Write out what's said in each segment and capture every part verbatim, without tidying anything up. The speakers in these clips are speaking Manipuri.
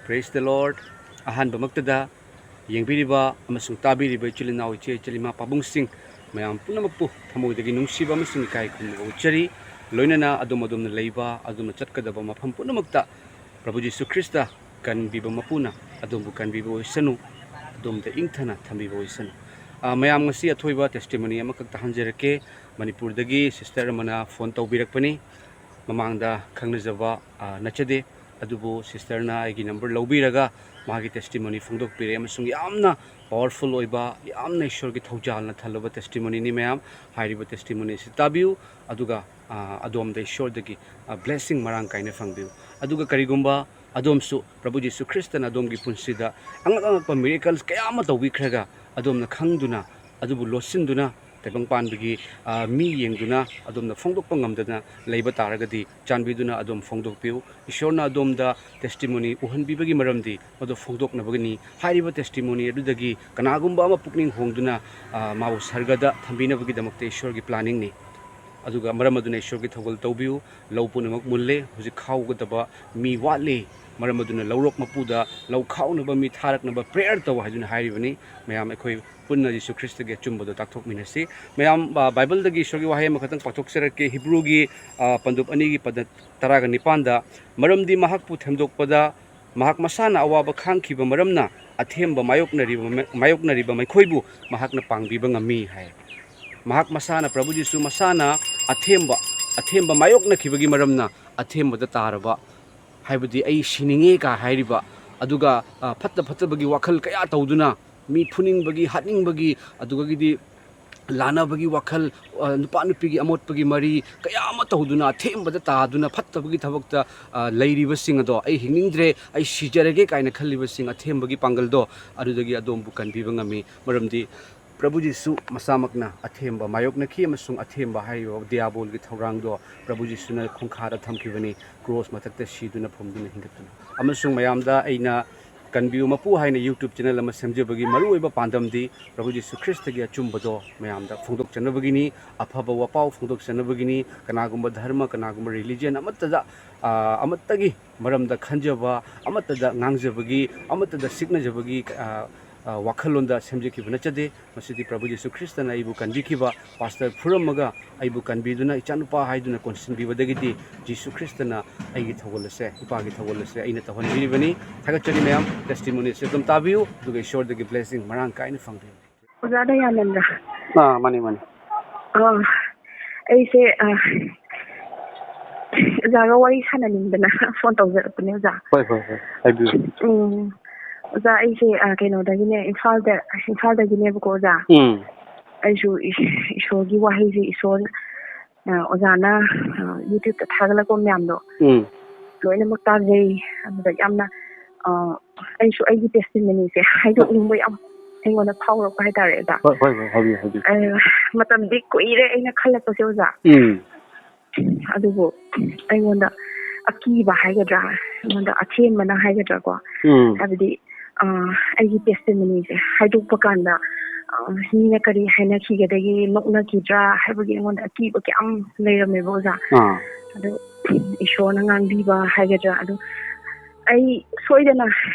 Praise the Lord. ꯑꯍꯥꯟꯕꯃꯛꯇꯗ ꯌꯦꯡꯕꯤꯔꯤꯕ ꯑꯃꯁꯨꯡ ꯇꯥꯕꯤꯔꯤꯕ ꯏꯆꯤꯜ ꯏꯅꯥꯎ, ꯏꯆꯦ ꯏꯆꯤꯜ ꯏꯃꯥ ꯄꯥꯕꯨꯡꯁꯤꯡ ꯃꯌꯥꯝ ꯄꯨꯝꯅꯃꯛꯄꯨ ꯊꯃꯣꯏꯗꯒꯤ ꯅꯨꯡꯁꯤꯕ ꯑꯃꯁꯨꯡ ꯏꯀꯥꯏ ꯈꯨꯝꯅꯕ ꯎꯠꯆꯔꯤ꯫ ꯂꯣꯏꯅꯅ ꯑꯗꯣꯝ ꯑꯗꯣꯝꯅ ꯂꯩꯕ, ꯑꯗꯣꯝꯅ ꯆꯠꯀꯗꯕ ꯃꯐꯝ ꯄꯨꯝꯅꯃꯛꯇ ꯄ꯭ꯔꯚꯨ ꯖꯤꯁꯨ ꯈ꯭ꯔꯤꯁꯇ ꯀꯟꯕꯤꯕ ꯃꯄꯨꯅ ꯑꯗꯣꯝꯕꯨ ꯀꯟꯕꯤꯕ ꯑꯣꯏꯁꯅꯨ, ꯑꯗꯣꯝꯗ ꯏꯪꯊꯅ ꯊꯝꯕꯤꯕ ꯑꯣꯏꯁꯅꯨ꯫ ꯑ, ꯃꯌꯥꯝ, ꯉꯁꯤ ꯑꯊꯣꯏꯕ testimony ꯑꯃꯈꯛ ꯇꯥꯍꯟꯖꯔꯛꯀꯦ꯫ ꯃꯅꯤꯄꯨꯔꯗꯒꯤ sister ꯑꯃꯅ phone ꯇꯧꯕꯤꯔꯛꯄꯅꯤ꯫ ꯃꯃꯥꯡꯗ ꯈꯪꯅꯖꯕ, ꯑ, ꯅꯠꯆꯗꯦ, ꯑꯗꯨꯕꯨ sisterꯅ ꯑꯩꯒꯤ number ꯂꯧꯕꯤꯔꯒ ꯃꯥꯒꯤ testimony ꯐꯣꯡꯗꯣꯛꯄꯤꯔꯦ, ꯑꯃꯁꯨꯡ ꯌꯥꯝꯅ powerful ꯑꯣꯏꯕ, ꯌꯥꯝꯅ ꯏꯁꯣꯔꯒꯤ ꯊꯧꯖꯥꯜꯅ ꯊꯜꯂꯕ testimonyꯅꯤ ꯃꯌꯥꯝ꯫ ꯍꯥꯏꯔꯤꯕ testimony ꯑꯁꯤ ꯇꯥꯕꯤꯌꯨ, ꯑꯗꯨꯒ, ꯑ, ꯑꯗꯣꯝꯗ ꯏꯁꯣꯔꯗꯒꯤ, ꯑ, blessing ꯃꯔꯥꯡ ꯀꯥꯏꯅ ꯐꯪꯕꯤꯌꯨ꯫ ꯑꯗꯨꯒ ꯀꯔꯤꯒꯨꯝꯕ ꯑꯗꯣꯝꯁꯨ ꯄ꯭ꯔꯚꯨ ꯖꯤꯁꯨ ꯈ꯭ꯔꯤꯁꯇꯅ ꯑꯗꯣꯝꯒꯤ ꯄꯨꯟꯁꯤꯗ ꯑꯉꯛ ꯑꯉꯛꯄ miracles ꯀꯌꯥ ꯑꯃ ꯇꯧꯕꯤꯈ꯭ꯔꯒ ꯑꯗꯣꯝꯅ ꯈꯪꯗꯨꯅ, ꯑꯗꯨꯕꯨ ꯂꯣꯠꯁꯤꯟꯗꯨꯅ, ꯇꯥꯏꯕꯪ ꯄꯥꯟꯕꯒꯤ, ꯑ, ꯃꯤ ꯌꯦꯡꯗꯨꯅ ꯑꯗꯣꯝꯅ ꯐꯣꯡꯗꯣꯛꯄ ꯉꯝꯗꯅ ꯂꯩꯕ ꯇꯥꯔꯒꯗꯤ, ꯆꯥꯟꯕꯤꯗꯨꯅ ꯑꯗꯣꯝ ꯐꯣꯡꯗꯣꯛꯄꯤꯌꯨ꯫ ꯏꯁꯣꯔꯅ ꯑꯗꯣꯝꯗ testimony ꯎꯍꯟꯕꯤꯕꯒꯤ ꯃꯔꯝꯗꯤ ꯃꯗꯨ ꯐꯣꯡꯗꯣꯛꯅꯕꯒꯤꯅꯤ꯫ ꯍꯥꯏꯔꯤꯕ testimony ꯑꯗꯨꯗꯒꯤ ꯀꯅꯥꯒꯨꯝꯕ ꯑꯃ ꯄꯨꯛꯅꯤꯡ ꯍꯣꯡꯗꯨꯅ, ꯑ, ꯃꯥꯕꯨ ꯁꯔꯒꯗ ꯊꯝꯕꯤꯅꯕꯒꯤꯗꯃꯛꯇ ꯏꯁꯣꯔꯒꯤ planningꯅꯤ꯫ ꯑꯗꯨꯒ ꯃꯔꯝ ꯑꯗꯨꯅ ꯏꯁꯣꯔꯒꯤ ꯊꯧꯒꯜ ꯇꯧꯕꯤꯌꯨ꯫ ꯂꯧ ꯄꯨꯝꯅꯃꯛ ꯃꯨꯜꯂꯦ, ꯍꯧꯖꯤꯛ ꯈꯥꯎꯒꯗꯕ ꯃꯤ ꯋꯥꯠꯂꯤ꯫ ꯃꯔꯝ ꯑꯗꯨꯅ ꯂꯧꯔꯣꯛ ꯃꯄꯨꯗ ꯂꯧ ꯈꯥꯎꯅꯕ ꯃꯤ ꯊꯥꯔꯛꯅꯕ prayer ꯇꯧ ꯍꯥꯏꯗꯨꯅ ꯍꯥꯏꯔꯤꯕꯅꯤ꯫ ꯃꯌꯥꯝ ꯑꯩꯈꯣꯏ ꯄꯨꯟꯅ ꯖꯤꯁꯨ ꯈ꯭ꯔꯤꯁꯇꯒꯤ ꯑꯆꯨꯝꯕꯗꯨ ꯇꯥꯛꯊꯣꯛꯃꯤꯟꯅꯁꯤ꯫ ꯃꯌꯥꯝ, ꯑ, ꯕꯥꯏꯕꯜꯗꯒꯤ ꯏꯁꯣꯔꯒꯤ ꯋꯥꯍꯩ ꯑꯃꯈꯛꯇꯪ ꯄꯥꯊꯣꯛꯆꯔꯛꯀꯦ꯫ ꯍꯤꯕ꯭ꯔꯨꯒꯤ, ꯑ, ꯄꯟꯗꯨꯞ ꯑꯅꯤꯒꯤ ꯄꯗ ꯇꯔꯥꯒ ꯅꯤꯄꯥꯟꯗ, "ꯃꯔꯝꯗꯤ ꯃꯍꯥꯛꯄꯨ ꯊꯦꯝꯗꯣꯛꯄꯗ ꯃꯍꯥꯛ ꯃꯁꯥꯅ ꯑꯋꯥꯕ ꯈꯥꯡꯈꯤꯕ ꯃꯔꯝꯅ ꯑꯊꯦꯝꯕ ꯃꯥꯌꯣꯛꯅꯔꯤꯕ, ꯃꯥꯌꯣꯛꯅꯔꯤꯕ ꯃꯈꯣꯏꯕꯨ ꯃꯍꯥꯛꯅ ꯄꯥꯡꯕꯤꯕ ꯉꯝꯃꯤ" ꯍꯥꯏ꯫ ꯃꯍꯥꯛ ꯃꯁꯥꯅ, ꯄ꯭ꯔꯚꯨ ꯖꯤꯁꯨ ꯃꯁꯥꯅ ꯑꯊꯦꯝꯕ, ꯑꯊꯦꯝꯕ ꯃꯥꯌꯣꯛꯅꯈꯤꯕꯒꯤ ꯃꯔꯝꯅ ꯑꯊꯦꯝꯕꯗ ꯇꯥꯔꯕ, ꯍꯥꯏꯕꯗꯤ "ꯑꯩ ꯁꯤꯅꯤꯡꯉꯦ" ꯀꯥ ꯍꯥꯏꯔꯤꯕ, ꯑꯗꯨꯒ, ꯑ, ꯐꯠꯇ ꯐꯠꯇꯕꯒꯤ ꯋꯥꯈꯜ ꯀꯌꯥ ꯇꯧꯗꯨꯅ, ꯃꯤ ꯐꯨꯅꯤꯡꯕꯒꯤ, ꯍꯥꯠꯅꯤꯡꯕꯒꯤ, ꯑꯗꯨꯗꯒꯤꯗꯤ ꯂꯥꯟꯅꯕꯒꯤ ꯋꯥꯈꯜ, ꯑ, ꯅꯨꯄꯥ ꯅꯨꯄꯤꯒꯤ ꯑꯃꯣꯠꯄꯒꯤ ꯃꯔꯤ ꯀꯌꯥ ꯑꯃ ꯇꯧꯗꯨꯅ, ꯑꯊꯦꯝꯕꯗ ꯇꯥꯗꯨꯅ, ꯐꯠꯇꯕꯒꯤ ꯊꯕꯛꯇ, ꯑ, ꯂꯩꯔꯤꯕꯁꯤꯡ ꯑꯗꯣ, "ꯑꯩ ꯍꯤꯡꯅꯤꯡꯗ꯭ꯔꯦ, ꯑꯩ ꯁꯤꯖꯔꯒꯦ" ꯀꯥꯏꯅ ꯈꯜꯂꯤꯕꯁꯤꯡ, ꯑꯊꯦꯝꯕꯒꯤ ꯄꯥꯡꯒꯜꯗꯣ, ꯑꯗꯨꯗꯒꯤ ꯑꯗꯣꯝꯕꯨ ꯀꯟꯕꯤꯕ ꯉꯝꯃꯤ꯫ ꯃꯔꯝꯗꯤ ꯄ꯭ꯔꯚꯨ ꯖꯤꯁꯨ ꯃꯁꯥꯃꯛꯅ ꯑꯊꯦꯝꯕ ꯃꯥꯌꯣꯛꯅꯈꯤ, ꯑꯃꯁꯨꯡ ꯑꯊꯦꯝꯕ ꯍꯥꯏꯔꯤꯕ ꯗꯤꯌꯥꯕꯣꯜꯒꯤ ꯊꯧꯔꯥꯡꯗꯣ ꯄ꯭ꯔꯚꯨ ꯖꯤꯁꯨꯅ ꯈꯣꯡꯈꯥꯗ ꯊꯝꯈꯤꯕꯅꯤ, ꯀ꯭ꯔꯣꯁ ꯃꯊꯛꯇ ꯁꯤꯗꯨꯅ, ꯐꯨꯝꯗꯨꯅ, ꯍꯤꯡꯒꯠꯇꯨꯅ꯫ ꯑꯃꯁꯨꯡ ꯃꯌꯥꯝꯗ ꯑꯩꯅ ꯀꯟꯕꯤꯌꯨ ꯃꯄꯨ ꯍꯥꯏꯅ YouTube channel ꯑꯃ ꯁꯦꯝꯖꯕꯒꯤ ꯃꯔꯨꯑꯣꯏꯕ ꯄꯥꯟꯗꯝꯗꯤ ꯄ꯭ꯔꯚꯨ ꯖꯤꯁꯨ ꯈ꯭ꯔꯤꯁꯇꯒꯤ ꯑꯆꯨꯝꯕꯗꯣ ꯃꯌꯥꯝꯗ ꯐꯣꯡꯗꯣꯛꯆꯅꯕꯒꯤꯅꯤ, ꯑꯐꯕ ꯋꯥꯄꯥꯎ ꯐꯣꯡꯗꯣꯛꯆꯅꯕꯒꯤꯅꯤ꯫ ꯀꯅꯥꯒꯨꯝꯕ ꯙꯔꯃ, ꯀꯅꯥꯒꯨꯝꯕ religion ꯑꯃꯠꯇꯗ, ꯑ, ꯑꯃꯠꯇꯒꯤ ꯃꯔꯝꯗ ꯈꯟꯖꯕ, ꯑꯃꯠꯇꯗ ꯉꯥꯡꯖꯕꯒꯤ, ꯑꯃꯠꯇꯗ ꯁꯤꯛꯅꯖꯕꯒꯤ, ꯑ, ꯑ, ꯋꯥꯈꯜꯂꯣꯟꯗ ꯁꯦꯝꯖꯈꯤꯕ ꯅꯠꯆꯗꯦ꯫ ꯃꯁꯤꯗꯤ ꯄ꯭ꯔꯚꯨ ꯖꯤꯁꯨ ꯈ꯭ꯔꯤꯁꯇꯅ ꯑꯩꯕꯨ ꯀꯟꯕꯤꯈꯤꯕ, ꯄꯥꯁꯇꯔ ꯐꯨꯔꯝꯃꯒ ꯑꯩꯕꯨ ꯀꯟꯕꯤꯗꯨꯅ ꯏꯆꯥꯅꯨꯄꯥ ꯍꯥꯏꯗꯨꯅ ꯀꯣꯟꯁꯤꯟꯕꯤꯕꯗꯒꯤꯗꯤ ꯖꯤꯁꯨ ꯈ꯭ꯔꯤꯁꯇꯅ ꯑꯩꯒꯤ ꯊꯧꯒꯜ ꯑꯁꯦ, ꯏꯄꯥꯒꯤ ꯊꯧꯒꯜ ꯑꯁꯦ ꯑꯩꯅ ꯇꯧꯍꯟꯕꯤꯔꯤꯕꯅꯤ꯫ ꯊꯥꯒꯠꯆꯔꯤ ꯃꯌꯥꯝ, testimony ꯑꯁꯦ ꯑꯗꯨꯝ ꯇꯥꯕꯤꯌꯨ, ꯑꯗꯨꯒ ꯏꯁꯣꯔꯗꯒꯤ blessing ꯃꯔꯥꯡ ꯀꯥꯏꯅ ꯐꯪꯕꯤꯌꯨ꯫ ꯑꯣꯖꯥ ꯗꯌꯥꯅꯟꯗ꯫ ꯑꯥ, ꯃꯥꯅꯤ, ꯃꯥꯅꯤ꯫ ꯑꯥ, ꯑꯩꯁꯦ, ꯑꯥ, ꯑꯣꯖꯥꯒ ꯋꯥꯔꯤ ꯁꯥꯟꯅꯅꯤꯡꯗꯅ phone ꯇꯧꯖꯔꯛꯄꯅꯦ, ꯑꯣꯖꯥ꯫ ꯍꯣꯏ, ꯍꯣꯏ, ꯍꯣꯏ, ꯍꯥꯏꯕꯤꯌꯨ꯫ ꯎꯝ, ꯑꯣꯖꯥ, ꯑꯩꯁꯦ, ꯑꯥ, ꯀꯩꯅꯣꯗꯒꯤꯅꯦ, ꯏꯝꯐꯥꯜꯗ, ꯏꯝꯐꯥꯜꯗꯒꯤꯅꯦꯕꯀꯣ, ꯑꯣꯖꯥ꯫ ꯎꯝ꯫ ꯑꯩꯁꯨ ꯏꯁ-, ꯏꯁꯣꯔꯒꯤ ꯋꯥꯍꯩꯁꯦ, ꯏꯁꯣꯔ, ꯑꯥ, ꯑꯣꯖꯥꯅ, ꯑꯥ, YouTube-ꯇ ꯊꯥꯒꯠꯂꯛꯄ ꯃꯌꯥꯝꯗꯣ ꯎꯝ꯫ ꯂꯣꯏꯅꯃꯛ ꯇꯥꯖꯩ꯫ ꯑꯗꯨꯗ ꯌꯥꯝꯅ, ꯑꯥ, ꯑꯩꯁꯨ ꯑꯩꯒꯤ testimony-ꯁꯦ ꯍꯥꯏꯗꯣꯛꯅꯤꯡꯕ ꯌꯥꯝ ꯑꯩꯉꯣꯟꯗ ꯐꯥꯎꯔꯛꯄ ꯍꯥꯏꯇꯥꯔꯦ, ꯑꯣꯖꯥ꯫ ꯍꯣꯏ, ꯍꯣꯏ, ꯍꯣꯏ, ꯍꯥꯏꯕꯤꯌꯨ, ꯍꯥꯏꯕꯤꯌꯨ꯫ ꯑꯥ, ꯃꯇꯝꯗꯤ ꯀꯨꯏꯔꯦ ꯑꯩꯅ ꯈꯜꯂꯛꯄꯁꯦ, ꯑꯣꯖꯥ꯫ ꯎꯝ꯫ ꯑꯗꯨꯕꯨ ꯑꯩꯉꯣꯟꯗ ꯑꯀꯤꯕ ꯍꯥꯏꯒꯗ꯭ꯔꯥ, ꯑꯩꯉꯣꯟꯗ ꯑꯊꯦꯝꯕꯅ ꯍꯥꯏꯒꯗ꯭ꯔꯥꯀꯣ, ꯎꯝ꯫ ꯍꯥꯏꯕꯗꯤ, ꯑ, ꯑꯩꯒꯤ testimony-ꯁꯦ ꯍꯥꯏꯗꯣꯛꯄ ꯀꯥꯟꯗ, ꯑ, ꯃꯤꯅ ꯀꯔꯤ ꯍꯥꯏꯅꯈꯤꯒꯗꯒꯦ, ꯅꯣꯛꯅꯈꯤꯗ꯭ꯔꯥ ꯍꯥꯏꯕꯒꯤ ꯑꯩꯉꯣꯟꯗ ꯑꯀꯤꯕ ꯀꯌꯥꯝ ꯂꯩꯔꯝꯃꯦꯕ, ꯑꯣꯖꯥ꯫ ꯑꯥ꯫ ꯑꯗꯣ ꯏꯁꯣꯔꯅ ꯉꯥꯡꯕꯤꯕ ꯍꯥꯏꯒꯗ꯭ꯔꯥ, ꯑꯗꯣ ꯑꯩ ꯁꯣꯏꯗꯅ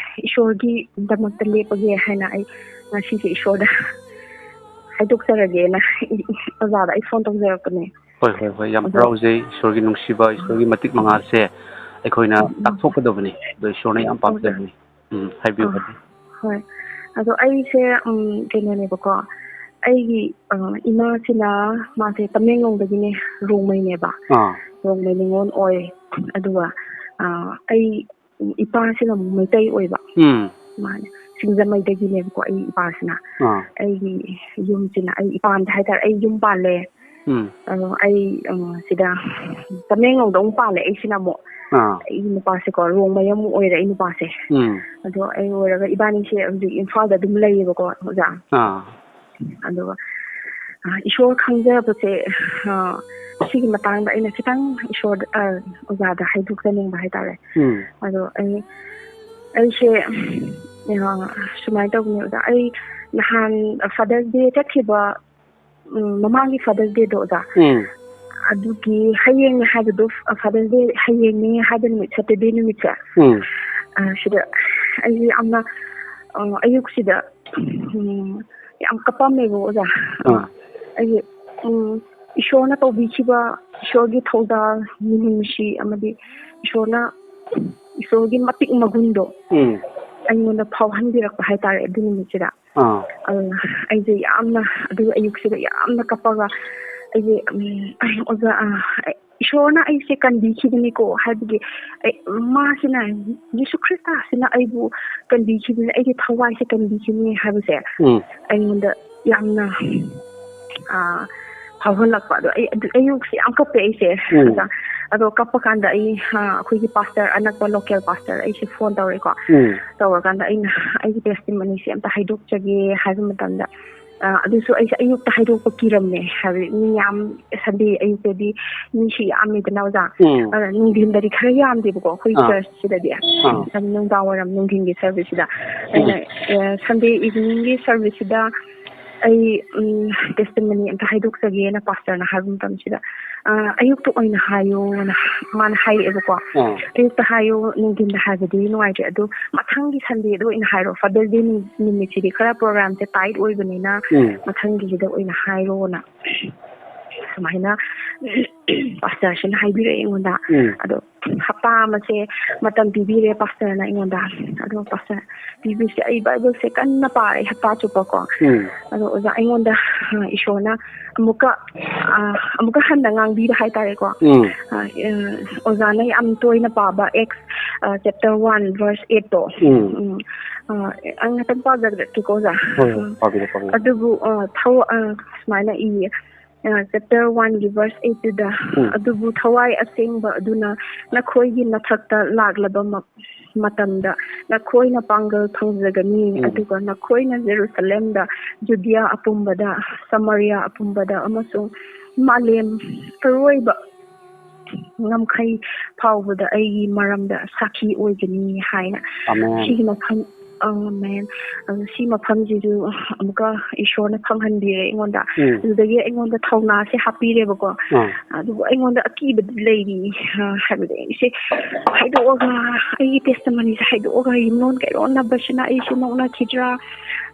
ꯏꯁꯣꯔꯒꯤꯗꯃꯛꯇ ꯂꯦꯞꯄꯒꯦ ꯍꯥꯏꯅ ꯑꯩ ꯉꯁꯤꯁꯦ ꯏꯁꯣꯔꯗ ꯍꯥꯏꯗꯣꯛꯆꯔꯒꯦꯅ ꯑꯣꯖꯥꯗ ꯑꯩ phone ꯇꯧꯖꯔꯛꯄꯅꯦ꯫ ꯍꯣꯏ, ꯍꯣꯏ, ꯍꯣꯏ, ꯌꯥꯝ ꯑꯗꯣ ꯍꯔꯥꯎꯖꯩ꯫ ꯏꯁꯣꯔꯒꯤ ꯅꯨꯡꯁꯤꯕ, ꯏꯁꯣꯔꯒꯤ ꯃꯇꯤꯛ ꯃꯉꯥꯁꯦ ꯑꯩꯈꯣꯏꯅ ꯎꯝ꯫ ꯇꯥꯛꯊꯣꯛꯀꯗꯕꯅꯤ꯫ ꯑꯗꯣ ꯏꯁꯣꯔꯅ ꯌꯥꯝ ꯑꯣ, ꯄꯥꯝꯖꯕꯅꯤ꯫ ꯎꯝ, ꯍꯥꯏꯕꯤꯌꯨ, ꯑꯥ, ꯍꯥꯏꯕꯤꯌꯨ꯫ ꯍꯣꯏ꯫ ꯑꯗꯣ ꯑꯩꯁꯦ, ꯎꯝ, ꯀꯩꯅꯣꯅꯦꯕꯀꯣ, ꯑꯩꯒꯤ, ꯑ, ꯏꯃꯥꯁꯤꯅ, ꯃꯥꯁꯦ ꯇꯃꯦꯡꯂꯣꯡꯗꯒꯤꯅꯦ, ꯔꯣꯡꯃꯩꯅꯦꯕ꯫ ꯑꯥ꯫ ꯔꯣꯡꯃꯩ ꯅꯤꯉꯣꯜ ꯑꯣꯏ꯫ ꯑꯗꯨꯒ, ꯑ, ꯑꯩ ꯏꯄꯥꯁꯤꯅ ꯑꯃꯨꯛ ꯃꯩꯇꯩ ꯑꯣꯏꯕ꯫ ꯎꯝ꯫ ꯃꯥꯅꯦ꯫ ꯁꯤꯡꯖꯃꯩꯗꯒꯤꯅꯦꯕꯀꯣ ꯑꯩ ꯏꯄꯥꯁꯤꯅ꯫ ꯑꯥ꯫ ꯑꯩꯒꯤ ꯌꯨꯝꯁꯤꯅ, ꯑꯩ ꯏꯄꯥꯝꯗ ꯍꯥꯏꯇꯥꯔꯦ, ꯑꯩ ꯌꯨꯝ ꯄꯥꯜꯂꯦ꯫ ꯎꯝ꯫ ꯑꯗꯣ ꯑꯩ, ꯑ, ꯁꯤꯗ ꯇꯃꯦꯡꯂꯣꯡꯗ ꯑꯃꯨꯛ ꯄꯥꯜꯂꯦ ꯑꯩꯁꯤꯅ ꯑꯃꯨꯛ꯫ ꯑꯥ꯫ ꯑꯩꯒꯤ ꯅꯨꯄꯥꯁꯦꯀꯣ, ꯔꯣꯡꯃꯩ ꯑꯃꯨꯛ ꯑꯣꯏꯔꯦ ꯑꯩ ꯅꯨꯄꯥꯁꯦ꯫ ꯎꯝ꯫ ꯑꯗꯣ ꯑꯩ ꯑꯣꯏꯔꯒ ꯏꯕꯥꯅꯤꯁꯦ ꯍꯧꯖꯤꯛ ꯏꯝꯐꯥꯜꯗ ꯑꯗꯨꯝ ꯂꯩꯌꯦꯕꯀꯣ, ꯑꯣꯖꯥ꯫ ꯑꯥ꯫ ꯑꯗꯨꯒ, ꯑ, ꯏꯁꯣꯔ ꯈꯪꯖꯕꯁꯦ, ꯑ, ꯁꯤꯒꯤ ꯃꯇꯥꯡꯗ ꯑꯩꯅ ꯈꯤꯇꯪ ꯏꯁꯣꯔꯗ, ꯑ, ꯑꯣꯖꯥꯗ ꯍꯥꯏꯗꯣꯛꯆꯅꯤꯡꯕ ꯍꯥꯏꯇꯥꯔꯦ꯫ ꯎꯝ꯫ ꯑꯗꯣ ꯑꯩ ꯑꯩꯁꯦ ꯑ, ꯁꯨꯃꯥꯏꯅ ꯇꯧꯕꯅꯦ ꯑꯣꯖꯥ, ꯑꯩ ꯅꯍꯥꯟ Father's Day ꯆꯠꯈꯤꯕ, ꯎꯝ, ꯃꯃꯥꯡꯒꯤ Father's Dayꯗꯣ ꯑꯣꯖꯥ, ꯎꯝ꯫ ꯑꯗꯨꯒꯤ ꯍꯌꯦꯡꯅꯦ ꯍꯥꯏꯕꯗꯣ, Father's Day ꯍꯌꯦꯡꯅꯦ ꯍꯥꯏꯕ ꯅꯨꯃꯤꯠ, Saturday ꯅꯨꯃꯤꯠꯁꯦ, ꯎꯝ꯫ ꯑ, ꯁꯤꯗ ꯑꯩꯁꯦ ꯌꯥꯝꯅ, ꯑ, ꯑꯌꯨꯛꯁꯤꯗ, ꯎꯝ, ꯌꯥꯝ ꯀꯞꯄꯝꯃꯦꯕ ꯑꯣꯖꯥ꯫ ꯑꯥ꯫ ꯑꯩꯁꯦ, ꯎꯝ, ꯏꯁꯣꯔꯅ ꯇꯧꯕꯤꯈꯤꯕ, ꯏꯁꯣꯔꯒꯤ ꯊꯧꯖꯥꯜ, ꯃꯤꯅꯨꯡꯁꯤ ꯑꯃꯗꯤ ꯏꯁꯣꯔꯅ, ꯏꯁꯣꯔꯒꯤ ꯃꯇꯤꯛ ꯃꯒꯨꯟꯗꯣ ꯎꯝ꯫ ꯑꯩꯉꯣꯟꯗ ꯐꯥꯎꯍꯟꯕꯤꯔꯛꯄ ꯍꯥꯏꯇꯥꯔꯦ ꯑꯗꯨ ꯅꯨꯃꯤꯠꯁꯤꯗ꯫ ꯑꯥ꯫ ꯑꯗꯨꯅ ꯑꯩꯁꯦ ꯌꯥꯝꯅ, ꯑꯗꯨ ꯑꯌꯨꯛꯁꯤꯗ ꯌꯥꯝꯅ ꯀꯞꯄꯒ ꯑꯩꯁꯦ, ꯎꯝ, ꯑꯩ ꯑꯣꯖꯥ, ꯑ, ꯏꯁꯣꯔꯅ ꯑꯩꯁꯦ ꯀꯟꯕꯤꯈꯤꯕꯅꯤꯀꯣ, ꯍꯥꯏꯕꯗꯤ ꯑꯩ, ꯃꯥꯁꯤꯅ, ꯌꯤꯁꯨ ꯈ꯭ꯔꯤꯁꯇꯁꯤꯅ ꯑꯩꯕꯨ ꯀꯟꯕꯤꯈꯤꯕꯅꯤ, ꯑꯩꯒꯤ ꯊꯋꯥꯏꯁꯦ ꯀꯟꯕꯤꯈꯤꯕꯅꯤ ꯍꯥꯏꯕꯁꯦ ꯎꯝ꯫ ꯑꯩꯉꯣꯟꯗ ꯌꯥꯝꯅ, ꯑ, ꯐꯥꯎꯍꯜꯂꯛꯄ꯫ ꯑꯗꯣ ꯑꯩ ꯑꯗꯨ ꯑꯌꯨꯛꯁꯦ ꯌꯥꯝ ꯀꯞꯄꯦ ꯑꯩꯁꯦ꯫ ꯎꯝ꯫ ꯑꯗ, ꯑꯗꯣ ꯀꯞꯄ ꯀꯥꯟꯗ ꯑꯩ, ꯑ, ꯑꯩꯈꯣꯏꯒꯤ pastor, ꯑꯅꯛꯄ local pastor ꯑꯩꯁꯦ phone ꯇꯧꯔꯦꯀꯣ꯫ ꯎꯝ꯫ ꯇꯧꯔꯀꯥꯟꯗ ꯑꯩꯅ ꯑꯩꯒꯤ testimonyꯁꯦ ꯑꯝꯇ ꯍꯥꯏꯗꯣꯛꯆꯒꯦ ꯍꯥꯏꯕ ꯃꯇꯝꯗ, ꯑ, ꯑꯗꯨꯁꯨ ꯑꯩꯁꯦ ꯑꯌꯨꯛꯇ ꯍꯥꯏꯗꯣꯛꯄ ꯀꯤꯔꯝꯃꯦ꯫ ꯍꯥꯏꯕꯗꯤ ꯃꯤ ꯌꯥꯝ, Sunday ꯑꯌꯨꯛꯇꯗꯤ ꯃꯤꯁꯤ ꯌꯥꯝꯃꯤꯗꯅ ꯑꯣꯖꯥ꯫ ꯎꯝ꯫ ꯑꯗ ꯅꯨꯡꯊꯤꯟꯗꯗꯤ ꯈꯔ ꯌꯥꯝꯗꯦꯕꯀꯣ ꯑꯩꯈꯣꯏ ꯑꯥ꯫ Churchꯁꯤꯗꯗꯤ꯫ ꯑꯥ꯫ ꯑꯗꯨ ꯅꯨꯡꯗꯥꯡ ꯋꯥꯏꯔꯝ ꯅꯨꯡꯊꯤꯟꯒꯤ serviceꯁꯤꯗ꯫ ꯎꯝ꯫ ꯑꯩꯅ, ꯑ, Sunday eveningꯒꯤ serviceꯁꯤꯗ ꯑꯩ, ꯎꯝ, testimony ꯑꯝꯇ ꯍꯥꯏꯗꯣꯛꯆꯒꯦꯅ pastorꯅ ꯍꯥꯏꯕ ꯃꯇꯝꯁꯤꯗ, ꯑ, "ꯑꯌꯨꯛꯇ ꯑꯣꯏꯅ ꯍꯥꯏꯌꯣꯅ" ꯃꯥꯅ ꯍꯥꯏꯔꯛꯑꯦꯕꯀꯣ꯫ ꯑꯥ꯫ "ꯑꯌꯨꯛꯇ ꯍꯥꯏꯌꯣ, ꯅꯨꯡꯊꯤꯟꯗ ꯍꯥꯏꯕꯗꯤ ꯅꯨꯡꯉꯥꯏꯇ꯭ꯔꯦ, ꯑꯗꯨ ꯃꯊꯪꯒꯤ Sundayꯗ ꯑꯣꯏꯅ ꯍꯥꯏꯔꯣ, Father's Day ꯅꯨ-, ꯅꯨꯃꯤꯠꯁꯤꯗꯤ ꯈꯔ programꯁꯦ tight ꯑꯣꯏꯕꯅꯤꯅ ꯎꯝ꯫ ꯃꯊꯪꯒꯤꯁꯤꯗ ꯑꯣꯏꯅ ꯍꯥꯏꯔꯣꯅ" ꯁꯨꯃꯥꯏꯅ pastorꯁꯤꯅ ꯍꯥꯏꯕꯤꯔꯛꯑꯦ ꯑꯩꯉꯣꯟꯗ꯫ ꯎꯝ꯫ ꯑꯗꯣ ꯍꯞꯇꯥ ꯑꯃꯁꯦ ꯃꯇꯝ ꯄꯤꯕꯤꯔꯦ pastorꯅ ꯑꯩꯉꯣꯟꯗ꯫ ꯑꯗꯣ pastor ꯄꯤꯕꯤꯁꯦ ꯑꯩ Bibleꯁꯦ ꯀꯟꯅ ꯄꯥꯔꯦ ꯍꯞꯇꯥ ꯆꯨꯞꯄꯀꯣ꯫ ꯎꯝ꯫ ꯑꯗꯣ ꯑꯣꯖꯥ ꯑꯩꯉꯣꯟꯗ, ꯑ, ꯏꯁꯣꯔꯅ ꯑꯃꯨꯛꯀ, ꯑ, ꯑꯃꯨꯛꯀ ꯍꯟꯅ ꯉꯥꯡꯕꯤꯕ ꯍꯥꯏꯇꯥꯔꯦꯀꯣ꯫ ꯎꯝ꯫ ꯑ, ꯑ, ꯑꯣꯖꯥꯅ ꯌꯥꯝ ꯇꯣꯏꯅ ꯄꯥꯕ Acts, ꯑ, chapter one verse eightꯇꯣ꯫ ꯎꯝ꯫ ꯎꯝ꯫ ꯑ, ꯑꯩ ꯉꯥꯛꯇꯪ ꯄꯥꯖꯔꯛꯀꯦꯀꯣ ꯑꯣꯖꯥ꯫ ꯍꯣꯏ, ꯍꯣꯏ, ꯎꯝ꯫ ꯄꯥꯕꯤꯔꯣ, ꯄꯥꯕꯤꯔꯣ꯫ ꯑꯗꯨꯕꯨ, ꯑ, ꯊꯧ-, ꯑ, ꯁꯨꯃꯥꯏꯅ ꯏꯌꯦ꯫ ꯑ, chapter oneꯒꯤ verse eightꯇꯨꯗ, ꯎꯝ꯫ "ꯑꯗꯨꯕꯨ ꯊꯋꯥꯏ ꯑꯁꯦꯡꯕ ꯑꯗꯨꯅ ꯅꯈꯣꯏꯒꯤ ꯃꯊꯛꯇ ꯂꯥꯛꯂꯕ ꯃ-, ꯃꯇꯝꯗ ꯅꯈꯣꯏꯅ ꯄꯥꯡꯒꯜ ꯐꯪꯖꯒꯅꯤ, ꯎꯝ꯫ ꯑꯗꯨꯒ ꯅꯈꯣꯏꯅ ꯖꯦꯔꯨꯁꯂꯦꯝꯗ, ꯖꯨꯗꯤꯌꯥ ꯑꯄꯨꯝꯕꯗ, ꯁꯃꯥꯔꯤꯌꯥ ꯑꯄꯨꯝꯕꯗ ꯑꯃꯁꯨꯡ ꯃꯥꯂꯦꯝ ꯑꯔꯣꯏꯕ ꯉꯝꯈꯩ ꯐꯥꯎꯕꯗ ꯑꯩꯒꯤ ꯃꯔꯝꯗ ꯁꯥꯈꯤ ꯑꯣꯏꯒꯅꯤ ꯍꯥꯏꯅ꯫ ꯑꯃꯦꯟ꯫ ꯁꯤꯒꯤ ꯃꯐꯝ ꯑꯃꯦꯟ꯫ ꯑꯗꯨ ꯁꯤ ꯃꯐꯝꯁꯤꯁꯨ ꯑꯃꯨꯛꯀ ꯏꯁꯣꯔꯅ ꯐꯪꯍꯟꯕꯤꯔꯦ ꯑꯩꯉꯣꯟꯗ꯫ ꯎꯝ꯫ ꯑꯗꯨꯗꯒꯤ ꯑꯩꯉꯣꯟꯗ ꯊꯧꯅꯥꯁꯦ ꯍꯥꯞꯄꯤꯔꯦꯕꯀꯣ꯫ ꯑꯥ꯫ ꯑꯗꯨꯕꯨ ꯑꯩꯉꯣꯟꯗ ꯑꯀꯤꯕꯗꯤ ꯂꯩꯔꯤ꯫ ꯑ, ꯍꯥꯏꯕꯗꯤ ꯑꯩꯁꯦ ꯍꯥꯏꯗꯣꯛꯑꯒ, ꯑꯩꯒꯤ testimonyꯁꯦ ꯍꯥꯏꯗꯣꯛꯑꯒ ꯌꯨꯝꯂꯣꯟ ꯀꯩꯔꯣꯟꯅꯕꯁꯤꯅ ꯑꯩꯁꯦ ꯅꯣꯛꯅꯈꯤꯗ꯭ꯔꯥ,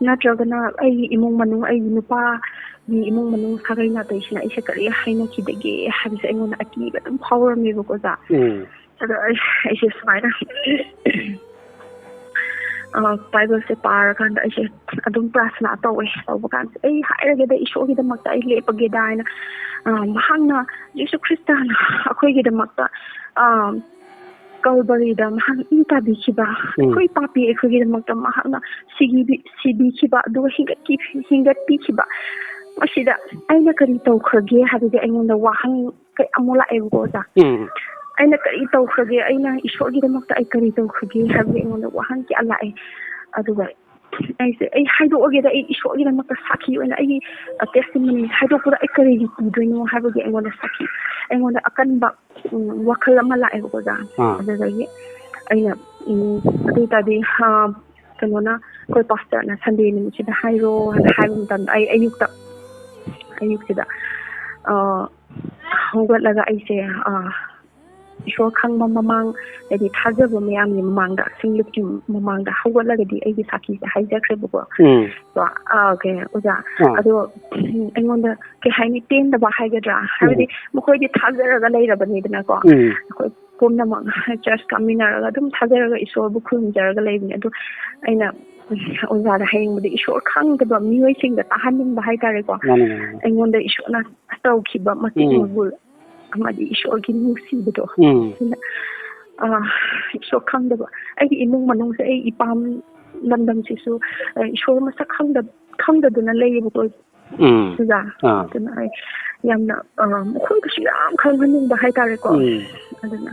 ꯅꯠꯇ꯭ꯔꯒꯅ ꯑꯩꯒꯤ ꯏꯃꯨꯡ ꯃꯅꯨꯡ, ꯑꯩꯒꯤ ꯅꯨꯄꯥꯒꯤ ꯏꯃꯨꯡ ꯃꯅꯨꯡ ꯁꯥꯒꯩ ꯅꯥꯇꯩꯁꯤꯅ ꯑꯩꯁꯦ ꯀꯔꯤ ꯍꯥꯏꯅꯈꯤꯗꯒꯦ ꯍꯥꯏꯕꯁꯦ ꯑꯩꯉꯣꯟꯗ ꯑꯀꯤꯕ ꯑꯗꯨꯝ ꯐꯥꯎꯔꯝꯃꯦꯕꯀꯣ, ꯑꯣꯖꯥ꯫ ꯎꯝ꯫ ꯑꯗꯣ ꯑꯩ, ꯑꯩꯁꯦ ꯁꯨꯃꯥꯏꯅ, ꯑ, Bibleꯁꯦ ꯄꯥꯔꯀꯥꯟꯗ ꯑꯩꯁꯦ ꯑꯗꯨꯝ ꯄ꯭ꯔꯥꯊꯅꯥ ꯇꯧꯋꯦ꯫ ꯇꯧꯕ ꯀꯥꯟꯁꯤꯗ ꯑꯩ ꯍꯥꯏꯔꯒꯦꯗ, ꯏꯁꯣꯔꯒꯤꯗꯃꯛꯇ ꯑꯩ ꯂꯦꯞꯄꯒꯦꯗ ꯍꯥꯏꯅ, ꯑ, ꯃꯍꯥꯛꯅ, ꯖꯤꯁꯨ ꯈ꯭ꯔꯤꯁꯇꯅ ꯑꯩꯈꯣꯏꯒꯤꯗꯃꯛꯇ, ꯑ, ꯀꯜꯕꯔꯤꯗ ꯃꯍꯥꯛꯅ ꯏ ꯇꯥꯕꯤꯈꯤꯕ, ꯎꯝ꯫ ꯑꯩꯈꯣꯏ ꯄꯥꯄꯤ ꯑꯩꯈꯣꯏꯒꯤꯗꯃꯛꯇ ꯃꯍꯥꯛꯅ ꯁꯤꯕꯤ-, ꯁꯤꯕꯤꯈꯤꯕ, ꯑꯗꯨꯒ ꯍꯤꯡꯒꯠꯈꯤ-, ꯍꯤꯡꯒꯠꯄꯤꯈꯤꯕ꯫ ꯃꯁꯤꯗ ꯑꯩꯅ ꯀꯔꯤ ꯇꯧꯈ꯭ꯔꯒꯦ ꯍꯥꯏꯕꯒꯤ ꯑꯩꯉꯣꯟꯗ ꯋꯥꯍꯪ ꯀꯌꯥꯃꯨꯛ ꯂꯥꯛꯑꯦꯕꯀꯣ, ꯑꯣꯖꯥ꯫ ꯎꯝ꯫ ꯑꯩꯅ ꯀꯔꯤ ꯇꯧꯈ꯭ꯔꯒꯦ, ꯑꯩꯅ ꯏꯁꯣꯔꯒꯤꯗꯃꯛꯇ ꯑꯩ ꯀꯔꯤ ꯇꯧꯈ꯭ꯔꯒꯦ ꯍꯥꯏꯕꯒꯤ ꯑꯩꯉꯣꯟꯗ ꯋꯥꯍꯪ ꯀꯌꯥ ꯂꯥꯛꯑꯦ꯫ ꯑꯗꯨꯒ ꯑꯩꯁꯦ, ꯑꯩ ꯍꯥꯏꯗꯣꯛꯑꯒꯦꯗ, ꯑꯩ ꯏꯁꯣꯔꯒꯤꯗꯃꯛꯇ ꯁꯥꯈꯤ ꯑꯣꯏꯅ ꯑꯩꯒꯤ, ꯑ, testimony ꯍꯥꯏꯗꯣꯛꯄꯗ ꯑꯩ ꯀꯔꯤꯒꯤ ꯀꯤꯗꯣꯏꯅꯣ ꯍꯥꯏꯕꯒꯤ ꯑꯩꯉꯣꯟꯗ ꯁꯥꯈꯤ, ꯑꯩꯉꯣꯟꯗ ꯑꯀꯟꯕ, ꯎꯝ, ꯋꯥꯈꯜ ꯑꯃ ꯂꯥꯛꯑꯦꯕꯀꯣ, ꯑꯣꯖꯥ꯫ ꯑꯥ꯫ ꯑꯗꯨꯗꯒꯤ ꯑꯩꯅ, ꯎꯝ, ꯑꯗꯨ ꯑꯣꯏ ꯇꯥꯔꯗꯤ, ꯑ, ꯀꯩꯅꯣꯅ, ꯑꯩꯈꯣꯏ ꯄꯥꯁꯇꯔꯅ Sunday ꯅꯨꯃꯤꯠꯁꯤꯗ ꯍꯥꯏꯔꯣ ꯍꯥꯏꯅ ꯍꯥꯏꯕ ꯃꯇꯝꯗ ꯑꯩ ꯑꯌꯨꯛꯇ, ꯑꯌꯨꯛꯁꯤꯗ, ꯑ, ꯍꯧꯒꯠꯂꯒ ꯑꯩꯁꯦ, ꯑ, ꯏꯁꯣꯔ ꯈꯪꯕ ꯃꯃꯥꯡ, ꯍꯥꯏꯗꯤ ꯊꯥꯖꯕ ꯃꯌꯥꯝꯒꯤ ꯃꯃꯥꯡꯗ, ꯁꯤꯡꯂꯨꯞꯀꯤ ꯃꯃꯥꯡꯗ ꯍꯧꯒꯠꯂꯒꯗꯤ ꯑꯩꯒꯤ ꯁꯥꯈꯤꯁꯦ ꯍꯥꯏꯖꯈ꯭ꯔꯦꯕꯀꯣ꯫ ꯎꯝ꯫ ꯑꯗꯣ, ꯑ, ꯀꯩ, ꯑꯣꯖꯥ, ꯑꯥ꯫ ꯑꯗꯣ, ꯎꯝ, ꯑꯩꯉꯣꯟꯗ ꯀꯩ ꯍꯥꯏꯅꯤ, ꯄꯦꯟꯗꯕ ꯍꯥꯏꯒꯗ꯭ꯔꯥ, ꯍꯥꯏꯕꯗꯤ ꯃꯈꯣꯏꯗꯤ ꯊꯥꯖꯔꯒ ꯂꯩꯔꯕꯅꯤꯗꯅꯀꯣ꯫ ꯎꯝ꯫ ꯑꯩꯈꯣꯏ ꯄꯨꯝꯅꯃꯛ church ꯀꯥꯃꯤꯟꯅꯔꯒ ꯑꯗꯨꯝ ꯊꯥꯖꯔꯒ ꯏꯁꯣꯔꯕꯨ ꯈꯨꯔꯨꯝꯖꯔꯒ ꯂꯩꯕꯅꯦ꯫ ꯑꯗꯣ ꯑꯩꯅ, ꯎꯝ, ꯑꯣꯖꯥꯗ ꯍꯌꯦꯡꯕꯨꯗꯤ ꯏꯁꯣꯔ ꯈꯪꯗꯕ ꯃꯤꯑꯣꯏꯁꯤꯡꯗ ꯇꯥꯍꯟꯅꯤꯡꯕ ꯍꯥꯏꯇꯥꯔꯦꯀꯣ꯫ ꯃꯥꯅꯦ, ꯃꯥꯅꯦ, ꯃꯥꯅꯦ꯫ ꯑꯩꯉꯣꯟꯗ ꯏꯁꯣꯔꯅ ꯇꯧꯈꯤꯕ ꯃꯇꯤꯛ ꯎꯝ꯫ ꯃꯒꯨꯜ ꯑꯃꯗꯤ ꯏꯁꯣꯔꯒꯤ ꯅꯨꯡꯁꯤꯕꯗꯣ꯫ ꯎꯝ꯫ ꯑꯗꯨꯅ, ꯑ, ꯏꯁꯣꯔ ꯈꯪꯗꯕ, ꯑꯩꯒꯤ ꯏꯃꯨꯡ ꯃꯅꯨꯡꯁꯦ, ꯑꯩ ꯏꯄꯥꯝ ꯂꯝꯗꯝꯁꯤꯁꯨ, ꯑ, ꯏꯁꯣꯔ ꯃꯁꯛ ꯈꯪꯗ-, ꯈꯪꯗꯗꯅ ꯂꯩꯌꯦꯕꯀꯣ꯫ ꯎꯝ꯫ ꯑꯣꯖꯥ꯫ ꯑꯥ꯫ ꯑꯗꯨꯅ ꯑꯩ ꯌꯥꯝꯅ, ꯑ, ꯃꯈꯣꯏꯒꯁꯨ ꯌꯥꯝ ꯈꯪꯍꯟꯅꯤꯡꯕ ꯍꯥꯏꯇꯥꯔꯦꯀꯣ꯫ ꯎꯝ꯫ ꯑꯗꯨꯅ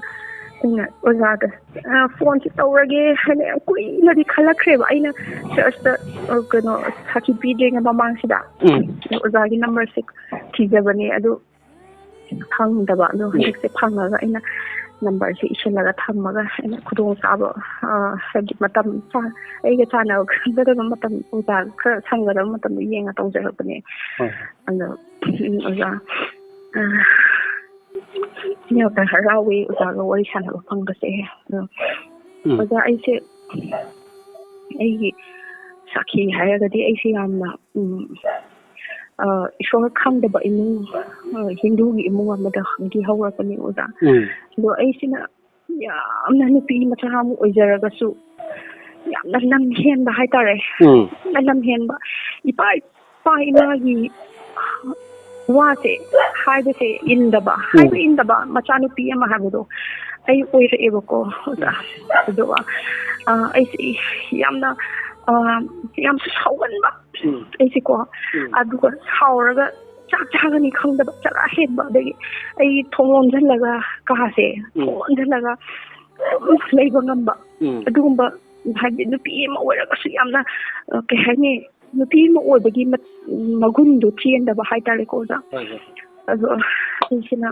ꯑꯩꯅ ꯑꯣꯖꯥꯗ, ꯑ, phoneꯁꯦ ꯇꯧꯔꯒꯦ ꯍꯥꯏꯅ ꯌꯥꯝ ꯀꯨꯏꯅꯗꯤ ꯈꯜꯂꯛꯈ꯭ꯔꯦꯕ꯫ ꯑꯩꯅ churchꯇ, ꯑ, ꯀꯩꯅꯣ, ꯁꯥꯈꯤ ꯄꯤꯗ꯭ꯔꯤꯉꯩ ꯃꯃꯥꯡꯁꯤꯗ ꯎꯝ꯫ ꯑꯣꯖꯥꯒꯤ numberꯁꯦ ꯊꯤꯖꯕꯅꯦ꯫ ꯑꯗꯨ ꯐꯪꯗꯕ꯫ ꯑꯗꯣ ꯎꯝ꯫ ꯍꯟꯗꯛꯁꯦ ꯐꯪꯉꯒ ꯑꯩꯅ ꯅꯝꯕꯔꯁꯦ ꯏꯁꯤꯜꯂꯒ ꯊꯝꯃꯒ, ꯑꯩꯅ ꯈꯨꯗꯣꯡꯆꯥꯕ, ꯑ, ꯍꯥꯏꯕꯗꯤ ꯃꯇꯝ ꯆꯥ-, ꯑꯩꯒ ꯆꯥꯟꯅꯒꯗꯕ ꯃꯇꯝ ꯑꯣꯖꯥ ꯈꯔ ꯁꯪꯒꯗꯕ ꯃꯇꯝꯗꯣ ꯌꯦꯡꯉ ꯇꯧꯖꯔꯛꯄꯅꯦ꯫ ꯍꯣꯏ, ꯍꯣꯏ꯫ ꯑꯗꯣ, ꯎꯝ, ꯑꯣꯖꯥ, ꯑ, ꯌꯥꯝꯅ ꯍꯔꯥꯎꯋꯤ ꯑꯣꯖꯥꯒ ꯋꯥꯔꯤ ꯁꯥꯟꯅꯕ ꯐꯪꯕꯁꯦ꯫ ꯑꯗꯣ ꯎꯝ꯫ ꯑꯣꯖꯥ, ꯑꯩꯁꯦ, ꯑꯩꯒꯤ ꯁꯥꯈꯤ ꯍꯥꯏꯔꯒꯗꯤ ꯑꯩꯁꯦ ꯌꯥꯝꯅ, ꯎꯝ, ꯑ, ꯏꯁꯣꯔ ꯈꯪꯗꯕ ꯏꯃꯨꯡ, ꯑ, ꯍꯤꯟꯗꯨꯒꯤ ꯏꯃꯨꯡ ꯑꯃꯗꯒꯤ ꯍꯧꯔꯛꯄꯅꯦ ꯑꯣꯖꯥ꯫ ꯎꯝ꯫ ꯑꯗꯣ ꯑꯩꯁꯤꯅ ꯌꯥꯝꯅ ꯅꯨꯄꯤ ꯃꯆꯥ ꯑꯃ ꯑꯣꯏꯖꯔꯒꯁꯨ ꯌꯥꯝꯅ ꯂꯝ ꯍꯦꯟꯕ ꯍꯥꯏꯇꯥꯔꯦ꯫ ꯎꯝ꯫ ꯌꯥꯝꯅ ꯂꯝ ꯍꯦꯟꯕ꯫ ꯏꯄꯥ, ꯏꯄꯥ ꯏꯃꯥꯒꯤ ꯋꯥꯁꯦ, ꯍꯥꯏꯕꯁꯦ ꯏꯟꯗꯕ, ꯎꯝ꯫ ꯍꯥꯏꯕ ꯏꯟꯗꯕ ꯃꯆꯥꯅꯨꯄꯤ ꯑꯃ ꯍꯥꯏꯕꯗꯣ ꯑꯩ ꯑꯣꯏꯔꯛꯑꯦꯕꯀꯣ, ꯑꯣꯖꯥ꯫ ꯑꯗꯨꯒ, ꯑ, ꯑꯩꯁꯦ ꯌꯥꯝꯅ, ꯑ, ꯌꯥꯝ ꯁꯥꯎꯒꯟꯕ꯫ ꯎꯝ꯫ ꯑꯩꯁꯦꯀꯣ, ꯎꯝ꯫ ꯑꯗꯨꯒ ꯁꯥꯎꯔꯒ ꯆꯥꯛ ꯆꯥꯒꯅꯤ ꯈꯪꯗꯕ, ꯆꯔꯥ ꯍꯦꯟꯕ, ꯑꯗꯒꯤ ꯑꯩ ꯊꯣꯡ ꯂꯣꯟꯁꯤꯜꯂꯒ ꯀꯥꯁꯦ, ꯎꯝ꯫ ꯊꯣꯡ ꯂꯣꯟꯁꯤꯜꯂꯒ ꯑꯗꯨꯝ ꯂꯩꯕ ꯉꯝꯕ, ꯎꯝ꯫ ꯑꯗꯨꯒꯨꯝꯕ, ꯍꯥꯏꯗꯤ ꯅꯨꯄꯤ ꯑꯃ ꯑꯣꯏꯔꯒꯁꯨ ꯌꯥꯝꯅ, ꯑ, ꯀꯩ ꯍꯥꯏꯅꯤ, ꯅꯨꯄꯤ ꯑꯃ ꯑꯣꯏꯕꯒꯤ ꯃ-, ꯃꯒꯨꯟꯗꯣ ꯆꯦꯟꯗꯕ ꯍꯥꯏꯇꯥꯔꯦꯀꯣ, ꯑꯣꯖꯥ꯫ ꯍꯣꯏ, ꯍꯣꯏ꯫ ꯑꯗꯣ ꯑꯩꯁꯤꯅ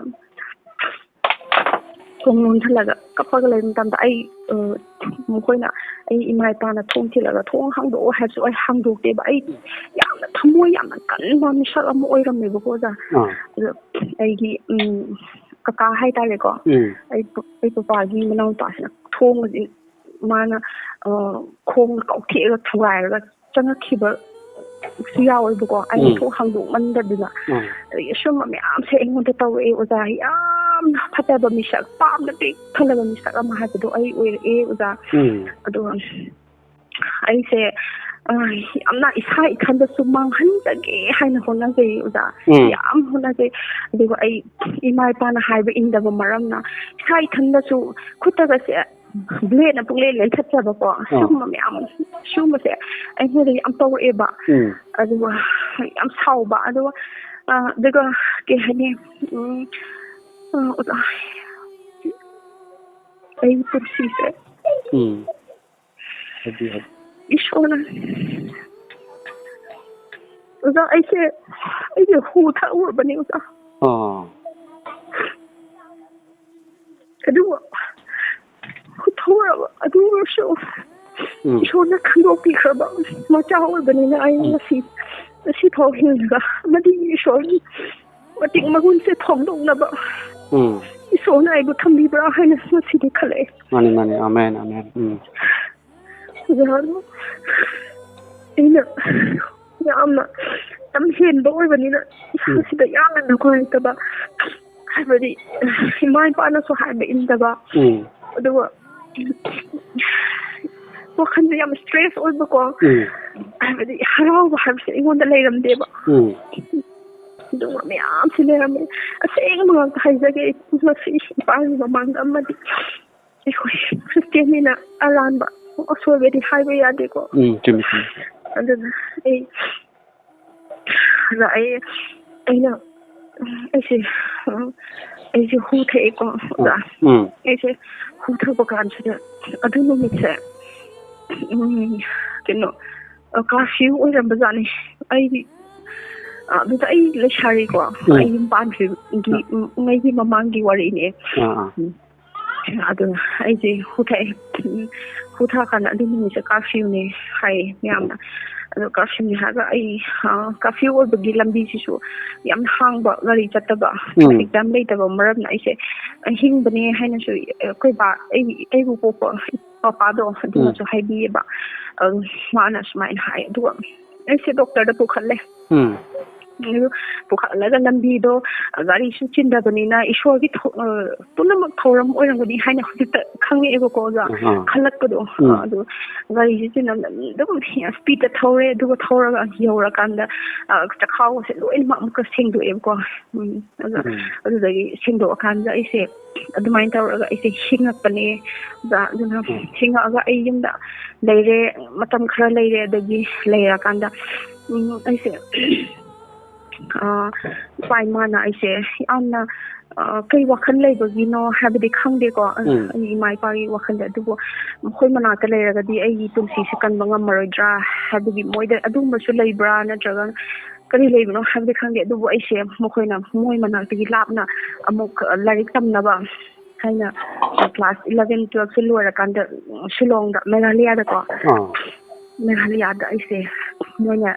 ꯊꯣꯡ ꯂꯣꯟꯁꯤꯜꯂꯒ ꯀꯞꯄꯒ ꯂꯩꯕ ꯃꯇꯝꯗ ꯑꯩ, ꯑ, ꯃꯈꯣꯏꯅ, ꯑꯩ ꯏꯃꯥ ꯏꯄꯥꯅ ꯊꯣꯡ ꯊꯤꯜꯂꯒ "ꯊꯣꯡ ꯍꯥꯡꯗꯣꯛꯑꯣ" ꯍꯥꯏꯕꯁꯨ ꯑꯩ ꯍꯥꯡꯗꯣꯛꯇꯦꯕ꯫ ꯑꯩ ꯌꯥꯝꯅ ꯊꯃꯣꯏ ꯌꯥꯝꯅ ꯀꯟꯕ ꯃꯤꯁꯛ ꯑꯃ ꯑꯣꯏꯔꯝꯃꯦꯕꯀꯣ, ꯑꯣꯖꯥ꯫ ꯑꯥ꯫ ꯑꯗꯣ ꯑꯩꯒꯤ, ꯎꯝ, ꯀꯀꯥ ꯍꯥꯏꯇꯥꯔꯦꯀꯣ, ꯎꯝ꯫ ꯑꯩ ꯄ-, ꯑꯩ ꯄꯄꯥꯒꯤ ꯃꯅꯥꯎꯅꯨꯄꯥꯁꯤꯅ ꯊꯣꯡ ꯑꯁꯤ ꯃꯥꯅ, ꯑ, ꯈꯣꯡꯅ ꯀꯥꯎꯊꯦꯛꯑꯒ ꯊꯨꯒꯥꯏꯔꯒ ꯆꯪꯉꯛꯈꯤꯕꯁꯨ ꯌꯥꯎꯋꯦꯕꯀꯣ, ꯑꯩꯅ ꯎꯝ꯫ ꯊꯣꯡ ꯍꯥꯡꯗꯣꯛꯃꯟꯗꯗꯅ꯫ ꯎꯝ꯫ ꯑꯗꯒꯤ ꯑꯁꯨꯝꯕ ꯃꯌꯥꯝꯁꯦ ꯑꯩꯉꯣꯟꯗ ꯇꯧꯔꯛꯑꯦ ꯑꯣꯖꯥ꯫ ꯌꯥꯝꯅ ꯐꯠꯇꯕ ꯃꯤꯁꯛ, ꯄꯥꯞꯅ ꯄꯤꯛ ꯊꯜꯂꯕ ꯃꯤꯁꯛ ꯑꯃ ꯍꯥꯏꯕꯗꯣ ꯑꯩ ꯑꯣꯏꯔꯛꯑꯦ ꯑꯣꯖꯥ꯫ ꯎꯝ꯫ ꯑꯗꯨꯒ ꯑꯩꯁꯦ, ꯑ, ꯌꯥꯝꯅ ꯏꯁꯥ ꯏꯊꯟꯗꯁꯨ ꯃꯥꯡꯍꯟꯖꯒꯦ ꯍꯥꯏꯅ ꯍꯣꯠꯅꯖꯩ ꯑꯣꯖꯥ꯫ ꯎꯝ꯫ ꯌꯥꯝ ꯍꯣꯠꯅꯖꯩ꯫ ꯑꯗꯨꯒ ꯑꯩ ꯏꯃꯥ ꯏꯄꯥꯅ ꯍꯥꯏꯕ ꯏꯟꯗꯕ ꯃꯔꯝꯅ ꯏꯁꯥ ꯏꯊꯟꯗꯁꯨ ꯈꯨꯠꯇꯒꯁꯦ ꯕ꯭ꯂꯦꯗꯅ ꯄꯨꯡꯂꯦꯟ ꯂꯦꯟꯊꯠꯆꯕꯀꯣ, ꯑꯥ꯫ ꯁꯤꯒꯨꯝꯕ ꯃꯌꯥꯝ, ꯁꯤꯒꯨꯝꯕꯁꯦ ꯑꯩꯉꯣꯟꯗ ꯌꯥꯝ ꯇꯧꯔꯛꯑꯦꯕ꯫ ꯎꯝ꯫ ꯑꯗꯨꯒ ꯌꯥꯝ ꯁꯥꯎꯕ, ꯑꯗꯨꯒ, ꯑ, ꯑꯗꯨꯒ ꯀꯩ ꯍꯥꯏꯅꯤ, ꯎꯝ, ꯑ, ꯑꯣꯖꯥ, ꯑꯩꯒꯤ ꯄꯨꯟꯁꯤꯁꯦ ꯎꯝ꯫ ꯍꯥꯏꯕꯤꯌꯨ, ꯍꯥꯏꯕꯤꯌꯨ꯫ ꯏꯁꯣꯔꯅ, ꯑꯣꯖꯥ, ꯑꯩꯁꯦ, ꯑꯩꯁꯦ ꯍꯨ ꯊꯛꯎꯔꯕꯅꯦ, ꯑꯣꯖꯥ꯫ ꯑꯥ꯫ ꯏꯁꯣꯔꯅ ꯈꯟꯗꯣꯛꯄꯤꯈ꯭ꯔꯕ ꯃꯆꯥ ꯑꯣꯏꯕꯅꯤꯅ ꯑꯩ ꯎꯝ꯫ ꯉꯁꯤ, ꯉꯁꯤ ꯐꯥꯎ ꯍꯤꯡꯂꯒ ꯑꯃꯗꯤ ꯏꯁꯣꯔꯒꯤ ꯃꯇꯤꯛ ꯃꯒꯨꯟꯁꯦ ꯐꯣꯡꯗꯣꯛꯅꯕ ꯎꯝ꯫ ꯏꯁꯣꯔꯅ ꯑꯩꯕꯨ ꯊꯝꯕꯤꯕ꯭ꯔꯥ ꯍꯥꯏꯅ ꯉꯁꯤꯗꯤ ꯈꯜꯂꯛꯑꯦ꯫ ꯃꯥꯅꯤ, ꯃꯥꯅꯤ꯫ Amen, amen. ꯎꯝ꯫ ꯑꯣꯖꯥ, ꯑꯩꯅ ꯌꯥꯝꯅ ꯌꯥꯝ ꯍꯦꯟꯕ ꯑꯣꯏꯕꯅꯤꯅ ꯎꯝ꯫ ꯏꯁꯥꯁꯤꯗ ꯌꯥꯝꯅ ꯅꯨꯡꯉꯥꯏꯇꯕ, ꯍꯥꯏꯕꯗꯤ ꯏꯃꯥ ꯏꯄꯥꯅꯁꯨ ꯍꯥꯏꯕ ꯏꯟꯗꯕ, ꯎꯝ꯫ ꯑꯗꯨꯒ ꯋꯥꯈꯜꯁꯦ ꯌꯥꯝ stress ꯑꯣꯏꯕꯀꯣ꯫ ꯎꯝ꯫ ꯍꯥꯏꯕꯗꯤ ꯍꯔꯥꯎꯕ ꯍꯥꯏꯕꯁꯦ ꯑꯩꯉꯣꯟꯗ ꯂꯩꯔꯝꯗꯦꯕ꯫ ꯎꯝ꯫ ꯑꯗꯨꯒꯨꯝꯕ ꯃꯌꯥꯝꯁꯦ ꯂꯩꯔꯝꯃꯦ꯫ ꯑꯁꯦꯡꯕ ꯉꯥꯛꯇ ꯍꯥꯏꯖꯒꯦ, ꯑꯩ ꯉꯁꯤ ꯏꯄꯥꯒꯤ ꯃꯃꯥꯡꯗ ꯑꯃꯗꯤ ꯑꯩꯈꯣꯏ Christianꯅꯤꯅ ꯑꯔꯥꯟꯕ ꯑꯁꯣꯏꯕꯗꯤ ꯍꯥꯏꯕ ꯌꯥꯗꯦꯀꯣ꯫ ꯎꯝ, ꯆꯨꯝꯃꯤ, ꯆꯨꯝꯃꯤ꯫ ꯑꯗꯨꯅ ꯑꯩ ꯑꯗ ꯑꯩ, ꯑꯩꯅ, ꯑꯩꯁꯦ, ꯑꯩꯁꯦ ꯍꯨ ꯊꯛꯑꯦꯀꯣ, ꯑꯣꯖꯥ꯫ ꯎꯝ꯫ ꯑꯩꯁꯦ ꯍꯨ ꯊꯛꯄ ꯀꯥꯟꯁꯤꯗ ꯑꯗꯨ ꯅꯨꯃꯤꯠꯁꯦ, ꯎꯝ, ꯀꯩꯅꯣ, ꯑ, curfew ꯑꯣꯏꯔꯝꯕꯖꯥꯠꯅꯤ꯫ ꯑꯩꯗꯤ, ꯑ, ꯑꯗꯨꯗ ꯑꯩ ꯂꯩꯁꯥꯔꯤꯀꯣ, ꯎꯝ꯫ ꯑꯩ ꯌꯨꯝ ꯄꯥꯟꯗ꯭ꯔꯤꯕꯒꯤ, ꯎꯝ꯫ ꯎꯝ, ꯑꯩꯒꯤ ꯃꯃꯥꯡꯒꯤ ꯋꯥꯔꯤꯅꯦ꯫ ꯑꯥ, ꯑꯥ꯫ ꯎꯝ꯫ ꯑꯗꯨ ꯑꯩꯁꯦ ꯍꯨ ꯊꯛꯑꯦ꯫ ꯎꯝ, ꯍꯨ ꯊꯛꯑꯀꯥꯟꯗ ꯑꯗꯨ ꯅꯨꯃꯤꯠꯁꯦ curfewꯅꯦ ꯍꯥꯏꯌꯦ ꯃꯌꯥꯝꯅ꯫ ꯑꯗꯣ curfewꯅꯦ ꯍꯥꯏꯔꯒ ꯑꯩ, ꯑ, curfew ꯑꯣꯏꯕꯒꯤ ꯂꯝꯕꯤꯁꯤꯁꯨ ꯌꯥꯝ ꯍꯥꯡꯕ, ꯒꯥꯔꯤ ꯆꯠꯇꯕ, ꯎꯝ꯫ Exam ꯂꯩꯇꯕ ꯃꯔꯝꯅ ꯑꯩꯁꯦ ꯍꯤꯡꯕꯅꯦ ꯍꯥꯏꯅꯁꯨ ꯑꯩꯈꯣꯏ ꯕꯥ, ꯑꯩ, ꯑꯩꯕꯨ ꯄꯣꯛꯄ ꯄꯄꯥꯗꯣ ꯑꯗꯨꯅꯁꯨ ꯎꯝ꯫ ꯍꯥꯏꯕꯤꯌꯦꯕ꯫ ꯑꯗꯨ ꯃꯥꯅ ꯁꯨꯃꯥꯏꯅ ꯍꯥꯏ꯫ ꯑꯗꯨꯒ ꯑꯩꯁꯦ doctorꯗ ꯄꯨꯈꯠꯂꯦ꯫ ꯎꯝ꯫ ꯑꯗꯨ ꯄꯨꯈꯠꯂꯒ ꯂꯝꯕꯤꯗꯣ ꯒꯥꯔꯤꯁꯨ ꯆꯤꯟꯗꯕꯅꯤꯅ ꯏꯁꯣꯔꯒꯤ ꯊꯧ-, ꯑ, ꯄꯨꯝꯅꯃꯛ ꯊꯧꯔꯝ ꯑꯣꯏꯔꯝꯒꯅꯤ ꯍꯥꯏꯅ ꯍꯧꯖꯤꯛꯇ ꯈꯪꯉꯛꯑꯦꯕꯀꯣ, ꯑꯣꯖꯥ꯫ ꯑꯍꯥ꯫ ꯈꯜꯂꯛꯄꯗꯣ꯫ ꯎꯝ꯫ ꯑꯗꯨ ꯒꯥꯔꯤꯁꯦ ꯆꯤꯟꯗꯕꯅꯤꯅ ꯑꯗꯨꯝ speedꯇ ꯊꯧꯔꯦ꯫ ꯑꯗꯨꯒ ꯊꯧꯔꯒ ꯌꯧꯔꯀꯥꯟꯗ, ꯑ, ꯆꯈꯥꯎꯒꯁꯦ ꯂꯣꯏꯅꯃꯛ ꯑꯃꯨꯛꯀ ꯁꯦꯡꯗꯣꯛꯑꯦꯕꯀꯣ꯫ ꯎꯝ꯫ ꯑꯗ ꯎꯝ꯫ ꯑꯗꯨꯗꯒꯤ ꯁꯦꯡꯗꯣꯛꯑꯀꯥꯟꯗ ꯑꯩꯁꯦ ꯑꯗꯨꯃꯥꯏꯅ ꯇꯧꯔꯒ ꯑꯩꯁꯦ ꯍꯤꯡꯉꯛꯄꯅꯦ꯫ ꯑꯗ ꯑꯗꯨꯅ ꯎꯝ꯫ ꯍꯤꯡꯉꯛꯑꯒ ꯑꯩ ꯌꯨꯝꯗ ꯂꯩꯔꯦ, ꯃꯇꯝ ꯈꯔ ꯂꯩꯔꯦ꯫ ꯑꯗꯒꯤ ꯂꯩꯔꯀꯥꯟꯗ, ꯎꯝ, ꯑꯩꯁꯦ, ꯑ, ꯏꯄꯥ ꯏꯃꯥꯅ ꯑꯩꯁꯦ ꯌꯥꯝꯅ, ꯑ, ꯀꯩ ꯋꯥꯈꯜ ꯂꯩꯕꯒꯤꯅꯣ ꯍꯥꯏꯕꯗꯤ ꯈꯪꯗꯦꯀꯣ꯫ ꯑ, ꯎꯝ꯫ ꯑꯩ ꯏꯃꯥ ꯏꯄꯥꯒꯤ ꯋꯥꯈꯜꯗ꯫ ꯑꯗꯨꯕꯨ ꯃꯈꯣꯏ ꯃꯅꯥꯛꯇ ꯂꯩꯔꯒꯗꯤ ꯑꯩꯒꯤ ꯄꯨꯟꯁꯤꯁꯦ ꯀꯟꯕ ꯉꯝꯃꯔꯣꯏꯗ꯭ꯔꯥ ꯍꯥꯏꯕꯒꯤ ꯃꯣꯏꯗ ꯑꯗꯨꯒꯨꯝꯕꯁꯨ ꯂꯩꯕ꯭ꯔꯥ, ꯅꯠꯇ꯭ꯔꯒ ꯀꯔꯤ ꯂꯩꯕꯅꯣ ꯍꯥꯏꯕꯗꯤ ꯈꯪꯗꯦ꯫ ꯑꯗꯨꯕꯨ ꯑꯩꯁꯦ ꯃꯈꯣꯏꯅ, ꯃꯣꯏ ꯃꯅꯥꯛꯇꯒꯤ ꯂꯥꯞꯅ ꯑꯃꯨꯛ ꯂꯥꯏꯔꯤꯛ ꯇꯝꯅꯕ ꯑꯩꯅ class eleven twelve ꯁꯦ ꯂꯣꯏꯔꯀꯥꯟꯗ, ꯎꯝ, ꯁꯤꯂꯣꯡꯗ, ꯃꯦꯘꯥꯂꯌꯥꯗꯀꯣ, ꯑꯥ꯫ ꯃꯦꯘꯥꯂꯌꯥꯗ ꯑꯩꯁꯦ, ꯃꯣꯏꯅ,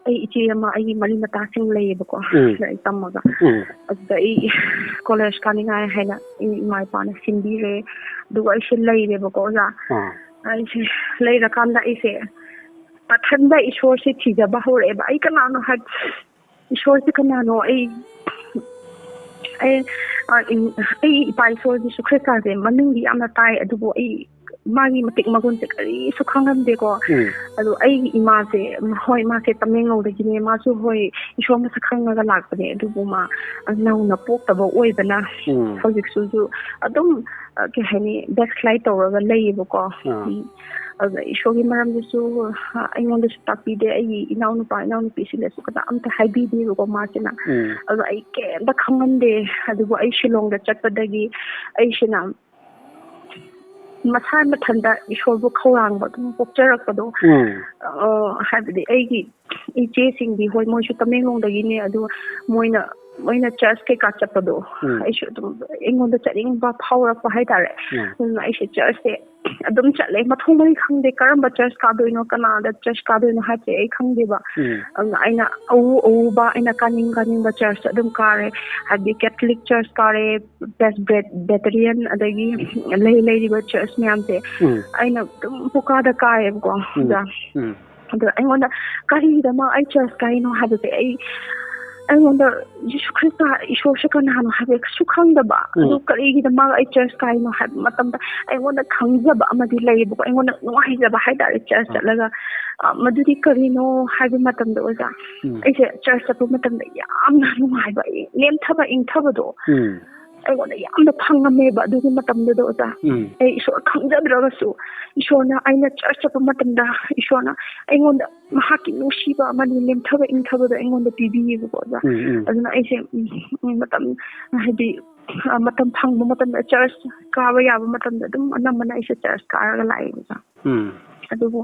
ꯑꯩ ꯏꯆꯦ ꯑꯃ, ꯑꯩꯒꯤ ꯃꯔꯤ ꯃꯇꯥꯁꯤꯡ ꯂꯩꯌꯦꯕꯀꯣ, ꯎꯝ꯫ ꯂꯥꯏꯔꯤꯛ ꯇꯝꯃꯒ꯫ ꯎꯝ꯫ ꯑꯗꯨꯗ ꯑꯩ college ꯀꯥꯅꯤꯡꯉꯥꯏ ꯍꯥꯏꯅ ꯑꯩ ꯏꯃꯥ ꯏꯄꯥꯅ ꯁꯤꯟꯕꯤꯔꯦ꯫ ꯑꯗꯨꯒ ꯑꯩꯁꯦ ꯂꯩꯔꯦꯕꯀꯣ, ꯑꯣꯖꯥ꯫ ꯑꯥ꯫ ꯑꯩꯁꯦ ꯂꯩꯔꯀꯥꯟꯗ ꯑꯩꯁꯦ ꯃꯊꯟꯗ ꯏꯁꯣꯔꯁꯦ ꯊꯤꯖꯕ ꯍꯧꯔꯛꯑꯦꯕ꯫ ꯑꯩ ꯀꯅꯥꯅꯣ ꯍꯥꯏ-, ꯏꯁꯣꯔꯁꯦ ꯀꯅꯥꯅꯣ? ꯑꯩ, ꯑꯩ, ꯑ, ꯏ-, ꯑꯩ ꯏꯄꯥ ꯏꯁꯣꯔ ꯖꯤꯁꯨ ꯈ꯭ꯔꯤꯁꯇꯥꯁꯦ ꯃꯃꯤꯡꯗꯤ ꯌꯥꯝꯅ ꯇꯥꯏ, ꯑꯗꯨꯕꯨ ꯑꯩ ꯃꯥꯒꯤ ꯃꯇꯤꯛ ꯃꯒꯨꯟꯁꯦ ꯀꯔꯤꯁꯨ ꯈꯪꯉꯝꯗꯦꯀꯣ꯫ ꯎꯝ꯫ ꯑꯗꯣ ꯑꯩꯒꯤ ꯏꯃꯥꯁꯦ, ꯍꯣꯏ, ꯃꯥꯁꯦ ꯇꯃꯦꯡꯂꯣꯡꯗꯒꯤꯅꯦ, ꯃꯥꯁꯨ, ꯍꯣꯏ, ꯏꯁꯣꯔ ꯃꯁꯛ ꯈꯪꯉꯒ ꯂꯥꯛꯄꯅꯦ, ꯑꯗꯨꯕꯨ ꯃꯥ ꯅꯧꯅ ꯄꯣꯛꯇꯕ ꯑꯣꯏꯕꯅ ꯎꯝ꯫ ꯍꯧꯖꯤꯛꯁꯨ ꯑꯗꯨꯝ, ꯑ, ꯀꯩ ꯍꯥꯏꯅꯤ, backslide ꯇꯧꯔꯒ ꯂꯩꯌꯦꯕꯀꯣ꯫ ꯑꯥ꯫ ꯎꯝ꯫ ꯑꯗꯨꯗ ꯏꯁꯣꯔꯒꯤ ꯃꯔꯝꯗꯁꯨ, ꯑ, ꯑꯩꯉꯣꯟꯗꯁꯨ ꯇꯥꯛꯄꯤꯗꯦ, ꯑꯩꯒꯤ ꯏꯅꯥꯎꯅꯨꯄꯥ ꯏꯅꯥꯎꯅꯨꯄꯤꯁꯤꯡꯗꯁꯨ ꯀꯅꯥꯝꯇ ꯍꯥꯏꯕꯤꯗꯦꯕꯀꯣ ꯃꯥꯁꯤꯅ꯫ ꯎꯝ꯫ ꯑꯗꯣ ꯑꯩ ꯀꯩꯝꯇ ꯈꯪꯉꯝꯗꯦ꯫ ꯑꯗꯨꯕꯨ ꯑꯩ ꯁꯤꯂꯣꯡꯗ ꯆꯠꯄꯗꯒꯤ ꯑꯩꯁꯤꯅ ꯃꯁꯥ ꯃꯊꯟꯇ ꯏꯁꯣꯔꯕꯨ ꯈꯧꯔꯥꯡꯕ ꯑꯗꯨꯝ ꯄꯣꯛꯆꯔꯛꯄꯗꯣ꯫ ꯎꯝ꯫ ꯑ, ꯍꯥꯏꯕꯗꯤ ꯑꯩꯒꯤ ꯏꯆꯦꯁꯤꯡꯗꯤ, ꯍꯣꯏ, ꯃꯣꯏꯁꯨ ꯇꯃꯦꯡꯂꯣꯡꯗꯒꯤꯅꯦ, ꯑꯗꯨ ꯃꯣꯏꯅ, ꯃꯣꯏꯅ church ꯀꯩꯀꯥ ꯆꯠꯄꯗꯣ, ꯎꯝ꯫ ꯑꯩꯁꯨ ꯑꯗꯨꯝ ꯑꯩꯉꯣꯟꯗ ꯆꯠꯅꯤꯡꯕ ꯐꯥꯎꯔꯛꯄ ꯍꯥꯏꯇꯥꯔꯦ꯫ ꯎꯝ꯫ ꯑꯗꯨꯅ ꯑꯩꯁꯦ church ꯁꯦ ꯑꯗꯨꯝ ꯆꯠꯂꯦ, ꯃꯊꯣꯡ ꯃꯔꯤ ꯈꯪꯗꯦ, ꯀꯔꯝꯕ church ꯀꯥꯗꯣꯏꯅꯣ, ꯀꯅꯥꯗ church ꯀꯥꯗꯣꯏꯅꯣ ꯍꯥꯏꯕꯁꯦ ꯑꯩ ꯈꯪꯗꯦꯕ꯫ ꯎꯝ꯫ ꯑꯗꯨꯅ ꯑꯩꯅ ꯑꯎ ꯑꯎꯕ, ꯑꯩꯅ ꯀꯥꯅꯤꯡ ꯀꯥꯅꯤꯡꯕ church ꯑꯗꯨꯝ ꯀꯥꯔꯦ, ꯍꯥꯏꯕꯗꯤ Catholic church ꯀꯥꯔꯦ, Presbyterian, ꯑꯗꯒꯤ ꯂꯩ ꯂꯩꯔꯤꯕ church ꯃꯌꯥꯝꯁꯦ ꯎꯝ꯫ ꯑꯩꯅ ꯑꯗꯨꯝ ꯄꯨꯀꯥꯗ ꯀꯥꯏꯌꯦꯕꯀꯣ꯫ ꯎꯝ꯫ ꯑꯗ ꯎꯝ꯫ ꯑꯗꯣ ꯑꯩꯉꯣꯟꯗ ꯀꯔꯤꯒꯤꯗꯃꯛ ꯑꯩ church ꯀꯥꯏꯅꯣ ꯍꯥꯏꯕꯁꯦ ꯑꯩ, ꯑꯩꯉꯣꯟꯗ ꯖꯤꯁꯨ ꯈ꯭ꯔꯤꯁꯇ ꯏꯁꯣꯔꯁꯦ ꯀꯅꯥꯅꯣ ꯍꯥꯏꯕ ꯀꯩꯁꯨ ꯈꯪꯗꯕ꯫ ꯎꯝ꯫ ꯑꯗꯨ ꯀꯔꯤꯒꯤꯗꯃꯛ ꯑꯩ church ꯀꯥꯏꯅꯣ ꯍꯥꯏꯕ ꯃꯇꯝꯗ ꯑꯩꯉꯣꯟꯗ ꯈꯪꯖꯕ ꯑꯃꯗꯤ ꯂꯩꯌꯦꯕꯀꯣ, ꯑꯩꯉꯣꯟꯗ ꯅꯨꯡꯉꯥꯏꯖꯕ ꯍꯥꯏꯇꯥꯔꯦ church ꯑꯥ꯫ ꯆꯠꯂꯒ꯫ ꯑ, ꯃꯗꯨꯗꯤ ꯀꯔꯤꯅꯣ ꯍꯥꯏꯕ ꯃꯇꯝꯗ, ꯑꯣꯖꯥ, ꯎꯝ꯫ ꯑꯩꯁꯦ church ꯆꯠꯄ ꯃꯇꯝꯗ ꯌꯥꯝꯅ ꯅꯨꯡꯉꯥꯏꯕ, ꯂꯦꯝꯊꯕ ꯏꯪꯊꯕꯗꯣ ꯎꯝ꯫ ꯑꯩꯉꯣꯟꯗ ꯌꯥꯝꯅ ꯐꯪꯉꯝꯃꯦꯕ ꯑꯗꯨꯒꯤ ꯃꯇꯝꯗꯨꯗ, ꯑꯣꯖꯥ꯫ ꯎꯝ꯫ ꯑꯩ ꯏꯁꯣꯔ ꯈꯪꯖꯗ꯭ꯔꯒꯁꯨ ꯏꯁꯣꯔꯅ, ꯑꯩꯅ church ꯆꯠꯄ ꯃꯇꯝꯗ ꯏꯁꯣꯔꯅ ꯑꯩꯉꯣꯟꯗ ꯃꯍꯥꯛꯀꯤ ꯅꯨꯡꯁꯤꯕ ꯑꯃꯗꯤ ꯂꯦꯝꯊꯕ ꯏꯪꯊꯕꯗꯣ ꯑꯩꯉꯣꯟꯗ ꯄꯤꯕꯤꯌꯦꯕꯀꯣ, ꯑꯣꯖꯥ꯫ ꯎꯝ, ꯎꯝ꯫ ꯑꯗꯨꯅ ꯑꯩꯁꯦ, ꯎꯝ, ꯎꯝ, ꯃꯇꯝ, ꯍꯥꯏꯗꯤ, ꯑ, ꯃꯇꯝ ꯐꯪꯕ ꯃꯇꯝꯗ church ꯀꯥꯕ ꯌꯥꯕ ꯃꯇꯝꯗ ꯑꯗꯨꯝ ꯑꯅꯝꯕꯅ ꯑꯩꯁꯦ church ꯀꯥꯔꯒ ꯂꯥꯛꯑꯦ, ꯑꯣꯖꯥ꯫ ꯎꯝ꯫ ꯑꯗꯨꯕꯨ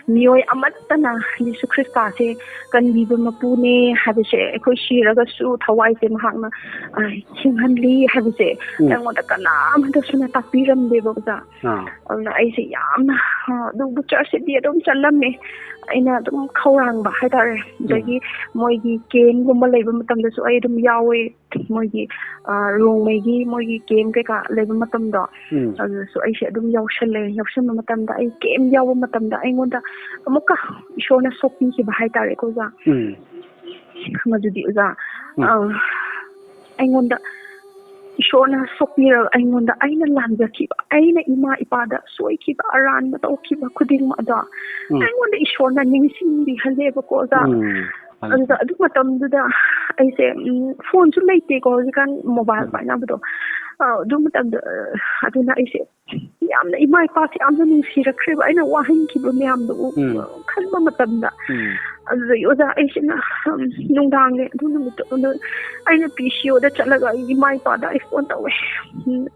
ꯃꯤꯑꯣꯏ ꯑꯃꯠꯇꯅ ꯖꯤꯁꯨ ꯈ꯭ꯔꯤꯁꯇꯥꯁꯦ ꯀꯟꯕꯤꯕ ꯃꯄꯨꯅꯦ ꯍꯥꯏꯕꯁꯦ, ꯑꯩꯈꯣꯏ ꯁꯤꯔꯒꯁꯨ ꯊꯋꯥꯏꯁꯦ ꯃꯍꯥꯛꯅ, ꯑ, ꯍꯤꯡꯍꯜꯂꯤ ꯍꯥꯏꯕꯁꯦ, ꯎꯝ꯫ ꯑꯩꯉꯣꯟꯗ ꯀꯅꯥꯝꯇꯁꯨꯅ ꯇꯥꯛꯄꯤꯔꯝꯗꯦꯕ, ꯑꯣꯖꯥ꯫ ꯑꯥ꯫ ꯑꯗꯨꯅ ꯑꯩꯁꯦ ꯌꯥꯝꯅ, ꯑ, ꯑꯗꯨꯕꯨ ꯆꯔꯆꯁꯤꯗꯤ ꯑꯗꯨꯝ ꯆꯠꯂꯝꯃꯦ꯫ ꯑꯩꯅ ꯑꯗꯨꯝ ꯈꯧꯔꯥꯡꯕ ꯍꯥꯏꯇꯥꯔꯦ꯫ ꯎꯝ꯫ ꯑꯗꯒꯤ ꯃꯣꯏꯒꯤ ꯀꯦꯝꯒꯨꯝꯕ ꯂꯩꯕ ꯃꯇꯝꯗꯁꯨ ꯑꯩ ꯑꯗꯨꯝ ꯌꯥꯎꯋꯦ꯫ ꯃꯣꯏꯒꯤ, ꯑ, ꯔꯣꯡꯃꯩꯒꯤ ꯃꯣꯏꯒꯤ ꯀꯦꯝ ꯀꯩꯀꯥ ꯂꯩꯕ ꯃꯇꯝꯗꯣ, ꯎꯝ꯫ ꯑꯗꯨꯗꯁꯨ ꯑꯩꯁꯦ ꯑꯗꯨꯝ ꯌꯥꯎꯁꯜꯂꯦ꯫ ꯌꯥꯎꯁꯟꯕ ꯃꯇꯝꯗ ꯑꯩ ꯀꯦꯝ ꯌꯥꯎꯕ ꯃꯇꯝꯗ ꯑꯩꯉꯣꯟꯗ ꯑꯃꯨꯛꯀ ꯏꯁꯣꯔꯅ ꯁꯣꯛꯄꯤꯈꯤꯕ ꯍꯥꯏꯇꯥꯔꯦꯀꯣ, ꯑꯣꯖꯥ꯫ ꯎꯝ꯫ ꯃꯗꯨꯗꯤ, ꯑꯣꯖꯥ, ꯎꯝ꯫ ꯑ, ꯑꯩꯉꯣꯟꯗ ꯏꯁꯣꯔꯅ ꯁꯣꯛꯄꯤꯔꯒ ꯑꯩꯉꯣꯟꯗ ꯑꯩꯅ ꯂꯥꯟꯖꯈꯤꯕ, ꯑꯩꯅ ꯏꯃꯥ ꯏꯄꯥꯗ ꯁꯣꯏꯈꯤꯕ, ꯑꯔꯥꯟꯕ ꯇꯧꯈꯤꯕ ꯈꯨꯗꯤꯡꯃꯛ ꯑꯗꯣ ꯎꯝ꯫ ꯑꯩꯉꯣꯟꯗ ꯏꯁꯣꯔꯅ ꯅꯤꯡꯁꯤꯡꯕꯤꯍꯜꯂꯦꯕꯀꯣ, ꯑꯣꯖꯥ꯫ ꯎꯝ꯫ ꯑꯗꯨꯗ ꯑꯗꯨ ꯃꯇꯝꯗꯨꯗ ꯑꯩꯁꯦ, ꯎꯝ, ꯐꯣꯟꯁꯨ ꯂꯩꯇꯦꯀꯣ ꯍꯧꯖꯤꯛꯀꯥꯟ ꯃꯣꯕꯥꯏꯜ ꯎꯝ꯫ ꯄꯥꯏꯅꯕꯗꯣ꯫ ꯑ, ꯑꯗꯨ ꯃꯇꯝꯗ, ꯑ, ꯑꯗꯨꯅ ꯑꯩꯁꯦ ꯌꯥꯝꯅ ꯏꯃꯥ ꯏꯄꯥꯁꯦ ꯌꯥꯝꯅ ꯅꯨꯡꯁꯤꯔꯛꯈ꯭ꯔꯦꯕ, ꯑꯩꯅ ꯋꯥꯍꯟꯈꯤꯕ ꯃꯌꯥꯝꯗꯣ ꯎ-, ꯎꯝ꯫ ꯈꯟꯕ ꯃꯇꯝꯗ꯫ ꯎꯝ꯫ ꯑꯗꯨꯗꯒꯤ ꯑꯣꯖꯥ ꯑꯩꯁꯤꯅ, ꯎꯝ, ꯅꯨꯡꯗꯥꯡꯅꯦ ꯑꯗꯨ ꯅꯨꯃꯤꯠꯇꯣ, ꯑꯗꯨ ꯑꯩꯅ ꯄꯤ ꯁꯤ ꯑꯣꯗ ꯆꯠꯂꯒ ꯑꯩꯒꯤ ꯏꯃꯥ ꯏꯄꯥꯗ ꯑꯩ ꯐꯣꯟ ꯇꯧꯋꯦ꯫ ꯎꯝ,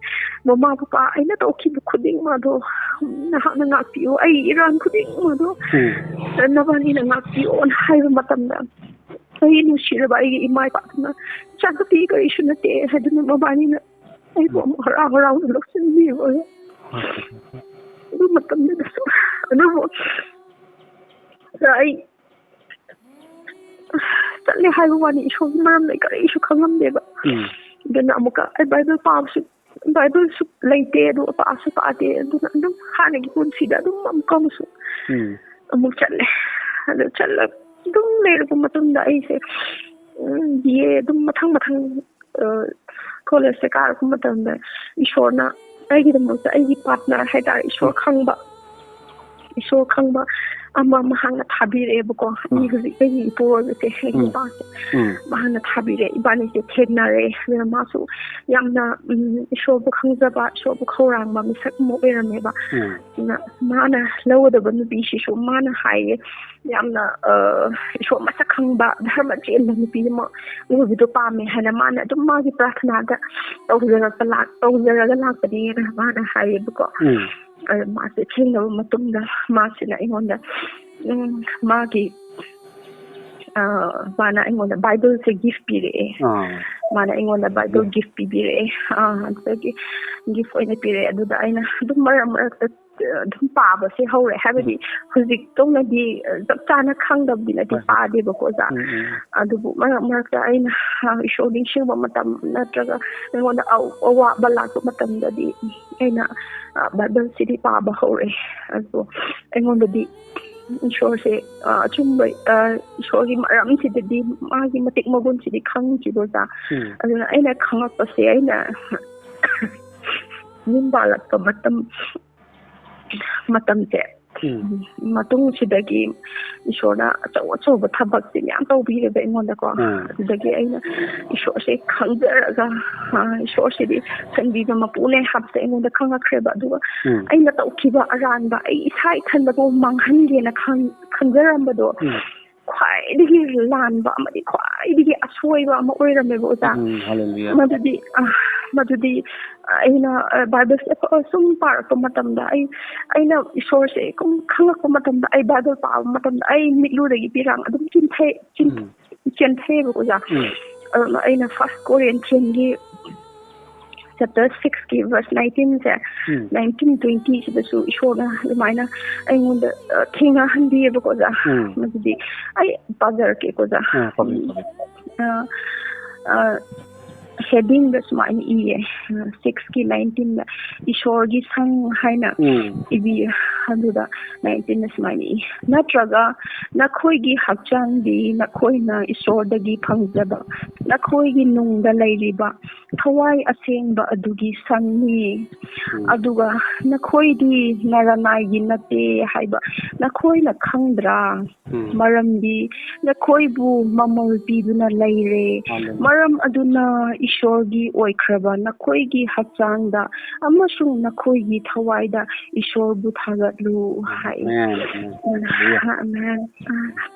"ꯃꯃꯥ ꯄꯄꯥ, ꯑꯩꯅ ꯇꯧꯈꯤꯕ ꯈꯨꯗꯤꯡꯃꯛ ꯑꯗꯣ, ꯎꯝ, ꯅꯍꯥꯛꯅ ꯉꯥꯛꯄꯤꯌꯨ, ꯑꯩ ꯏꯔꯥꯟ ꯈꯨꯗꯤꯡꯃꯛ ꯑꯗꯣ ꯎꯝ꯫ ꯅꯕꯥꯅꯤꯅ ꯉꯥꯛꯄꯤꯌꯣꯅ" ꯍꯥꯏꯕ ꯃꯇꯝꯗ, ꯑꯩ ꯅꯨꯡꯁꯤꯔꯕ ꯑꯩꯒꯤ ꯏꯃꯥ ꯏꯄꯥꯗꯨꯅ, "ꯏꯆꯥꯅꯨꯄꯤ ꯀꯔꯤꯁꯨ ꯅꯠꯇꯦ" ꯍꯥꯏꯗꯨꯅ ꯃꯕꯥꯅꯤꯅ ꯑꯩꯕꯨ ꯑꯃꯨꯛ ꯍꯔꯥꯎ ꯍꯔꯥꯎꯅ ꯂꯧꯁꯤꯟꯕꯤꯕ꯫ ꯑꯗꯨ ꯃꯇꯝꯗꯨꯗꯁꯨ ꯑꯗꯨꯕꯨ ꯑꯩ ꯆꯠꯂꯦ ꯍꯥꯏꯕ ꯋꯥꯅꯤ, ꯏꯁꯣꯔꯒꯤ ꯃꯔꯝꯗ ꯑꯩ ꯀꯔꯤꯁꯨ ꯈꯪꯉꯝꯗꯦꯕ꯫ ꯎꯝ꯫ ꯑꯗꯨꯅ ꯑꯃꯨꯛꯀ ꯑꯩ ꯕꯥꯏꯕꯜ ꯄꯥꯕꯁꯨ, ꯕꯥꯏꯕꯜꯁꯨ ꯂꯩꯇꯦ, ꯑꯗꯨ ꯄꯥꯁꯨ ꯄꯥꯗꯦ꯫ ꯑꯗꯨꯅ ꯑꯗꯨꯝ ꯍꯥꯟꯅꯒꯤ ꯄꯨꯟꯁꯤꯗ ꯑꯗꯨꯝ ꯑꯃꯨꯛꯀ ꯑꯃꯨꯛꯁꯨ ꯎꯝ꯫ ꯑꯃꯨꯛ ꯆꯠꯂꯦ꯫ ꯑꯗꯨ ꯆꯠꯂ ꯑꯗꯨꯝ ꯂꯩꯔꯕ ꯃꯇꯨꯡꯗ ꯑꯩꯁꯦ, ꯎꯝ, ꯕꯤ ꯑꯦ ꯑꯗꯨꯝ ꯃꯊꯪ ꯃꯊꯪ, ꯑ, ꯀꯣꯂꯦꯖꯁꯦ ꯀꯥꯔꯛꯄ ꯃꯇꯝꯗ ꯏꯁꯣꯔꯅ ꯑꯩꯒꯤꯗꯃꯛꯇ ꯑꯩꯒꯤ ꯄꯥꯔꯠꯅꯔ ꯍꯥꯏꯇꯥꯔꯦ, ꯏꯁꯣꯔ ꯎꯝ꯫ ꯈꯪꯕ, ꯏꯁꯣꯔ ꯈꯪꯕ ꯑꯃ ꯃꯍꯥꯛꯅ ꯊꯥꯕꯤꯔꯛꯑꯦꯕꯀꯣ꯫ ꯑꯩ ꯎꯝ꯫ ꯍꯧꯖꯤꯛ ꯑꯩꯒꯤ ꯏꯄꯨꯔꯣꯏꯕꯁꯦ, ꯑꯩꯒꯤ ꯎꯝ꯫ ꯅꯨꯄꯥꯁꯦ꯫ ꯎꯝ꯫ ꯃꯍꯥꯛꯅ ꯊꯥꯕꯤꯔꯛꯑꯦ꯫ ꯏꯕꯥꯅꯤꯁꯦ ꯊꯦꯡꯅꯔꯦ꯫ ꯑꯗꯨꯅ ꯃꯥꯁꯨ ꯌꯥꯝꯅ, ꯎꯝ, ꯏꯁꯣꯔꯕꯨ ꯈꯪꯖꯕ, ꯏꯁꯣꯔꯕꯨ ꯈꯧꯔꯥꯡꯕ ꯃꯤꯁꯛ ꯑꯃ ꯑꯣꯏꯔꯝꯃꯦꯕ꯫ ꯎꯝ꯫ ꯑꯗꯨꯅ ꯃꯥꯅ ꯂꯧꯒꯗꯕ ꯅꯨꯄꯤꯁꯤꯁꯨ ꯃꯥꯅ ꯍꯥꯏꯌꯦ, ꯌꯥꯝꯅ, ꯑ, ꯏꯁꯣꯔ ꯃꯁꯛ ꯈꯪꯕ, ꯙꯔꯃ ꯆꯦꯟꯕ ꯅꯨꯄꯤ ꯑꯃ ꯑꯣꯏꯕꯗꯣ ꯄꯥꯝꯃꯦ ꯍꯥꯏꯅ ꯃꯥꯅ ꯑꯗꯨꯝ ꯃꯥꯒꯤ ꯄ꯭ꯔꯥꯊꯅꯥꯗ ꯇꯧꯖꯔꯛꯄ ꯂꯥꯛ-, ꯇꯧꯖꯔꯒ ꯂꯥꯛꯄꯅꯦꯅ ꯃꯥꯅ ꯍꯥꯏꯌꯦꯕꯀꯣ꯫ ꯎꯝ꯫ ꯑ, ꯃꯥꯁꯦ ꯊꯦꯡꯅꯕ ꯃꯇꯨꯡꯗ ꯃꯥꯁꯤꯅ ꯑꯩꯉꯣꯟꯗ, ꯎꯝ, ꯃꯥꯒꯤ, ꯑ, ꯃꯥꯅ ꯑꯩꯉꯣꯟꯗ ꯕꯥꯏꯕꯜꯁꯦ ꯒꯤꯐ ꯄꯤꯔꯛꯑꯦ꯫ ꯑꯥ ꯃꯥꯅ ꯑꯩꯉꯣꯟꯗ ꯕꯥꯏꯕꯜ ꯒꯤꯐ ꯄꯤꯕꯤꯔꯛꯑꯦ꯫ ꯑꯥ, ꯑꯗꯨꯗꯒꯤ ꯒꯤꯐ ꯑꯣꯏꯅ ꯄꯤꯔꯛꯑꯦ꯫ ꯑꯗꯨꯗ ꯑꯩꯅ ꯑꯗꯨꯝ ꯃꯔꯛ ꯃꯔꯛꯇ, ꯑ, ꯑꯗꯨꯝ ꯄꯥꯕꯁꯦ ꯍꯧꯔꯦ꯫ ꯍꯥꯏꯕꯗꯤ ꯍꯧꯖꯤꯛꯇꯧꯅꯗꯤ, ꯑ, ꯆꯞ ꯆꯥꯅ ꯈꯪꯗꯕꯗꯤ ꯅꯠꯇꯦ, ꯍꯣꯏ, ꯍꯣꯏ꯫ ꯄꯥꯗꯦꯕꯀꯣ, ꯑꯣꯖꯥ꯫ ꯎꯝ, ꯎꯝ꯫ ꯑꯗꯨꯕꯨ ꯃꯔꯛ ꯃꯔꯛꯇ ꯑꯩꯅ, ꯑ, ꯏꯁꯣꯔ ꯅꯤꯡꯁꯤꯡꯕ ꯃꯇꯝ ꯅꯠꯇ꯭ꯔꯒ ꯑꯩꯉꯣꯟꯗ ꯑ-, ꯑꯋꯥꯕ ꯂꯥꯛꯄ ꯃꯇꯝꯗꯗꯤ ꯑꯩꯅ, ꯑ, ꯕꯥꯏꯕꯜꯁꯤꯗꯤ ꯄꯥꯕ ꯍꯧꯔꯦ꯫ ꯑꯗꯣ ꯑꯩꯉꯣꯟꯗꯗꯤ ꯏꯁꯣꯔꯁꯦ, ꯑ, ꯑꯆꯨꯝꯕ, ꯑ, ꯏꯁꯣꯔꯒꯤ ꯃꯔꯝꯁꯤꯗꯗꯤ, ꯃꯥꯒꯤ ꯃꯇꯤꯛ ꯃꯒꯨꯟꯁꯤꯗꯤ ꯈꯪꯗ꯭ꯔꯤꯕ, ꯑꯣꯖꯥ꯫ ꯎꯝ꯫ ꯑꯗꯨꯅ ꯑꯩꯅ ꯈꯪꯉꯛꯄꯁꯦ, ꯑꯩꯅ ꯌꯨꯝ ꯄꯥꯜꯂꯛꯄ ꯃꯇꯝ, ꯃꯇꯝꯁꯦ, ꯎꯝ꯫ ꯃꯇꯨꯡꯁꯤꯗꯒꯤ ꯏꯁꯣꯔꯅ ꯑꯆꯧ ꯑꯆꯧꯕ ꯊꯕꯛꯁꯦ ꯃꯌꯥꯝ ꯇꯧꯕꯤꯔꯦꯕ ꯑꯩꯉꯣꯟꯗꯀꯣ꯫ ꯎꯝ꯫ ꯑꯗꯨꯗꯒꯤ ꯑꯩꯅ ꯏꯁꯣꯔꯁꯦ ꯈꯪꯖꯔꯒ, ꯑ, ꯏꯁꯣꯔꯁꯤꯗꯤ ꯆꯥꯟꯕꯤꯕ ꯃꯄꯨꯅꯦ ꯍꯥꯏꯕꯁꯦ ꯑꯩꯉꯣꯟꯗ ꯈꯪꯉꯛꯈ꯭ꯔꯦꯕ꯫ ꯑꯗꯨꯒ ꯎꯝ꯫ ꯑꯩꯅ ꯇꯧꯈꯤꯕ ꯑꯔꯥꯟꯕ, ꯑꯩ ꯏꯁꯥ ꯏꯊꯟꯗꯕꯨ ꯃꯥꯡꯍꯟꯒꯦꯅ ꯈꯪ-, ꯈꯟꯖꯔꯝꯕꯗꯣ, ꯎꯝ꯫ ꯈ꯭ꯋꯥꯏꯗꯒꯤ ꯂꯥꯟꯕ ꯑꯃꯗꯤ ꯈ꯭ꯋꯥꯏꯗꯒꯤ ꯑꯁꯣꯏꯕ ꯑꯃ ꯑꯣꯏꯔꯝꯃꯦꯕ, ꯑꯣꯖꯥ꯫ ꯎꯝ, ꯍꯜꯂꯦꯂꯨꯌꯥ꯫ ꯃꯗꯨꯗꯤ, ꯑ, ꯃꯗꯨꯗꯤ ꯑꯩꯅ, ꯑ, ꯕꯥꯏꯕꯜꯁꯦ ꯁꯨꯝ ꯄꯥꯔꯛꯄ ꯃꯇꯝꯗ, ꯑꯩ, ꯑꯩꯅ ꯏꯁꯣꯔꯁꯦ ꯁꯨꯝ ꯈꯪꯉꯛꯄ ꯃꯇꯝꯗ, ꯑꯩ ꯕꯥꯏꯕꯜ ꯄꯥꯕ ꯃꯇꯝꯗ ꯑꯩ ꯃꯤꯠꯂꯨꯗꯒꯤ ꯄꯤꯔꯥꯡ ꯑꯗꯨꯝ ꯆꯤꯟꯊꯩ, ꯆꯤꯟ-, ꯎꯝ꯫ ꯆꯦꯟꯊꯩꯑꯕꯀꯣ, ꯑꯣꯖꯥ꯫ ꯎꯝ꯫ ꯑꯗꯨꯅ ꯑꯩꯅ First Corinthiansꯒꯤ chapter sixꯀꯤ verse nineteenꯁꯦ, ꯎꯝ꯫ nineteen twentyꯁꯤꯗꯁꯨ ꯏꯁꯣꯔꯅ ꯑꯗꯨꯃꯥꯏꯅ ꯑꯩꯉꯣꯟꯗ, ꯑ, ꯊꯦꯡꯅꯍꯟꯕꯤꯌꯦꯕꯀꯣ, ꯑꯣꯖꯥ꯫ ꯎꯝ꯫ ꯃꯗꯨꯗꯤ ꯑꯩ ꯄꯥꯖꯔꯛꯀꯦꯀꯣ, ꯑꯣꯖꯥ꯫ ꯑ, ꯄꯥꯕꯤꯌꯨ, ꯄꯥꯕꯤꯌꯨ꯫ ꯑ, ꯑ, headingꯗ ꯁꯨꯃꯥꯏꯅ ꯏꯌꯦ, sixꯀꯤ nineteenꯗ, "ꯏꯁꯣꯔꯒꯤ ꯁꯪ" ꯍꯥꯏꯅ ꯎꯝ꯫ ꯏꯕꯤꯌꯦ꯫ ꯑꯗꯨꯗ nineteenꯗ ꯁꯨꯃꯥꯏꯅ ꯏ, "ꯅꯠꯇ꯭ꯔꯒ ꯅꯈꯣꯏꯒꯤ ꯍꯛꯆꯥꯡꯗꯤ ꯅꯈꯣꯏꯅ ꯏꯁꯣꯔꯗꯒꯤ ꯐꯪꯖꯕ, ꯅꯈꯣꯏꯒꯤ ꯅꯨꯡꯗ ꯂꯩꯔꯤꯕ ꯊꯋꯥꯏ ꯑꯁꯦꯡꯕ ꯑꯗꯨꯒꯤ ꯁꯪꯅꯤ꯫ ꯎꯝ꯫ ꯑꯗꯨꯒ ꯅꯈꯣꯏꯗꯤ ꯅꯔꯅꯥꯏꯒꯤ ꯅꯠꯇꯦ ꯍꯥꯏꯕ ꯅꯈꯣꯏꯅ ꯈꯪꯗ꯭ꯔꯥ? ꯎꯝ꯫ ꯃꯔꯝꯗꯤ ꯅꯈꯣꯏꯕꯨ ꯃꯃꯜ ꯄꯤꯗꯨꯅ ꯂꯩꯔꯦ꯫ ꯍꯜꯂꯦꯂꯨꯌꯥ꯫ ꯃꯔꯝ ꯑꯗꯨꯅ ꯏꯁꯣꯔꯒꯤ ꯑꯣꯏꯈ꯭ꯔꯕ ꯅꯈꯣꯏꯒꯤ ꯍꯛꯆꯥꯡꯗ ꯑꯃꯁꯨꯡ ꯅꯈꯣꯏꯒꯤ ꯊꯋꯥꯏꯗ ꯏꯁꯣꯔꯕꯨ ꯊꯥꯒꯠꯂꯨ" ꯍꯥꯏ꯫ Amen, amen. ꯍꯜꯂꯦꯂꯨꯌꯥ꯫ ꯑꯃꯦꯟ꯫ ꯑ,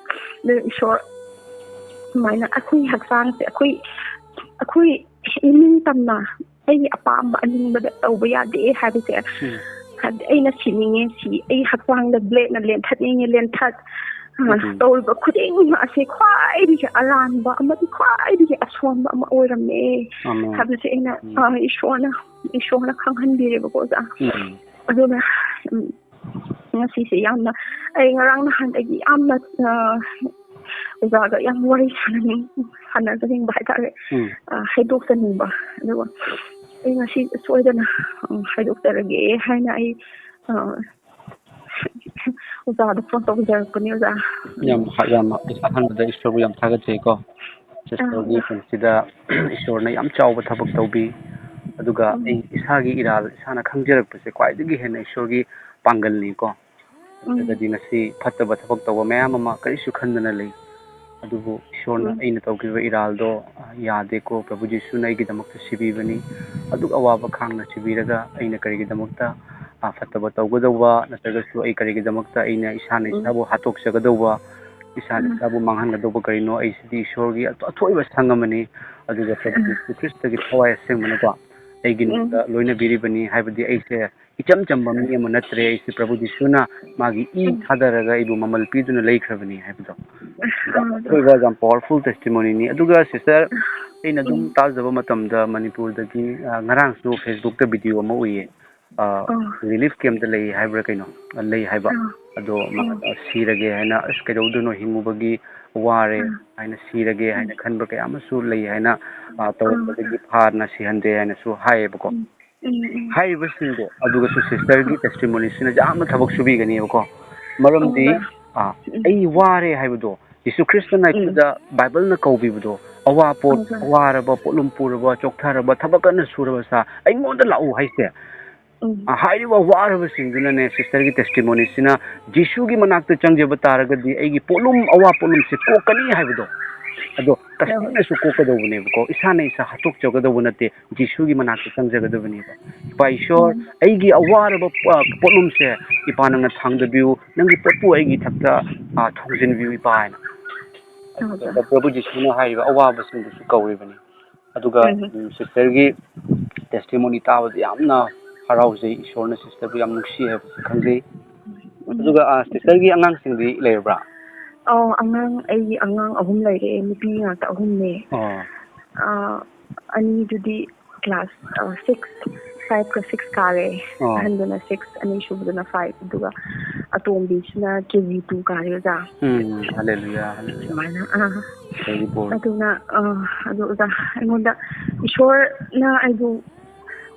ꯑꯗꯨ ꯏꯁꯣꯔ ꯁꯨꯃꯥꯏꯅ ꯑꯩꯈꯣꯏ ꯍꯛꯆꯥꯡꯁꯦ, ꯑꯩꯈꯣꯏ, ꯑꯩꯈꯣꯏ ꯏꯅꯤꯡ ꯇꯝꯅ ꯑꯩꯒꯤ ꯑꯄꯥꯝꯕ ꯑꯅꯤꯡꯕꯗ ꯇꯧꯕ ꯌꯥꯗꯦ ꯍꯥꯏꯕꯁꯦ, ꯎꯝ꯫ ꯍꯥꯏꯕꯗꯤ ꯑꯩꯅ ꯁꯤꯅꯤꯡꯉꯦ ꯁꯤ, ꯑꯩ ꯍꯛꯆꯥꯡꯗ ꯕ꯭ꯂꯦꯗꯅ ꯂꯦꯟꯊꯠꯅꯤꯡꯉꯦ ꯂꯦꯟꯊꯠ, ꯑ, ꯎꯝ꯫ ꯇꯧꯔꯤꯕ ꯈꯨꯗꯤꯡꯃꯛ ꯑꯁꯤ ꯈ꯭ꯋꯥꯏꯗꯒꯤ ꯑꯔꯥꯟꯕ ꯑꯃꯗꯤ ꯈ꯭ꯋꯥꯏꯗꯒꯤ ꯑꯁꯣꯟꯕ ꯑꯃ ꯑꯣꯏꯔꯝꯃꯦ ꯑꯃꯦꯟ꯫ ꯍꯥꯏꯕꯁꯦ ꯑꯩꯅ, ꯎꯝ꯫ ꯑ, ꯏꯁꯣꯔꯅ, ꯏꯁꯣꯔꯅ ꯈꯪꯍꯟꯕꯤꯔꯦꯕꯀꯣ ꯑꯣꯖꯥ꯫ ꯎꯝ꯫ ꯑꯗꯨꯅ, ꯎꯝ, ꯉꯁꯤꯁꯦ ꯌꯥꯝꯅ, ꯑꯩ ꯉꯔꯥꯡ ꯅꯍꯥꯟꯗꯒꯤ ꯌꯥꯝꯅ, ꯑ, ꯑꯣꯖꯥꯒ ꯌꯥꯝ ꯋꯥꯔꯤ ꯁꯥꯟꯅꯅꯤꯡ-, ꯁꯥꯟꯅꯖꯅꯤꯡꯕ ꯍꯥꯏꯇꯥꯔꯦ꯫ ꯎꯝ꯫ ꯑ, ꯍꯥꯏꯗꯣꯛꯆꯅꯤꯡꯕ꯫ ꯑꯗꯨꯒ ꯑꯩ ꯉꯁꯤ ꯁꯣꯏꯗꯅ, ꯎꯝ, ꯍꯥꯏꯗꯣꯛꯆꯔꯒꯦ ꯍꯥꯏꯅ ꯑꯩ, ꯑ, ꯑꯣꯖꯥꯗ ꯐꯣꯟ ꯇꯧꯖꯔꯛꯄꯅꯦ, ꯑꯣꯖꯥ꯫ ꯌꯥꯝ, ꯌꯥꯝ, ꯑꯍꯥꯟꯕꯗ ꯏꯁꯣꯔꯕꯨ ꯌꯥꯝ ꯊꯥꯒꯠꯆꯩꯀꯣ꯫ ꯁꯤꯁꯇꯔꯒꯤ ꯑꯥ꯫ ꯄꯨꯟꯁꯤꯗ ꯏꯁꯣꯔꯅ ꯌꯥꯝ ꯆꯥꯎꯕ ꯊꯕꯛ ꯇꯧꯕꯤ꯫ ꯑꯗꯨꯒ ꯎꯝ꯫ ꯑꯩ ꯏꯁꯥꯒꯤ ꯏꯔꯥꯜ ꯏꯁꯥꯅ ꯈꯪꯖꯔꯛꯄꯁꯦ ꯈ꯭ꯋꯥꯏꯗꯒꯤ ꯍꯦꯟꯅ ꯏꯁꯣꯔꯒꯤ ꯄꯥꯡꯒꯜꯅꯤꯀꯣ꯫ ꯎꯝ꯫ ꯅꯠꯇ꯭ꯔꯒꯗꯤ ꯉꯁꯤ ꯐꯠꯇꯕ ꯊꯕꯛ ꯇꯧꯕ ꯃꯌꯥꯝ ꯑꯃ ꯀꯔꯤꯁꯨ ꯈꯟꯗꯅ ꯂꯩ꯫ ꯑꯗꯨꯕꯨ ꯏꯁꯣꯔꯅ ꯎꯝ꯫ ꯑꯩꯅ ꯇꯧꯈꯤꯕ ꯏꯔꯥꯜꯗꯣ, ꯑ, ꯌꯥꯗꯦꯀꯣ, ꯄ꯭ꯔꯚꯨ ꯖꯤꯁꯨꯅ ꯑꯩꯒꯤꯗꯃꯛꯇ ꯁꯤꯕꯤꯕꯅꯤ꯫ ꯑꯗꯨꯛ ꯑꯋꯥꯕ ꯈꯥꯡꯅ ꯁꯤꯕꯤꯔꯒ ꯑꯩꯅ ꯀꯔꯤꯒꯤꯗꯃꯛꯇ, ꯑ, ꯐꯠꯇꯕ ꯇꯧꯒꯗꯧꯕ, ꯅꯠꯇ꯭ꯔꯒꯁꯨ ꯑꯩ ꯀꯔꯤꯒꯤꯗꯃꯛꯇ ꯑꯩꯅ ꯏꯁꯥꯅ ꯎꯝ꯫ ꯏꯁꯥꯕꯨ ꯍꯥꯠꯇꯣꯛꯆꯒꯗꯧꯕ, ꯏꯁꯥꯅ ꯎꯝ꯫ ꯏꯁꯥꯕꯨ ꯃꯥꯡꯍꯟꯒꯗꯧꯕ ꯀꯔꯤꯅꯣ? ꯑꯩꯁꯤꯗꯤ ꯏꯁꯣꯔꯒꯤ ꯑꯊꯣ-, ꯑꯊꯣꯏꯕ ꯁꯪ ꯑꯃꯅꯤ꯫ ꯑꯗꯨꯒ ꯄ꯭ꯔꯚꯨ ꯎꯝ꯫ ꯖꯤꯁꯨ ꯈ꯭ꯔꯤꯁꯇꯒꯤ ꯊꯋꯥꯏ ꯑꯁꯦꯡꯕꯅꯀꯣ ꯑꯩꯒꯤꯗꯃꯛꯇ ꯎꯝ꯫ ꯂꯣꯏꯅꯕꯤꯔꯤꯕꯅꯤ, ꯍꯥꯏꯕꯗꯤ ꯑꯩꯁꯦ ꯏꯆꯝ ꯆꯝꯕ ꯃꯤ ꯑꯃ ꯅꯠꯇ꯭ꯔꯦ, ꯑꯩꯁꯦ ꯄ꯭ꯔꯚꯨ ꯖꯤꯁꯨꯅ ꯃꯥꯒꯤ ꯏ ꯎꯝ꯫ ꯊꯥꯗꯔꯒ ꯑꯩꯕꯨ ꯃꯃꯜ ꯄꯤꯗꯨꯅ ꯂꯩꯈ꯭ꯔꯕꯅꯤ ꯍꯥꯏꯕꯗꯣ꯫ ꯌꯥꯝ ꯑꯥ꯫ ꯑꯊꯣꯏꯕ, ꯌꯥꯝ powerful testimony ꯅꯤ꯫ ꯑꯗꯨꯒ sister, ꯑꯩꯅ ꯑꯗꯨꯝ ꯎꯝ꯫ ꯇꯥꯖꯕ ꯃꯇꯝꯗ ꯃꯅꯤꯄꯨꯔꯗꯒꯤ, ꯑ, ꯉꯔꯥꯡꯁꯨ Facebook ꯇ video ꯑꯃ ꯎꯏꯌꯦ꯫ ꯑ, ꯑꯥ꯫ relief camp ꯇ ꯂꯩ ꯍꯥꯏꯕ꯭ꯔꯥ ꯀꯩꯅꯣ, ꯂꯩ ꯍꯥꯏꯕ꯫ ꯑꯥ꯫ ꯑꯗꯣ ꯃꯥ, ꯑꯥ꯫ ꯑ, ꯁꯤꯔꯒꯦ ꯍꯥꯏꯅ, "ꯑꯁ, ꯀꯩꯗꯧꯗꯣꯏꯅꯣ, ꯍꯤꯡꯉꯨꯕꯒꯤ ꯋꯥꯔꯦ" ꯑꯥ꯫ ꯍꯥꯏꯅ, "ꯁꯤꯔꯒꯦ" ꯎꯝ꯫ ꯍꯥꯏꯅ ꯈꯟꯕ ꯀꯌꯥ ꯑꯃꯁꯨ ꯂꯩ ꯍꯥꯏꯅ, ꯑ, ꯇꯧꯔꯛꯄꯗꯒꯤ ꯑꯥ꯫ ꯐꯥꯅ ꯁꯤꯍꯟꯗꯦ ꯍꯥꯏꯅꯁꯨ ꯍꯥꯏꯌꯦꯕꯀꯣ꯫ ꯎꯝ꯫ ꯎꯝ, ꯎꯝ꯫ ꯍꯥꯏꯔꯤꯕꯁꯤꯡꯗꯣ, ꯑꯗꯨꯒꯁꯨ sister ꯒꯤ testimony ꯁꯤꯅ ꯌꯥꯝꯅ ꯊꯕꯛ ꯁꯨꯕꯤꯒꯅꯦꯕꯀꯣ꯫ ꯃꯔꯝꯗꯤ, ꯑꯣ꯫ ꯑ, ꯎꯝ꯫ ꯑꯩ ꯋꯥꯔꯦ ꯍꯥꯏꯕꯗꯣ, ꯖꯤꯁꯨ ꯈ꯭ꯔꯤꯁꯇꯅ ꯎꯝ꯫ ꯑꯩꯈꯣꯏꯗ ꯕꯥꯏꯕꯜꯅ ꯀꯧꯕꯤꯕꯗꯣ, "ꯑꯋꯥ ꯄꯣꯠ, ꯑꯣ꯫ ꯋꯥꯔꯕ, ꯄꯣꯠꯂꯨꯝ ꯄꯨꯔꯕ, ꯆꯣꯛꯊꯔꯕ, ꯊꯕꯛ ꯀꯟꯅ ꯁꯨꯔꯕ ꯁꯥ, ꯑꯩꯉꯣꯟꯗ ꯂꯥꯛꯎ" ꯍꯥꯏꯁꯦ꯫ ꯎꯝ꯫ ꯑ, ꯍꯥꯏꯔꯤꯕ ꯋꯥꯔꯕꯁꯤꯡꯗꯨꯅꯅꯦ, sister ꯒꯤ testimony ꯁꯤꯅ ꯖꯤꯁꯨꯒꯤ ꯃꯅꯥꯛꯇ ꯆꯪꯖꯕ ꯇꯥꯔꯒꯗꯤ ꯑꯩꯒꯤ ꯄꯣꯠꯂꯨꯝ, ꯑꯋꯥ ꯄꯣꯠꯂꯨꯝꯁꯦ ꯀꯣꯛꯀꯅꯤ ꯍꯥꯏꯕꯗꯣ, ꯑꯗꯣ ꯍꯣꯏ, ꯍꯣꯏ꯫ ꯇꯁꯦꯡꯅꯁꯨ ꯀꯣꯛꯀꯗꯧꯕꯅꯦꯕꯀꯣ꯫ ꯏꯁꯥꯅ ꯏꯁꯥ ꯍꯥꯠꯇꯣꯛꯆꯒꯗꯧꯕ ꯅꯠꯇꯦ, ꯖꯤꯁꯨꯒꯤ ꯃꯅꯥꯛꯇ ꯆꯪꯖꯒꯗꯕꯅꯦꯕ꯫ "ꯏꯄꯥ ꯏꯁꯣꯔ, ꯎꯝ꯫ ꯑꯩꯒꯤ ꯑꯋꯥꯔꯕ ꯄ-, ꯄꯣꯠꯂꯨꯝꯁꯦ, ꯏꯄꯥ, ꯅꯪꯅ ꯊꯥꯡꯗꯕꯤꯌꯨ, ꯅꯪꯒꯤ ꯄꯣꯠꯄꯨ ꯑꯩꯒꯤ ꯏꯊꯛꯇ, ꯑ, ꯊꯣꯡꯖꯤꯟꯕꯤꯌꯨ, ꯏꯄꯥ" ꯍꯥꯏꯅ꯫ ꯍꯣꯏ, ꯍꯣꯏ꯫ ꯄ꯭ꯔꯚꯨ ꯖꯤꯁꯨꯅ ꯍꯥꯏꯔꯤꯕ ꯑꯋꯥꯕꯁꯤꯡꯗꯨꯁꯨ ꯀꯧꯔꯤꯕꯅꯤ꯫ ꯑꯗꯨꯒ, ꯎꯝ꯫ ꯎꯝ, sister ꯒꯤ testimony ꯇꯥꯕꯗ ꯌꯥꯝꯅ ꯍꯔꯥꯎꯖꯩ, ꯏꯁꯣꯔꯅ ꯁꯤꯁꯇꯔꯕꯨ ꯌꯥꯝ ꯅꯨꯡꯁꯤ ꯍꯥꯏꯕꯁꯤ ꯈꯪꯖꯩ꯫ ꯑꯗꯨꯒ, ꯑ, ꯁꯤꯁꯇꯔꯒꯤ ꯑꯉꯥꯡꯁꯤꯡꯗꯤ ꯂꯩꯔꯕ꯭ꯔꯥ? ꯑꯧ, ꯑꯉꯥꯡ, ꯑꯩꯒꯤ ꯑꯉꯥꯡ ꯑꯍꯨꯝ ꯂꯩꯔꯦ, ꯅꯨꯄꯤ ꯉꯥꯛꯇ ꯑꯍꯨꯝꯅꯦ꯫ ꯑꯣ꯫ ꯑ, ꯑꯅꯤꯗꯨꯗꯤ class, ꯑ, six, five ꯀ six ꯀꯥꯔꯦ꯫ ꯑꯣ꯫ ꯑꯍꯟꯗꯨꯅ six, ꯑꯅꯤꯁꯨꯕꯗꯨꯅ five, ꯑꯗꯨꯒ ꯑꯇꯣꯝꯕꯤꯁꯤꯅ K G two ꯀꯥꯔꯦ, ꯑꯣꯖꯥ꯫ ꯎꯝ, ꯍꯜꯂꯦꯂꯨꯌꯥ, ꯍꯜꯂꯦꯂꯨꯌꯥ꯫ ꯁꯨꯃꯥꯏꯅ, ꯑ, ꯏꯁꯣꯔꯒꯤ ꯕꯣꯔ꯫ ꯑꯗꯨꯅ, ꯑ, ꯑꯗꯨ ꯑꯣꯖꯥ, ꯑꯩꯉꯣꯟꯗ ꯏꯁꯣꯔꯅ ꯑꯩꯕꯨ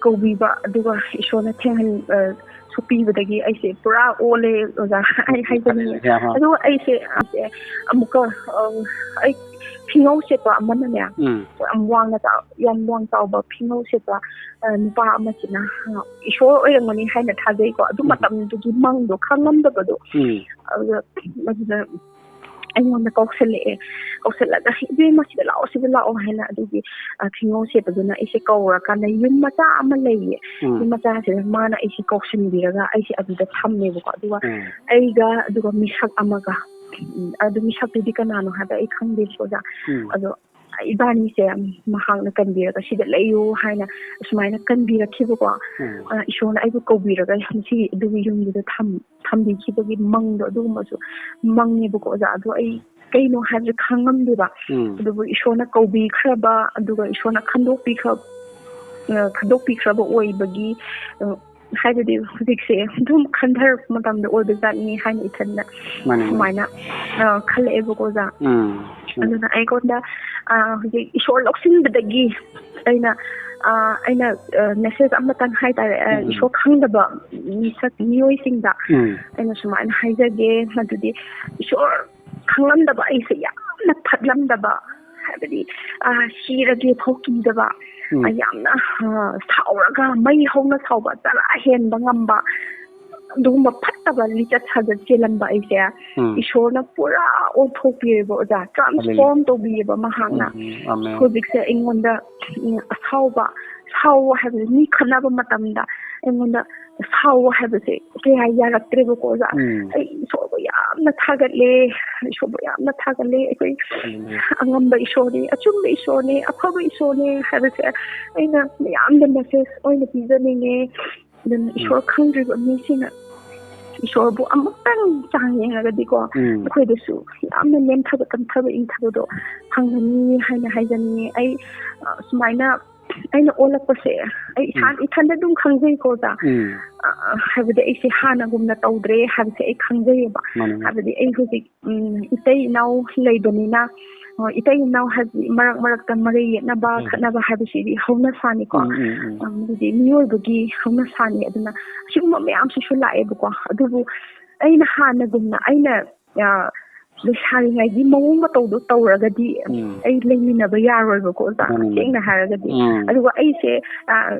ꯀꯧꯕꯤꯕ, ꯑꯗꯨꯒ ꯏꯁꯣꯔꯅ ꯊꯦꯡꯍꯟ-, ꯑ, ꯁꯣꯛꯄꯤꯕꯗꯒꯤ ꯑꯩꯁꯦ ꯄꯨꯔꯥ ꯑꯣꯜꯂꯦ, ꯑꯣꯖꯥ꯫ ꯑꯩ ꯍꯥꯏꯖꯅꯤꯡꯉꯦ꯫ ꯍꯜꯂꯦꯂꯨꯌꯥ, ꯍꯣꯏ꯫ ꯑꯗꯨꯒ ꯑꯩꯁꯦ, ꯑꯩꯁꯦ ꯑꯃꯨꯛꯀ, ꯑ, ꯑꯩ ꯐꯤꯉꯧ ꯁꯦꯠꯄ ꯑꯃꯅꯅꯦ, ꯎꯝ꯫ ꯌꯥꯝ ꯋꯥꯡꯅ ꯆꯥꯎ-, ꯌꯥꯝ ꯋꯥꯡ ꯆꯥꯎꯕ ꯐꯤꯉꯧ ꯁꯦꯠꯄ, ꯑ, ꯅꯨꯄꯥ ꯑꯃꯁꯤꯅ, ꯑ, ꯏꯁꯣꯔ ꯑꯣꯏꯔꯝꯒꯅꯤ ꯍꯥꯏꯅ ꯊꯥꯖꯩꯀꯣ꯫ ꯑꯗꯨ ꯎꯝ꯫ ꯃꯇꯝꯗꯨꯒꯤ ꯃꯪꯗꯣ ꯈꯪꯉꯝꯗꯕꯗꯣ꯫ ꯎꯝ꯫ ꯑꯗꯨꯗ, ꯑꯗꯨꯗ ꯑꯩꯉꯣꯟꯗ ꯀꯧꯁꯜꯂꯛꯑꯦ꯫ ꯀꯧꯁꯜꯂꯒ, "ꯏꯕꯦꯝꯃ, ꯁꯤꯗ ꯂꯥꯛꯑꯣ, ꯁꯤꯗ ꯂꯥꯛꯑꯣ" ꯍꯥꯏꯅ ꯑꯗꯨꯒꯤ, ꯑ, ꯐꯤꯉꯧ ꯁꯦꯠꯄꯗꯨꯅ ꯑꯩꯁꯦ ꯀꯧꯔꯀꯥꯟꯗ ꯌꯨꯝ ꯃꯆꯥ ꯑꯃ ꯂꯩꯌꯦ꯫ ꯎꯝ꯫ ꯌꯨꯝ ꯃꯆꯥꯁꯤꯗ ꯃꯥꯅ ꯑꯩꯁꯦ ꯀꯧꯁꯤꯟꯕꯤꯔꯒ ꯑꯩꯁꯦ ꯑꯗꯨꯗ ꯊꯝꯃꯦꯕꯀꯣ꯫ ꯑꯗꯨꯒ ꯎꯝ꯫ ꯑꯩꯒ, ꯑꯗꯨꯒ ꯃꯤꯁꯛ ꯑꯃꯒ, ꯎꯝ, ꯑꯗꯨ ꯃꯤꯁꯛꯇꯨꯗꯤ ꯀꯅꯥꯅꯣ ꯍꯥꯏꯕ ꯑꯩ ꯈꯪꯗꯦꯕꯀꯣ, ꯑꯣꯖꯥ꯫ ꯎꯝ꯫ ꯑꯗꯣ ꯏꯕꯥꯅꯤꯁꯦ ꯃꯍꯥꯛꯅ ꯀꯟꯕꯤꯔꯒ "ꯁꯤꯗ ꯂꯩꯌꯨ" ꯍꯥꯏꯅ ꯑꯁꯨꯃꯥꯏꯅ ꯀꯟꯕꯤꯔꯛꯈꯤꯕꯀꯣ꯫ ꯎꯝ꯫ ꯑ, ꯏꯁꯣꯔꯅ ꯑꯩꯕꯨ ꯀꯧꯕꯤꯔꯒ ꯉꯁꯤ ꯑꯗꯨꯒꯤ ꯌꯨꯝꯗꯨꯗ ꯊꯝ-, ꯊꯝꯕꯤꯈꯤꯕꯒꯤ ꯃꯪꯗꯣ, ꯑꯗꯨꯒꯨꯝꯕꯁꯨ ꯃꯪꯉꯦꯕꯀꯣ, ꯑꯣꯖꯥ꯫ ꯑꯗꯣ ꯑꯩ ꯀꯩꯅꯣ ꯍꯥꯏꯕꯁꯦ ꯈꯪꯉꯝꯗꯦꯕ꯫ ꯎꯝ꯫ ꯑꯗꯨꯕꯨ ꯏꯁꯣꯔꯅ ꯀꯧꯕꯤꯈ꯭ꯔꯕ, ꯑꯗꯨꯒ ꯏꯁꯣꯔꯅ ꯈꯟꯗꯣꯛꯄꯤꯈ꯭ꯔ-, ꯑ, ꯈꯟꯗꯣꯛꯄꯤꯈ꯭ꯔꯕ ꯑꯣꯏꯕꯒꯤ, ꯑ, ꯍꯥꯏꯕꯗꯤ ꯍꯧꯖꯤꯛꯁꯦ ꯑꯗꯨꯝ ꯈꯟꯊꯔꯛꯄ ꯃꯇꯝꯗ ꯑꯣꯏꯕꯖꯥꯠꯅꯤ ꯍꯥꯏꯅ ꯏꯊꯟꯗ ꯃꯥꯅꯦ, ꯃꯥꯅꯦ꯫ ꯁꯨꯃꯥꯏꯅ, ꯑ, ꯈꯜꯂꯛꯑꯦꯕꯀꯣ, ꯑꯣꯖꯥ꯫ ꯎꯝ, ꯎꯝ꯫ ꯑꯗꯨꯅ ꯑꯩꯉꯣꯟꯗ, ꯑ, ꯍꯧꯖꯤꯛ ꯏꯁꯣꯔ ꯂꯧꯁꯤꯟꯕꯗꯒꯤ ꯑꯩꯅ, ꯑ, ꯑꯩꯅ, ꯑ, message ꯑꯃꯇꯪ ꯍꯥꯏꯇꯥꯔꯦ, ꯑ, ꯎꯝ, ꯎꯝ꯫ ꯏꯁꯣꯔ ꯈꯪꯗꯕ ꯃꯤꯁꯛ, ꯃꯤꯑꯣꯏꯁꯤꯡꯗ ꯎꯝ꯫ ꯑꯩꯅ ꯁꯨꯃꯥꯏꯅ ꯍꯥꯏꯖꯒꯦ, ꯃꯗꯨꯗꯤ ꯏꯁꯣꯔ ꯈꯪꯂꯝꯗꯕ, ꯑꯩꯁꯦ ꯌꯥꯝꯅ ꯐꯠꯂꯝꯗꯕ, ꯍꯥꯏꯕꯗꯤ, ꯑ, ꯁꯤꯔꯒꯦ ꯐꯥꯎ ꯀꯤꯗꯕ, ꯎꯝ꯫ ꯑ, ꯌꯥꯝꯅ, ꯑ, ꯁꯥꯎꯔꯒ ꯃꯩ ꯍꯧꯅ ꯁꯥꯎꯕ, ꯆꯔꯥ ꯍꯦꯟꯕ ꯉꯝꯕ, ꯑꯗꯨꯒꯨꯝꯕ ꯐꯠꯇꯕ ꯂꯤꯆꯠ ꯁꯥꯖꯠ ꯆꯦꯜꯂꯝꯕ ꯑꯩꯁꯦ ꯎꯝ꯫ ꯏꯁꯣꯔꯅ ꯄꯨꯔꯥ ꯑꯣꯟꯊꯣꯛꯄꯤꯔꯦꯕ, ꯑꯣꯖꯥ, transform ꯍꯜꯂꯦꯂꯨꯌꯥ꯫ ꯇꯧꯕꯤꯌꯦꯕ ꯃꯍꯥꯛꯅ꯫ ꯎꯝ, ꯎꯝ, ꯑꯃꯦꯟ꯫ ꯍꯧꯖꯤꯛꯁꯦ ꯑꯩꯉꯣꯟꯗ, ꯎꯝ, ꯑꯁꯥꯎꯕ, ꯁꯥꯎ ꯍꯥꯏꯕꯁꯦ, ꯃꯤ ꯈꯠꯅꯕ ꯃꯇꯝꯗ ꯑꯩꯉꯣꯟꯗ ꯁꯥꯎ ꯍꯥꯏꯕꯁꯦ ꯀꯌꯥ ꯌꯥꯔꯛꯇ꯭ꯔꯦꯕꯀꯣ, ꯑꯣꯖꯥ꯫ ꯎꯝ꯫ ꯑꯩ ꯏꯁꯣꯔꯕꯨ ꯌꯥꯝ ꯌꯥꯝꯅ ꯊꯥꯒꯠꯂꯦ, ꯏꯁꯣꯔꯕꯨ ꯌꯥꯝꯅ ꯊꯥꯒꯠꯂꯦ꯫ ꯑꯩꯈꯣꯏ ꯑꯉꯝꯕ ꯏꯁꯣꯔꯅꯤ, ꯑꯆꯨꯝꯕ ꯏꯁꯣꯔꯅꯤ, ꯑꯐꯕ ꯏꯁꯣꯔꯅꯤ ꯍꯥꯏꯕꯁꯦ ꯑꯩꯅ ꯃꯌꯥꯝꯗ ꯃꯦꯁꯦꯖ ꯑꯣꯏꯅ ꯄꯤꯖꯅꯤꯡꯉꯦ꯫ ꯑꯗꯨꯅ ꯏꯁꯣꯔ ꯈꯪꯗ꯭ꯔꯤꯕ ꯃꯤꯁꯤꯡꯅ ꯏꯁꯣꯔꯕꯨ ꯑꯃꯨꯛꯇꯪ ꯆꯥꯡ ꯌꯦꯡꯉꯒꯗꯤꯀꯣ, ꯎꯝ꯫ ꯑꯩꯈꯣꯏꯗꯁꯨ ꯌꯥꯝꯅ ꯅꯦꯝꯊꯕ, ꯇꯝꯊꯕ, ꯏꯪꯊꯕꯗꯣ ꯐꯪꯒꯅꯤ ꯍꯥꯏꯅ ꯍꯥꯏꯖꯅꯤꯡꯉꯤ꯫ ꯑꯩ, ꯑ, ꯁꯨꯃꯥꯏꯅ ꯑꯩꯅ ꯑꯣꯜꯂꯛꯄꯁꯦ ꯑꯩ ꯏꯁꯥ, ꯎꯝ꯫ ꯏꯊꯟꯗ ꯑꯗꯨꯝ ꯈꯪꯖꯩꯀꯣ, ꯑꯣꯖꯥ꯫ ꯎꯝ꯫ ꯑ, ꯍꯥꯏꯕꯗꯤ ꯑꯩꯁꯦ ꯍꯥꯟꯅꯒꯨꯝꯅ ꯇꯧꯗ꯭ꯔꯦ ꯍꯥꯏꯕꯁꯦ ꯑꯩ ꯈꯪꯖꯩꯌꯦꯕ꯫ ꯃꯥꯅꯦ, ꯃꯥꯅꯦ꯫ ꯍꯥꯏꯕꯗꯤ ꯑꯩ ꯍꯧꯖꯤꯛ, ꯎꯝ, ꯏꯇꯩ ꯏꯅꯥꯎ ꯂꯩꯕꯅꯤꯅ, ꯑ, ꯏꯇꯩ ꯏꯅꯥꯎ ꯍꯥꯏꯕꯗꯤ ꯃꯔꯛ ꯃꯔꯛꯇ ꯃꯔꯩ ꯌꯦꯠꯅꯕ, ꯎꯝ꯫ ꯈꯠꯅꯕ ꯍꯥꯏꯕꯁꯤꯗꯤ ꯍꯧꯅꯁꯥꯅꯤꯀꯣ꯫ ꯎꯝ, ꯎꯝ, ꯎꯝ꯫ ꯑ, ꯍꯥꯏꯗꯤ ꯃꯤꯑꯣꯏꯕꯒꯤ ꯍꯧꯅꯁꯥꯅꯤ꯫ ꯑꯗꯨꯅ ꯑꯁꯤꯒꯨꯝꯕ ꯃꯌꯥꯝꯁꯤꯁꯨ ꯂꯥꯛꯑꯦꯕꯀꯣ꯫ ꯑꯗꯨꯕꯨ ꯑꯩꯅ ꯍꯥꯟꯅꯒꯨꯝꯅ ꯑꯩꯅ, ꯑ, ꯂꯩꯁꯥꯔꯤꯉꯩꯒꯤ ꯃꯑꯣꯡ ꯃꯇꯧꯗꯣ ꯇꯧꯔꯒꯗꯤ ꯎꯝ꯫ ꯑꯩ ꯂꯩꯃꯤꯟꯅꯕ ꯌꯥꯔꯣꯏꯕꯀꯣ, ꯑꯣꯖꯥ, ꯃꯥꯅꯤ, ꯃꯥꯅꯤ꯫ ꯁꯦꯡꯅ ꯍꯥꯏꯔꯒꯗꯤ꯫ ꯎꯝ꯫ ꯑꯗꯨꯒ ꯑꯩꯁꯦ, ꯑ,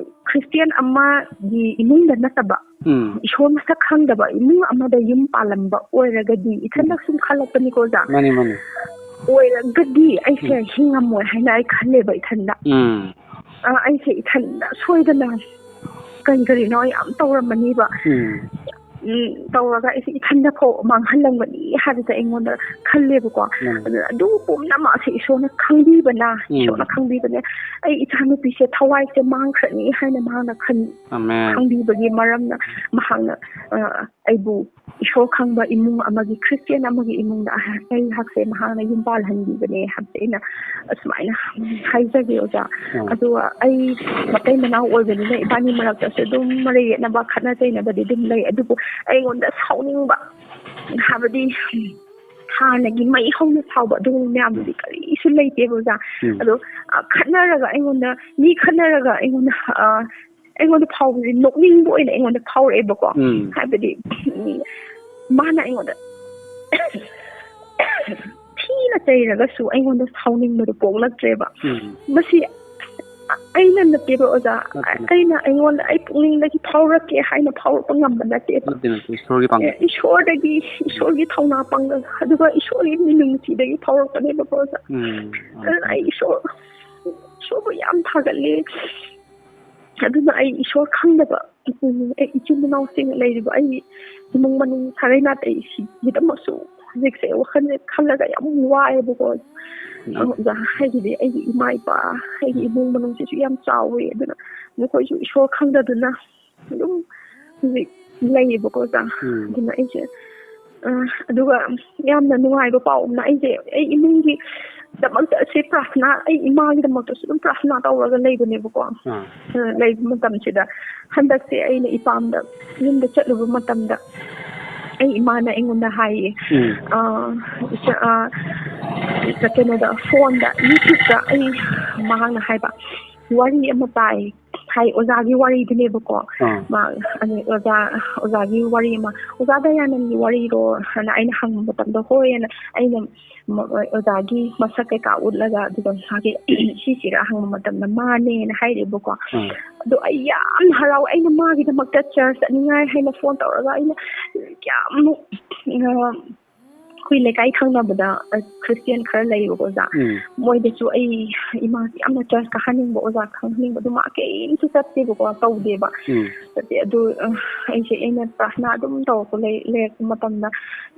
ꯈ꯭ꯔꯤꯁꯇꯤꯌꯥꯟ ꯑꯃꯒꯤ ꯏꯃꯨꯡꯗ ꯅꯠꯇꯕ, ꯎꯝ꯫ ꯏꯁꯣꯔ ꯃꯁꯛ ꯈꯪꯗꯕ ꯏꯃꯨꯡ ꯑꯃꯗ ꯌꯨꯝ ꯄꯥꯜꯂꯝꯕ ꯑꯣꯏꯔꯒꯗꯤ, ꯏꯊꯟꯗ ꯎꯝ꯫ ꯁꯨꯝ ꯈꯜꯂꯛꯄꯅꯤꯀꯣ, ꯑꯣꯖꯥ꯫ ꯃꯥꯅꯤ, ꯃꯥꯅꯤ꯫ ꯑꯣꯏꯔꯒꯗꯤ ꯑꯩꯁꯦ ꯎꯝ꯫ ꯍꯤꯡꯉꯝꯃꯣꯏ ꯍꯥꯏꯅ ꯑꯩ ꯈꯜꯂꯦꯕ ꯏꯊꯟꯗ꯫ ꯎꯝ꯫ ꯑ, ꯑꯩꯁꯦ ꯏꯊꯟꯗ ꯁꯣꯏꯗꯅ ꯀꯔꯤ ꯀꯔꯤꯅꯣ ꯌꯥꯝ ꯇꯧꯔꯝꯃꯅꯤꯕ꯫ ꯎꯝ꯫ ꯎꯝ, ꯇꯧꯔꯒ ꯑꯩꯁꯦ ꯏꯊꯟꯗ ꯐꯥꯎ ꯃꯥꯡꯍꯜꯂꯝꯒꯅꯤ ꯍꯥꯏꯕꯁꯦ ꯑꯩꯉꯣꯟꯗ ꯈꯜꯂꯦꯕꯀꯣ꯫ ꯎꯝ꯫ ꯑꯗꯨꯅ ꯑꯗꯨ ꯄꯨꯝꯅꯃꯛꯁꯦ ꯏꯁꯣꯔꯅ ꯈꯪꯕꯤꯕꯅ, ꯎꯝ꯫ ꯏꯁꯣꯔꯅ ꯈꯪꯕꯤꯕꯅꯦ꯫ ꯑꯩ ꯏꯆꯥꯅꯨꯄꯤꯁꯦ ꯊꯋꯥꯏꯁꯦ ꯃꯥꯡꯈ꯭ꯔꯅꯤ ꯍꯥꯏꯅ ꯃꯍꯥꯛꯅ ꯈꯟ-, ꯑꯃꯦꯟ꯫ ꯈꯪꯕꯤꯕꯒꯤ ꯃꯔꯝꯅ ꯃꯍꯥꯛꯅ, ꯑ, ꯑꯩꯕꯨ ꯏꯁꯣꯔ ꯈꯪꯕ ꯏꯃꯨꯡ ꯑꯃꯒꯤ, ꯈ꯭ꯔꯤꯁꯇꯤꯌꯥꯟ ꯑꯃꯒꯤ ꯏꯃꯨꯡꯗ ꯑꯩꯍꯥꯛꯁꯦ ꯃꯍꯥꯛꯅ ꯌꯨꯝ ꯄꯥꯜꯍꯟꯕꯤꯕꯅꯦ ꯍꯥꯏꯕꯁꯦ ꯑꯩꯅ ꯑꯁꯨꯃꯥꯏꯅ ꯍꯥꯏꯖꯒꯦ, ꯑꯣꯖꯥ꯫ ꯎꯝ꯫ ꯑꯗꯨꯒ ꯑꯩ ꯃꯇꯩ ꯃꯅꯥꯎ ꯑꯣꯏꯕꯅꯤꯅ ꯏꯕꯥꯅꯤ ꯃꯔꯛꯇꯁꯨ ꯑꯗꯨꯝ ꯃꯔꯩ ꯌꯦꯠꯅꯕ, ꯈꯠꯅ ꯆꯩꯅꯕꯗꯤ ꯑꯗꯨꯝ ꯂꯩ꯫ ꯑꯗꯨꯕꯨ ꯑꯩꯉꯣꯟꯗ ꯁꯥꯎꯅꯤꯡꯕ, ꯍꯥꯏꯕꯗꯤ ꯍꯥꯟꯅꯒꯤ ꯃꯩ ꯍꯧꯅ ꯁꯥꯎꯕ ꯑꯗꯨꯒꯨꯝꯕ ꯃꯌꯥꯝꯗꯨꯗꯤ ꯎꯝ꯫ ꯀꯔꯤꯁꯨ ꯂꯩꯇꯦꯕ, ꯑꯣꯖꯥ꯫ ꯎꯝ꯫ ꯑꯗꯣ, ꯑ, ꯈꯠꯅꯔꯒ ꯑꯩꯉꯣꯟꯗ, ꯃꯤ ꯈꯠꯅꯔꯒ ꯑꯩꯉꯣꯟꯗ, ꯑ, ꯑꯩꯉꯣꯟꯗ ꯐꯥꯎꯕꯁꯦ ꯅꯣꯛꯅꯤꯡꯕ ꯑꯣꯏꯅ ꯑꯩꯉꯣꯟꯗ ꯐꯥꯎꯔꯛꯑꯦꯕꯀꯣ꯫ ꯎꯝ꯫ ꯍꯥꯏꯕꯗꯤ, ꯎꯝ, ꯃꯥꯅ ꯑꯩꯉꯣꯟꯗ ꯊꯤꯅ ꯆꯩꯔꯒꯁꯨ ꯑꯩꯉꯣꯟꯗ ꯁꯥꯎꯅꯤꯡꯕꯗꯣ ꯄꯣꯛꯂꯛꯇ꯭ꯔꯦꯕ꯫ ꯎꯝ꯫ ꯃꯁꯤ ꯑꯩꯅ ꯅꯠꯇꯦꯕ, ꯑꯣꯖꯥ꯫ ꯅꯠꯇꯦ, ꯅꯠꯇꯦ꯫ ꯑꯩꯅ, ꯑꯩꯉꯣꯟꯗ, ꯑꯩ ꯄꯨꯛꯅꯤꯡꯗꯒꯤ ꯐꯥꯎꯔꯛꯀꯦ ꯍꯥꯏꯅ ꯐꯥꯎꯔꯛꯄ ꯉꯝꯕ ꯅꯠꯇꯦꯕ꯫ ꯅꯠꯇꯦ, ꯅꯠꯇꯦ, ꯏꯁꯣꯔꯒꯤ ꯄꯥꯡꯒꯜ꯫ ꯑꯦ, ꯏꯁꯣꯔꯗꯒꯤ, ꯏꯁꯣꯔꯒꯤ ꯊꯧꯅꯥ ꯄꯥꯡꯒꯜ, ꯑꯗꯨꯒ ꯏꯁꯣꯔꯒꯤ ꯃꯤꯅꯨꯡꯁꯤꯗꯒꯤ ꯐꯥꯎꯔꯛꯄꯅꯦꯕꯀꯣ, ꯑꯣꯖꯥ꯫ ꯎꯝ꯫ ꯑꯗꯨꯅ ꯑꯩ ꯏꯁꯣꯔ, ꯏꯁꯣꯔꯕꯨ ꯌꯥꯝ ꯊꯥꯒꯠꯂꯤ꯫ ꯑꯗꯨꯅ ꯑꯩ ꯏꯁꯣꯔ ꯈꯪꯗꯕ, ꯎꯝ, ꯑꯩ ꯏꯆꯤꯟ ꯏꯅꯥꯎꯁꯤꯡ ꯂꯩꯔꯤꯕ ꯑꯩ ꯏꯃꯨꯡ ꯃꯅꯨꯡ ꯁꯥꯒꯩ ꯅꯥꯇꯩ ꯁꯤꯒꯤꯗꯃꯛꯁꯨ ꯍꯧꯖꯤꯛꯁꯦ ꯋꯥꯈꯜꯁꯦ ꯈꯜꯂꯒ ꯌꯥꯝ ꯋꯥꯏꯑꯦꯕꯀꯣ꯫ ꯑꯣꯖꯥ, ꯍꯥꯏꯒꯤꯗꯤ ꯑꯩꯒꯤ ꯏꯃꯥ ꯏꯄꯥ, ꯑꯩꯒꯤ ꯏꯃꯨꯡ ꯃꯅꯨꯡꯁꯤꯁꯨ ꯌꯥꯝ ꯆꯥꯎꯋꯦ꯫ ꯑꯗꯨꯅ ꯃꯈꯣꯏꯁꯨ ꯏꯁꯣꯔ ꯈꯪꯗꯗꯨꯅ ꯑꯗꯨꯝ ꯍꯧꯖꯤꯛ ꯂꯩꯌꯦꯕꯀꯣ ꯑꯣꯖꯥ꯫ ꯑꯗꯨꯅ ꯑꯩꯁꯦ ꯑ, ꯑꯗꯨꯒ ꯌꯥꯝꯅ ꯅꯨꯡꯉꯥꯏꯕ ꯄꯥꯎ ꯑꯃꯅ, ꯑꯩꯁꯦ ꯑꯩ ꯏꯃꯨꯡꯒꯤ ꯗꯃꯛꯇ ꯑꯁꯤ ꯄ꯭ꯔꯥꯊꯅꯥ, ꯑꯩ ꯏꯃꯥꯒꯤꯗꯃꯛꯇꯁꯨ ꯑꯗꯨꯝ ꯄ꯭ꯔꯥꯊꯅꯥ ꯇꯧꯔꯒ ꯂꯩꯕꯅꯦꯕꯀꯣ꯫ ꯑ, ꯂꯩꯕ ꯃꯇꯝꯁꯤꯗ ꯍꯟꯗꯛꯁꯦ ꯑꯩꯅ ꯏꯄꯥꯝꯗ ꯌꯨꯝꯗ ꯆꯠꯂꯨꯕ ꯃꯇꯝꯗ ꯑꯩ ꯏꯃꯥꯅ ꯑꯩꯉꯣꯟꯗ ꯍꯥꯏꯌꯦ, ꯑ, ꯏꯆꯥ-, ꯑ, ꯀꯩꯅꯣꯗ, ꯐꯣꯟꯗ, YouTubeꯇ ꯑꯩ, ꯃꯍꯥꯛꯅ ꯍꯥꯏꯕ, "ꯋꯥꯔꯤ ꯑꯃ ꯇꯥꯏ" ꯍꯥꯏ, ꯑꯣꯖꯥꯒꯤ ꯋꯥꯔꯤꯗꯨꯅꯦꯕꯀꯣ꯫ ꯑꯥ꯫ ꯃꯥ, ꯑꯗꯩ ꯑꯣꯖꯥ, ꯑꯣꯖꯥꯒꯤ ꯋꯥꯔꯤ ꯑꯃ, "ꯑꯣꯖꯥ ꯗꯌꯥꯅꯟꯒꯤ ꯋꯥꯔꯤꯔꯣ?" ꯍꯥꯏꯅ ꯑꯩꯅ ꯍꯪꯕ ꯃꯇꯝꯗ, "ꯍꯣꯏ" ꯍꯥꯏꯅ ꯑꯩꯅ ꯃ-, ꯑꯣꯖꯥꯒꯤ ꯃꯁꯛ ꯀꯩꯀꯥ ꯎꯠꯂꯒ, ꯑꯗꯨꯒ ꯃꯥꯒꯤ ꯁꯤꯁꯤꯔꯥ ꯍꯪꯕ ꯃꯇꯝꯗ, "ꯃꯥꯅꯦꯅ" ꯍꯥꯏꯔꯦꯕꯀꯣ꯫ ꯑꯥ꯫ ꯑꯗꯣ ꯑꯩ ꯌꯥꯝ ꯍꯔꯥꯎ, ꯑꯩꯅ ꯃꯥꯒꯤꯗꯃꯛꯇ ꯆꯔꯆ ꯆꯠꯅꯤꯡꯉꯥꯏ ꯍꯥꯏꯅ ꯐꯣꯟ ꯇꯧꯔꯒ ꯑꯩꯅ ꯀꯌꯥꯝꯃꯨꯛ, ꯑ, ꯑꯩꯈꯣꯏ ꯂꯩꯀꯥꯏ ꯊꯪꯅꯕꯗ, ꯑ, ꯈ꯭ꯔꯤꯁꯇꯤꯌꯥꯟ ꯈꯔ ꯂꯩꯌꯦꯕꯀꯣ ꯑꯣꯖꯥ꯫ ꯎꯝ꯫ ꯃꯣꯏꯗꯁꯨ ꯑꯩ ꯏꯃꯥꯁꯤ ꯌꯥꯝꯅ ꯆꯔꯆ ꯀꯥꯍꯟꯅꯤꯡꯕ, ꯑꯣꯖꯥ ꯈꯪꯍꯟꯅꯤꯡꯕ, ꯑꯗꯨ ꯃꯥ ꯀꯩꯝꯇ ꯆꯠꯇꯦꯕꯀꯣ, ꯇꯧꯗꯦꯕ꯫ ꯎꯝ꯫ ꯆꯠꯇꯦ꯫ ꯑꯗꯨ, ꯑ, ꯑꯩꯁꯦ, ꯑꯩꯅ ꯄ꯭ꯔꯥꯊꯅꯥ ꯑꯗꯨꯝ ꯇꯧꯔꯛꯄ ꯂꯩ-, ꯂꯩꯔꯛꯄ ꯃꯇꯝꯗ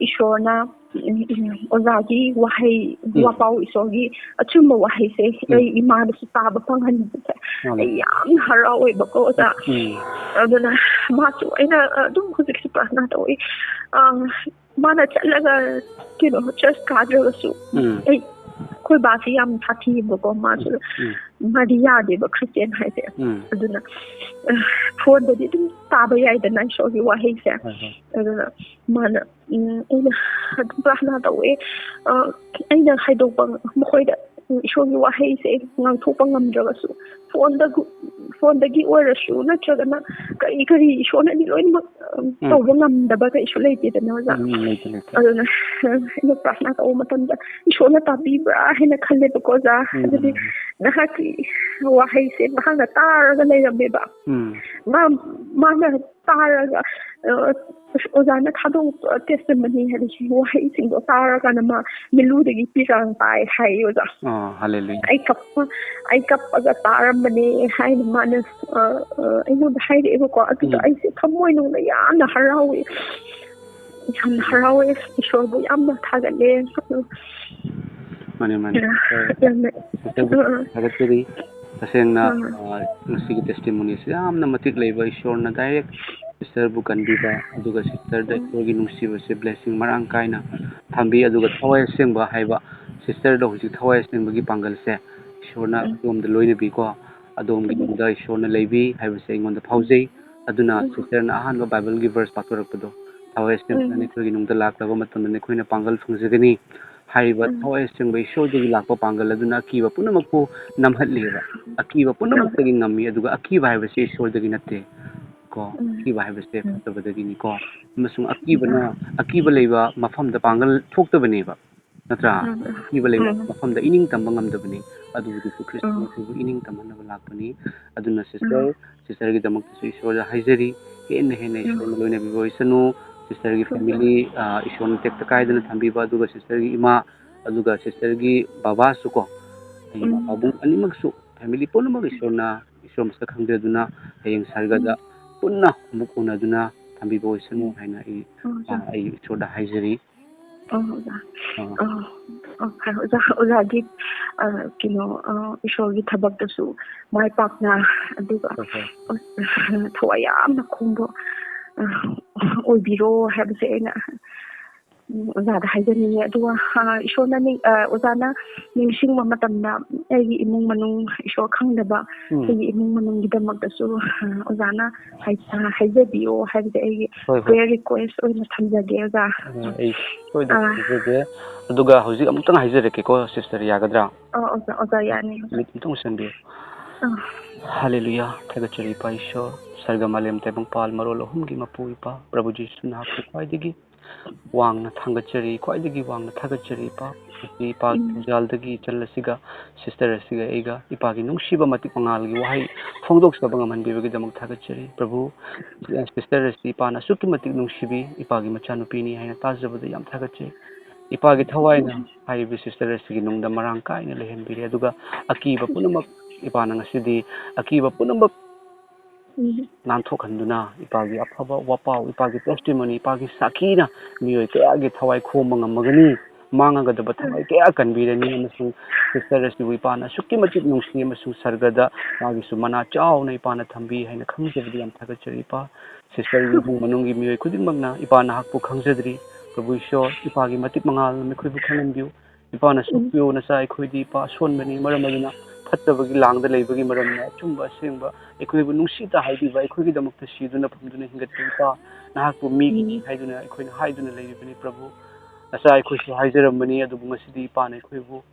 ꯏꯁꯣꯔꯅ, ꯎꯝ, ꯎꯝ, ꯑꯣꯖꯥꯒꯤ ꯋꯥꯍꯩ, ꯎꯝ꯫ ꯋꯥꯄꯥꯎ ꯏꯁꯣꯔꯒꯤ ꯑꯆꯨꯝꯕ ꯋꯥꯍꯩꯁꯦ ꯎꯝ꯫ ꯑꯩ ꯏꯃꯥꯗꯁꯨ ꯇꯥꯕ ꯐꯪꯍꯟꯕꯁꯦ ꯃꯥꯅꯦ꯫ ꯑꯩ ꯌꯥꯝ ꯍꯔꯥꯎꯋꯦꯕꯀꯣ ꯑꯣꯖꯥ꯫ ꯎꯝ꯫ ꯑꯗꯨꯅ ꯃꯥꯁꯨ, ꯑꯩꯅ ꯑꯗꯨꯝ ꯍꯧꯖꯤꯛꯁꯨ ꯄ꯭ꯔꯥꯊꯅꯥ ꯇꯧꯏ꯫ ꯑ, ꯃꯥꯅ ꯆꯠꯂꯒ ꯀꯩꯅꯣ ꯆꯔꯆ ꯀꯥꯗ꯭ꯔꯒꯁꯨ ꯎꯝ꯫ ꯑꯩ, ꯑꯩꯈꯣꯏ ꯕꯥꯁꯤ ꯌꯥꯝ ꯁꯥꯊꯤꯌꯦꯕꯀꯣ, ꯃꯥꯁꯨ ꯎꯝ꯫ ꯃꯥꯗꯤ ꯌꯥꯗꯦꯕ ꯈ꯭ꯔꯤꯁꯇꯤꯌꯥꯟ ꯍꯥꯏꯁꯦ꯫ ꯎꯝ꯫ ꯑꯗꯨꯅ, ꯑ, ꯐꯣꯟꯗꯗꯤ ꯑꯗꯨꯝ ꯇꯥꯕ ꯌꯥꯏꯗꯅ ꯏꯁꯣꯔꯒꯤ ꯋꯥꯍꯩꯁꯦ꯫ ꯍꯣꯏ, ꯍꯣꯏ꯫ ꯑꯗꯨꯅ ꯃꯥꯅ, ꯎꯝ, ꯑꯩꯅ ꯑꯗꯨꯝ ꯄ꯭ꯔꯥꯊꯅꯥ ꯇꯧꯋꯦ꯫ ꯑ, ꯑꯩꯅ ꯍꯥꯏꯗꯣꯛꯄ ꯃꯈꯣꯏꯗ, ꯎꯝ, ꯏꯁꯣꯔꯒꯤ ꯋꯥꯍꯩꯁꯦ ꯉꯥꯡꯊꯣꯛꯄ ꯉꯝꯗ꯭ꯔꯒꯁꯨ ꯐꯣꯟꯗ, ꯐꯣꯟꯗꯒꯤ ꯑꯣꯏꯔꯁꯨ ꯅꯠꯇ꯭ꯔꯒꯅ ꯀꯔꯤ ꯀꯔꯤ ꯏꯁꯣꯔꯅꯗꯤ ꯂꯣꯏꯅꯃꯛ, ꯎꯝ, ꯎꯝ꯫ ꯇꯧꯕ ꯉꯝꯗꯕ ꯀꯩꯁꯨ ꯂꯩꯇꯦꯗꯅ ꯑꯣꯖꯥ꯫ ꯎꯝ, ꯎꯝ, ꯂꯩꯇꯦ, ꯂꯩꯇꯦ꯫ ꯑꯗꯨꯅ ꯑꯩꯅ ꯄ꯭ꯔꯥꯊꯅꯥ ꯇꯧꯕ ꯃꯇꯝꯗ ꯏꯁꯣꯔꯅ ꯇꯥꯕꯤꯕ꯭ꯔꯥ ꯍꯥꯏꯅ ꯈꯜꯂꯦꯕꯀꯣ ꯑꯣꯖꯥ꯫ ꯎꯝ, ꯑꯗꯨꯗꯤ ꯎꯝ, ꯎꯝ꯫ ꯅꯍꯥꯛꯀꯤ ꯋꯥꯍꯩꯁꯦ ꯃꯍꯥꯛꯅ ꯇꯥꯔꯒ ꯂꯩꯔꯝꯃꯦꯕ꯫ ꯎꯝ꯫ ꯃꯥ-, ꯃꯥꯅ ꯇꯥꯔꯒ, ꯑ, ꯑꯣꯖꯥꯅ ꯊꯥꯗꯣꯛꯄ testimony ꯍꯥꯏꯗꯤ ꯋꯥꯍꯩꯁꯤꯡꯗꯣ ꯇꯥꯔꯀꯥꯟꯗ ꯃꯥ ꯃꯤꯠꯂꯨꯗꯒꯤ ꯄꯤꯔꯥꯡ ꯇꯥꯏ ꯍꯥꯏꯌꯦ ꯑꯣꯖꯥ꯫ ꯑꯣ, ꯍꯜꯂꯦꯂꯨꯌꯥ꯫ ꯑꯩ ꯀꯞꯄ ꯑꯩ ꯀꯞꯄꯒ ꯇꯥꯔꯝꯕꯅꯦ ꯍꯥꯏꯅ ꯃꯥꯅ, ꯑ, ꯑ, ꯑꯩꯉꯣꯟꯗ ꯍꯥꯏꯔꯛꯑꯦꯕꯀꯣ꯫ ꯑꯗꯨꯗ ꯎꯝ꯫ ꯑꯩꯁꯦ ꯊꯃꯣꯏꯅꯨꯡꯗ ꯌꯥꯝꯅ ꯍꯔꯥꯎꯋꯦ, ꯌꯥꯝꯅ ꯍꯔꯥꯎꯋꯦ, ꯏꯁꯣꯔꯕꯨ ꯌꯥꯝꯅ ꯊꯥꯒꯠꯂꯦ꯫ ꯃꯥꯅꯦ, ꯃꯥꯅꯦ꯫ ꯌꯥꯝꯅ ꯁꯤꯁꯇꯔꯕꯨ ꯑ, ꯑ꯫ ꯊꯥꯒꯠꯆꯔꯤ꯫ ꯇꯁꯦꯡꯅ, ꯑ꯫ ꯑ, ꯉꯁꯤꯒꯤ testimonyꯁꯤ ꯌꯥꯝꯅ ꯃꯇꯤꯛ ꯂꯩꯕ, ꯏꯁꯣꯔꯅ direct ꯁꯤꯁꯇꯔꯕꯨ ꯀꯟꯕꯤꯕ, ꯑꯗꯨꯒ ꯁꯤꯁꯇꯔꯗ ꯎꯝ꯫ ꯏꯁꯣꯔꯒꯤ ꯅꯨꯡꯁꯤꯕꯁꯦ blessing ꯃꯔꯥꯡ ꯀꯥꯏꯅ ꯊꯝꯕꯤ꯫ ꯑꯗꯨꯒ ꯊꯋꯥꯏ ꯑꯁꯦꯡꯕ ꯍꯥꯏꯕ ꯁꯤꯁꯇꯔꯗ ꯍꯧꯖꯤꯛ ꯊꯋꯥꯏ ꯑꯁꯦꯡꯕꯒꯤ ꯄꯥꯡꯒꯜꯁꯦ ꯏꯁꯣꯔꯅ ꯎꯝ꯫ ꯑꯗꯣꯝꯗ ꯂꯣꯏꯅꯕꯤꯀꯣ, ꯑꯗꯣꯝꯒꯤ ꯎꯝ꯫ ꯅꯨꯡꯗ ꯏꯁꯣꯔꯅ ꯂꯩꯕꯤ ꯍꯥꯏꯕꯁꯦ ꯑꯩꯉꯣꯟꯗ ꯐꯥꯎꯖꯩ꯫ ꯑꯗꯨꯅ ꯎꯝ꯫ ꯁꯤꯁꯇꯔꯅ ꯑꯍꯥꯟꯕ ꯕꯥꯏꯕꯜꯒꯤ verse ꯄꯥꯊꯣꯔꯛꯄꯗꯣ, ꯊꯋꯥꯏ ꯑꯁꯦꯡꯕꯅ ꯎꯝ꯫ ꯑꯩꯈꯣꯏꯒꯤ ꯅꯨꯡꯗ ꯂꯥꯛꯂꯕ ꯃꯇꯝꯗ ꯑꯩꯈꯣꯏꯅ ꯄꯥꯡꯒꯜ ꯐꯪꯖꯒꯅꯤ꯫ ꯍꯥꯏꯔꯤꯕ ꯎꯝ꯫ ꯊꯋꯥꯏ ꯑꯁꯦꯡꯕ ꯏꯁꯣꯔꯗꯒꯤ ꯂꯥꯛꯄ ꯄꯥꯡꯒꯜ ꯑꯗꯨꯅ ꯑꯀꯤꯕ ꯄꯨꯝꯅꯃꯛꯄꯨ ꯅꯝꯍꯠꯂꯦꯕ꯫ ꯑꯀꯤꯕ ꯄꯨꯝꯅꯃꯛꯇꯒꯤ ꯉꯝꯃꯤ, ꯑꯗꯨꯒ ꯑꯀꯤꯕ ꯍꯥꯏꯕꯁꯤ ꯏꯁꯣꯔꯗꯒꯤ ꯅꯠꯇꯦ ꯀꯣ꯫ ꯎꯝ꯫ ꯑꯀꯤꯕ ꯍꯥꯏꯕꯁꯦ ꯎꯝ꯫ ꯐꯠꯇꯕꯗꯒꯤꯅꯤꯀꯣ꯫ ꯑꯃꯁꯨꯡ ꯑꯀꯤꯕꯅ, ꯑꯀꯤꯕ ꯂꯩꯕ ꯃꯐꯝꯗ ꯄꯥꯡꯒꯜ ꯊꯣꯛꯇꯕꯅꯦꯕ, ꯅꯠꯇ꯭ꯔꯥ? ꯎꯝ꯫ ꯑꯀꯤꯕ ꯂꯩꯕ ꯎꯝ꯫ ꯃꯐꯝꯗ ꯏꯅꯤꯡ ꯇꯝꯕ ꯉꯝꯗꯕꯅꯤ꯫ ꯑꯗꯨꯕꯨ ꯖꯤꯁꯨ ꯈ꯭ꯔꯤꯁꯇꯅ ꯎꯝ꯫ ꯑꯩꯈꯣꯏꯕꯨ ꯏꯅꯤꯡ ꯇꯝꯍꯟꯅꯕ ꯂꯥꯛꯄꯅꯤ꯫ ꯑꯗꯨꯅ ꯎꯝ꯫ ꯁꯤꯁꯇꯔ, ꯁꯤꯁꯇꯔꯒꯤꯗꯃꯛꯇꯁꯨ ꯏꯁꯣꯔꯗ ꯍꯥꯏꯖꯔꯤ, ꯍꯦꯟꯅ ꯍꯦꯟꯅ ꯎꯝ꯫ ꯏꯁꯣꯔꯅ ꯂꯣꯏꯅꯕꯤꯕ ꯑꯣꯏꯁꯅꯨ꯫ ꯁꯤꯁꯇꯔꯒꯤ ꯎꯝ꯫ family, ꯑ, ꯏꯁꯣꯔꯅ ꯇꯦꯛꯇ ꯀꯥꯏꯗꯅ ꯊꯝꯕꯤꯕ, ꯑꯗꯨꯒ ꯁꯤꯁꯇꯔꯒꯤ ꯏꯃꯥ, ꯑꯗꯨꯒ ꯁꯤꯁꯇꯔꯒꯤ ꯕꯕꯥꯁꯨ ꯀꯣ, ꯑꯩꯒꯤ ꯎꯝ꯫ ꯄꯥꯕꯨꯡ ꯑꯅꯤꯃꯛꯁꯨ, family ꯄꯨꯝꯅꯃꯛ ꯏꯁꯣꯔꯅ, ꯏꯁꯣꯔ ꯃꯁꯛ ꯈꯪꯖꯗꯨꯅ ꯍꯌꯦꯡ ꯁꯔꯒꯗ ꯎꯝ꯫ ꯄꯨꯟꯅ ꯑꯃꯨꯛ ꯎꯅꯗꯨꯅ ꯊꯝꯕꯤꯕ ꯑꯣꯏꯁꯅꯨ ꯎꯝ꯫ ꯍꯥꯏꯅ ꯑꯩ, ꯎꯝ, ꯑ, ꯎꯝ꯫ ꯑꯩ ꯏꯁꯣꯔꯗ ꯍꯥꯏꯖꯔꯤ꯫ ꯑꯣ, ꯑꯣꯖꯥ꯫ ꯑ꯫ ꯑ, ꯑꯣ, ꯐꯔꯦ, ꯑꯣꯖꯥ, ꯑꯣꯖꯥꯒꯤ, ꯑ, ꯀꯩꯅꯣ, ꯑ, ꯏꯁꯣꯔꯒꯤ ꯊꯕꯛꯇꯁꯨ ꯃꯥꯏ ꯄꯥꯛꯅ, ꯑꯗꯨꯒ, ꯍꯣꯏ, ꯍꯣꯏ꯫ ꯑ, ꯊꯋꯥꯏ ꯌꯥꯝꯅ ꯈꯣꯡꯕ, ꯑ, ꯑꯣꯏꯕꯤꯔꯣ ꯍꯥꯏꯕꯁꯦ ꯑꯩꯅ, ꯎꯝ, ꯑꯣꯖꯥꯗ ꯍꯥꯏꯖꯅꯤꯡꯉꯤ꯫ ꯑꯗꯨꯒ, ꯑ, ꯏꯁꯣꯔꯅ ꯅꯤꯡ-, ꯑ, ꯑꯣꯖꯥꯅ ꯅꯤꯡꯁꯤꯡꯕ ꯃꯇꯝꯗ ꯑꯩꯒꯤ ꯏꯃꯨꯡ ꯃꯅꯨꯡ ꯏꯁꯣꯔ ꯈꯪꯗꯕ ꯎꯝ꯫ ꯑꯩꯒꯤ ꯏꯃꯨꯡ ꯃꯅꯨꯡꯒꯤꯗꯃꯛꯇꯁꯨ, ꯑ, ꯑꯣꯖꯥꯅ ꯍꯥꯏ-, ꯑ, ꯍꯥꯏꯖꯕꯤꯌꯣ ꯍꯥꯏꯕꯁꯦ ꯑꯩꯒꯤ ꯍꯣꯏ, ꯍꯣꯏ꯫ prayer request ꯑꯣꯏꯅ ꯊꯝꯖꯒꯦ, ꯑꯣꯖꯥ꯫ ꯑ, ꯑꯩ ꯁꯣꯏꯗꯅ ꯑ꯫ ꯍꯥꯏꯖꯒꯦ꯫ ꯑꯗꯨꯒ ꯍꯧꯖꯤꯛ ꯑꯃꯨꯛꯇꯪ ꯍꯥꯏꯖꯔꯛꯀꯦꯀꯣ, sister, ꯌꯥꯒꯗ꯭ꯔꯥ? ꯑ, ꯑꯣꯖꯥ, ꯑꯣꯖꯥ, ꯌꯥꯅꯤ, ꯑꯣꯖꯥ꯫ ꯃꯤꯠ ꯑꯃꯨꯛꯇꯪ ꯎꯏꯁꯟꯕꯤꯌꯨ꯫ ꯑ꯫ ꯍꯥꯂꯦꯂꯨꯌꯥ, ꯊꯥꯒꯠꯆꯔꯤ ꯏꯄꯥ ꯏꯁꯣꯔ, ꯁꯔꯒ ꯃꯥꯂꯦꯝ ꯇꯥꯏꯕꯪꯄꯥꯜ ꯃꯔꯣꯜ ꯑꯍꯨꯝꯒꯤ ꯃꯄꯨ ꯏꯄꯥ, ꯄ꯭ꯔꯚꯨ ꯖꯤꯁꯨ ꯅꯍꯥꯛꯄꯨ ꯈ꯭ꯋꯥꯏꯗꯒꯤ ꯋꯥꯡꯅ ꯊꯥꯡꯒꯠꯆꯔꯤ, ꯈ꯭ꯋꯥꯏꯗꯒꯤ ꯋꯥꯡꯅ ꯊꯥꯒꯠꯆꯔꯤ, ꯏꯄꯥ꯫ ꯉꯁꯤ ꯏꯄꯥꯒꯤ ꯎꯝ꯫ ꯈꯣꯡꯖꯦꯜꯗꯒꯤ ꯏꯆꯜ ꯑꯁꯤꯒ, ꯁꯤꯁꯇꯔ ꯑꯁꯤꯒ ꯑꯩꯒ ꯏꯄꯥꯒꯤ ꯅꯨꯡꯁꯤꯕ ꯃꯇꯤꯛ ꯃꯉꯥꯜꯒꯤ ꯋꯥꯍꯩ ꯐꯣꯡꯗꯣꯛꯆꯕ ꯉꯝꯍꯟꯕꯤꯕꯒꯤꯗꯃꯛ ꯊꯥꯒꯠꯆꯔꯤ꯫ ꯄ꯭ꯔꯚꯨ, ꯁꯤꯁꯇꯔ ꯑꯁꯤ ꯏꯄꯥꯅ ꯑꯁꯨꯛꯀꯤ ꯃꯇꯤꯛ ꯅꯨꯡꯁꯤꯕꯤ, ꯏꯄꯥꯒꯤ ꯃꯆꯥꯅꯨꯄꯤꯅꯤ ꯍꯥꯏꯅ ꯇꯥꯖꯕꯗ ꯌꯥꯝ ꯊꯥꯒꯠꯆꯩ꯫ ꯏꯄꯥꯒꯤ ꯊꯋꯥꯏꯅ ꯎꯝ꯫ ꯍꯥꯏꯔꯤꯕ ꯁꯤꯁꯇꯔ ꯑꯁꯤꯒꯤ ꯅꯨꯡꯗ ꯃꯔꯥꯡ ꯀꯥꯏꯅ ꯂꯩꯍꯟꯕꯤꯔꯦ, ꯑꯗꯨꯒ ꯑꯀꯤꯕ ꯄꯨꯝꯅꯃꯛ, ꯏꯄꯥꯅ ꯉꯁꯤꯗꯤ ꯑꯀꯤꯕ ꯄꯨꯝꯅꯃꯛ ꯎꯝ꯫ ꯅꯥꯟꯊꯣꯛꯍꯟꯗꯨꯅ, ꯏꯄꯥꯒꯤ ꯑꯐꯕ ꯋꯥꯄꯥꯎ, ꯏꯄꯥꯒꯤ testimony, ꯏꯄꯥꯒꯤ ꯁꯥꯈꯤꯅ ꯃꯤꯑꯣꯏ ꯀꯌꯥꯒꯤ ꯊꯋꯥꯏ ꯈꯣꯝꯕ ꯉꯝꯃꯒꯅꯤ, ꯃꯥꯡꯉꯒꯗꯕ ꯊꯋꯥꯏ ꯀꯌꯥ ꯀꯟꯕꯤꯔꯅꯤ, ꯑꯃꯁꯨꯡ ꯁꯤꯁꯇꯔ ꯑꯁꯤꯕꯨ ꯏꯄꯥꯅ ꯑꯁꯨꯛꯀꯤ ꯃꯇꯤꯛ ꯅꯨꯡꯁꯤ, ꯑꯃꯁꯨꯡ ꯁꯔꯒꯗ ꯃꯥꯒꯤꯁꯨ ꯃꯅꯥ ꯆꯥꯎꯅ ꯏꯄꯥꯅ ꯊꯝꯕꯤ ꯍꯥꯏꯅ ꯈꯪꯖꯕꯗꯤ ꯌꯥꯝ ꯊꯥꯒꯠꯆꯔꯤ, ꯏꯄꯥ꯫ ꯁꯤꯁꯇꯔꯒꯤ ꯏꯃꯨꯡ ꯃꯅꯨꯡꯒꯤ ꯃꯤꯑꯣꯏ ꯈꯨꯗꯤꯡꯃꯛꯅ ꯏꯄꯥ ꯅꯍꯥꯛꯄꯨ ꯈꯪꯖꯗ꯭ꯔꯤ꯫ ꯄ꯭ꯔꯚꯨ ꯏꯁꯣꯔ, ꯏꯄꯥꯒꯤ ꯃꯇꯤꯛ ꯃꯉꯥꯜꯅ ꯃꯈꯣꯏꯕꯨ ꯈꯪꯍꯟꯕꯤꯌꯨ꯫ ꯏꯄꯥꯅ ꯎꯝ꯫ ꯁꯣꯛꯄꯤꯌꯨ, ꯅꯆꯥ ꯑꯩꯈꯣꯏꯗꯤ ꯏꯄꯥ ꯑꯁꯣꯟꯕꯅꯤ, ꯃꯔꯝ ꯑꯗꯨꯅ ꯐꯠꯇꯕꯒꯤ ꯂꯥꯡꯗ ꯂꯩꯕꯒꯤ ꯃꯔꯝꯅ ꯑꯆꯨꯝꯕ ꯑꯁꯦꯡꯕ ꯑꯩꯈꯣꯏꯕꯨ ꯅꯨꯡꯁꯤꯇ ꯍꯥꯏꯕꯤꯕ, ꯑꯩꯈꯣꯏꯒꯤꯗꯃꯛꯇ ꯁꯤꯗꯨꯅ ꯐꯝꯗꯨꯅ ꯍꯤꯡꯒꯠꯄ ꯏꯄꯥ, ꯅꯍꯥꯛꯄꯨ ꯃꯤꯒꯤꯅꯤ ꯎꯝ꯫ ꯍꯥꯏꯗꯨꯅ ꯑꯩꯈꯣꯏꯅ ꯍꯥꯏꯗꯨꯅ ꯂꯩꯔꯤꯕꯅꯤ ꯄ꯭ꯔꯚꯨ꯫ ꯅꯆꯥ ꯑꯩꯈꯣꯏꯁꯨ ꯍꯥꯏꯖꯔꯝꯕꯅꯤ, ꯑꯗꯨꯕꯨ ꯉꯁꯤꯗꯤ ꯏꯄꯥꯅ ꯑꯩꯈꯣꯏꯕꯨ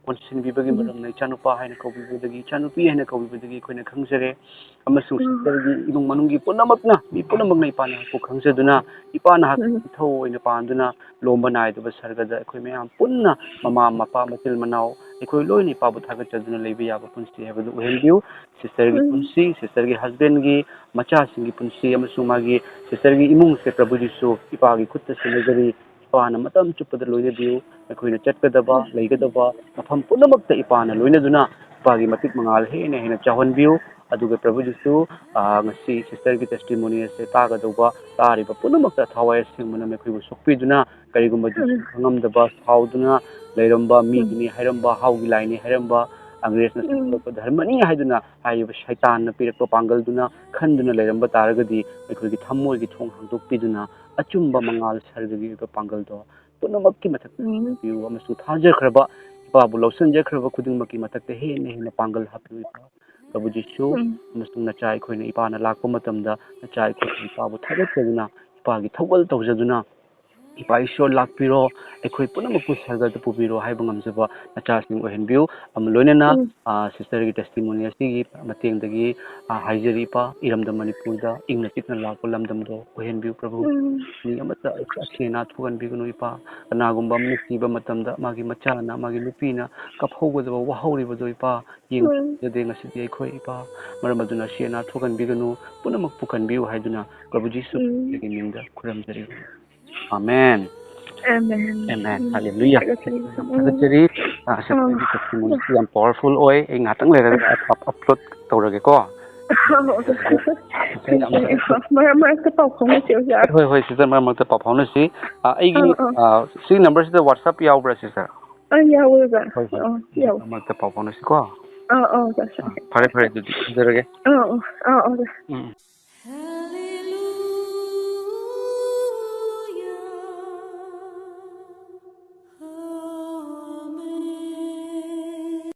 ꯀꯣꯟꯁꯤꯟꯕꯤꯕꯒꯤ ꯎꯝ꯫ ꯃꯔꯝꯅ ꯏꯆꯥꯅꯨꯄꯥ ꯍꯥꯏꯅ ꯀꯧꯕꯤꯕꯗꯒꯤ, ꯏꯆꯥꯅꯨꯄꯤ ꯍꯥꯏꯅ ꯀꯧꯕꯤꯕꯗꯒꯤ ꯑꯩꯈꯣꯏꯅ ꯈꯪꯖꯔꯦ꯫ ꯑꯃꯁꯨꯡ ꯎꯝ꯫ ꯁꯤꯁꯇꯔꯒꯤ ꯏꯃꯨꯡ ꯃꯅꯨꯡꯒꯤ ꯄꯨꯝꯅꯃꯛꯅ, ꯃꯤ ꯄꯨꯝꯅꯃꯛꯅ ꯏꯄꯥ ꯅꯍꯥꯛꯄꯨ ꯈꯪꯖꯗꯨꯅ, ꯏꯄꯥ ꯅꯍꯥꯛ ꯎꯝ꯫ ꯏꯊꯧ ꯑꯣꯏꯅ ꯄꯥꯟꯗꯨꯅ, ꯂꯣꯝꯕ ꯅꯥꯏꯗꯕ ꯁꯔꯒꯗ ꯑꯩꯈꯣꯏ ꯃꯌꯥꯝ ꯄꯨꯟꯅ, ꯃꯃꯥ ꯃꯄꯥ ꯃꯆꯤꯜ ꯃꯅꯥꯎ ꯑꯩꯈꯣꯏ ꯂꯣꯏꯅ ꯏꯄꯥꯕꯨ ꯊꯥꯒꯠꯆꯗꯨꯅ ꯂꯩꯕ ꯌꯥꯕ ꯄꯨꯟꯁꯤ ꯍꯥꯏꯕꯗꯨ ꯑꯣꯏꯍꯟꯕꯤꯌꯨ꯫ ꯁꯤꯁꯇꯔꯒꯤ ꯎꯝ꯫ ꯄꯨꯟꯁꯤ, ꯁꯤꯁꯇꯔꯒꯤ husbandꯒꯤ ꯃꯆꯥꯁꯤꯡꯒꯤ ꯄꯨꯟꯁꯤ ꯑꯃꯁꯨꯡ ꯃꯥꯒꯤ ꯁꯤꯁꯇꯔꯒꯤ ꯏꯃꯨꯡꯁꯦ ꯄ꯭ꯔꯚꯨ ꯖꯤꯁꯨ ꯏꯄꯥꯒꯤ ꯈꯨꯠꯇ ꯁꯤꯟꯅꯖꯔꯤ꯫ ꯏꯄꯥꯅ ꯃꯇꯝ ꯆꯨꯞꯄꯗ ꯂꯣꯏꯅꯕꯤꯌꯨ꯫ ꯑꯩꯈꯣꯏꯅ ꯆꯠꯀꯗꯕ, ꯎꯝ꯫ ꯂꯩꯒꯗꯕ ꯃꯐꯝ ꯄꯨꯝꯅꯃꯛꯇ ꯏꯄꯥꯅ ꯂꯣꯏꯅꯗꯨꯅ ꯏꯄꯥꯒꯤ ꯃꯇꯤꯛ ꯃꯉꯥꯜ ꯍꯦꯟꯅ ꯍꯦꯟꯅ ꯆꯥꯎꯍꯟꯕꯤꯌꯨ꯫ ꯑꯗꯨꯒ ꯄ꯭ꯔꯚꯨ ꯖꯤꯁꯨ, ꯑꯥ, ꯉꯁꯤ ꯁꯤꯁꯇꯔꯒꯤ testimony ꯑꯁꯦ ꯇꯥꯒꯗꯧꯕ, ꯇꯥꯔꯤꯕ ꯄꯨꯝꯅꯃꯛꯇ ꯊꯋꯥꯏ ꯑꯁꯦꯡꯕꯅ ꯃꯈꯣꯏꯕꯨ ꯁꯣꯛꯄꯤꯗꯨꯅ, ꯀꯔꯤꯒꯨꯝꯕ ꯎꯝ꯫ ꯈꯪꯉꯝꯗꯕ, ꯁꯥꯎꯗꯨꯅ ꯂꯩꯔꯝꯕ, ꯎꯝ꯫ ꯃꯤꯒꯤꯅꯤ ꯍꯥꯏꯔꯝꯕ, ꯍꯥꯎꯒꯤ ꯂꯥꯏꯅꯤ ꯍꯥꯏꯔꯝꯕ, ꯑꯪꯒ꯭ꯔꯦꯖꯅ ꯎꯝ꯫ ꯁꯟꯗꯣꯛꯄ ꯙꯔꯃꯅꯤ ꯍꯥꯏꯗꯨꯅ ꯍꯥꯏꯔꯤꯕ ꯁꯩꯇꯥꯟꯅ ꯄꯤꯔꯛꯄ ꯄꯥꯡꯒꯜꯗꯨꯅ ꯈꯟꯗꯨꯅ ꯂꯩꯔꯝꯕ ꯇꯥꯔꯒꯗꯤ, ꯑꯩꯈꯣꯏꯒꯤ ꯊꯃꯣꯏꯒꯤ ꯊꯣꯡ ꯍꯥꯡꯗꯣꯛꯄꯤꯗꯨꯅ ꯑꯆꯨꯝꯕ ꯃꯉꯥꯜ ꯁꯔꯒꯒꯤ ꯑꯣꯏꯕ ꯄꯥꯡꯒꯜꯗꯣ ꯄꯨꯝꯅꯃꯛꯀꯤ ꯃꯊꯛꯇ ꯎꯝ꯫ ꯍꯥꯞꯄꯤꯌꯨ, ꯑꯃꯁꯨꯡ ꯊꯥꯖꯈ꯭ꯔꯕ ꯏꯄꯥꯕꯨ ꯂꯧꯁꯤꯟꯖꯈ꯭ꯔꯕ ꯈꯨꯗꯤꯡꯃꯛꯀꯤ ꯃꯊꯛꯇ ꯍꯦꯟꯅ ꯍꯦꯟꯅ ꯄꯥꯡꯒꯜ ꯍꯥꯞꯄꯤꯌꯨ, ꯏꯄꯥ꯫ ꯄ꯭ꯔꯚꯨ ꯖꯤꯁꯨ, ꯎꯝ꯫ ꯑꯃꯁꯨꯡ ꯅꯆꯥ ꯑꯩꯈꯣꯏꯅ ꯏꯄꯥꯅ ꯂꯥꯛꯄ ꯃꯇꯝꯗ ꯅꯆꯥ ꯑꯩꯈꯣꯏꯅ ꯏꯄꯥꯕꯨ ꯊꯥꯒꯠꯆꯗꯨꯅ, ꯏꯄꯥꯒꯤ ꯊꯧꯒꯜ ꯇꯧꯖꯗꯨꯅ, ꯏꯄꯥ ꯏꯁꯣꯔ ꯂꯥꯛꯄꯤꯔꯣ, ꯑꯩꯈꯣꯏ ꯄꯨꯝꯅꯃꯛꯄꯨ ꯁꯔꯒꯗ ꯄꯨꯕꯤꯔꯣ ꯍꯥꯏꯕ ꯉꯝꯖꯕ ꯅꯆꯥꯁꯤꯡ ꯑꯣꯏꯍꯟꯕꯤꯌꯨ꯫ ꯑꯃ ꯂꯣꯏꯅꯅ, ꯎꯝ꯫ ꯑ, sister ꯒꯤ testimony ꯑꯁꯤꯒꯤ ꯃꯇꯦꯡꯗꯒꯤ, ꯑ, ꯍꯥꯏꯖꯔꯤ ꯏꯄꯥ, ꯏꯔꯝꯗꯝ ꯃꯅꯤꯄꯨꯔꯗ ꯏꯪꯅ ꯆꯤꯛꯅ ꯂꯥꯛꯄ ꯂꯝꯗꯝꯗꯣ ꯑꯣꯏꯍꯟꯕꯤꯌꯨ ꯄ꯭ꯔꯚꯨ꯫ ꯎꯝ꯫ ꯃꯤ ꯑꯃꯠꯇ ꯑꯁꯤ ꯑꯅꯥ ꯊꯣꯛꯍꯟꯕꯤꯒꯅꯨ ꯏꯄꯥ꯫ ꯀꯅꯥꯒꯨꯝꯕ ꯑꯃꯅ ꯁꯤꯕ ꯃꯇꯝꯗ ꯃꯥꯒꯤ ꯃꯆꯥꯅ, ꯃꯥꯒꯤ ꯅꯨꯄꯤꯅ ꯀꯞꯍꯧꯒꯗꯕ, ꯋꯥꯍꯧꯔꯤꯕꯗꯣ ꯏꯄꯥ, ꯌꯦꯡꯖꯗꯦ ꯉꯁꯤꯗꯤ ꯑꯩꯈꯣꯏ ꯏꯄꯥ꯫ ꯃꯔꯝ ꯑꯗꯨꯅ ꯑꯁꯤ ꯑꯅꯥ ꯊꯣꯛꯍꯟꯕꯤꯒꯅꯨ, ꯄꯨꯝꯅꯃꯛꯄꯨ ꯀꯟꯕꯤꯌꯨ ꯍꯥꯏꯗꯨꯅ ꯄ꯭ꯔꯚꯨ ꯖꯤꯁꯨ ꯎꯝ꯫ ꯈ꯭ꯔꯤꯁꯇꯒꯤ ꯃꯤꯡꯗ ꯈꯨꯔꯨꯝꯖꯔꯤ꯫ ꯑꯃꯦꯟ꯫ ꯑꯃꯦꯟ꯫ ꯑꯃꯦꯟ꯫ ꯎꯝ꯫ ꯍꯥꯂꯦꯂꯨꯌꯥ꯫ ꯊꯥꯒꯠꯆꯔꯤ꯫ ꯌꯥꯝ ꯊꯥꯒꯠꯆꯔꯤ꯫ ꯑ, sister ꯒꯤ testimony ꯁꯤ ꯌꯥꯝ powerful ꯑꯣꯏ꯫ ꯑꯩ ꯉꯥꯏꯍꯥꯛꯇꯪ ꯂꯩꯔꯒ up-, upload ꯇꯧꯔꯒꯦꯀꯣ꯫ ꯌꯥꯝ ꯊꯥꯒꯠꯆꯔꯤ꯫ ꯃꯔꯛ ꯃꯔꯛꯇ ꯄꯥꯎ ꯐꯥꯎꯅꯁꯤ, ꯑꯣꯖꯥ꯫ ꯍꯣꯏ, ꯍꯣꯏ, sister, ꯃꯔꯛ ꯃꯔꯛꯇ ꯄꯥꯎ ꯐꯥꯎꯅꯁꯤ꯫ ꯑ, ꯑꯩꯒꯤ, ꯑꯥ, ꯑꯥ꯫ ꯑ, ꯁꯤ number ꯁꯤꯗ WhatsApp ꯌꯥꯎꯕ꯭ꯔꯥ, sister? ꯑ, ꯌꯥꯎꯋꯦ, ꯑꯣꯖꯥ꯫ ꯍꯣꯏ, ꯍꯣꯏ꯫ ꯑ, ꯌꯥꯎꯋꯦ꯫ ꯃꯔꯛ ꯃꯔꯛꯇ ꯄꯥꯎ ꯐꯥꯎꯅꯁꯤꯀꯣ꯫ ꯑꯥ, ꯑꯥ, ꯑꯣꯖꯥ꯫ ꯑ, ꯐꯔꯦ, ꯐꯔꯦ, ꯑꯗꯨꯗꯤ ꯊꯝꯖꯔꯒꯦ꯫ ꯑꯥ, ꯑꯥ, ꯑꯥ, ꯑꯣꯖꯥ꯫ ꯎꯝ, ꯎꯝ꯫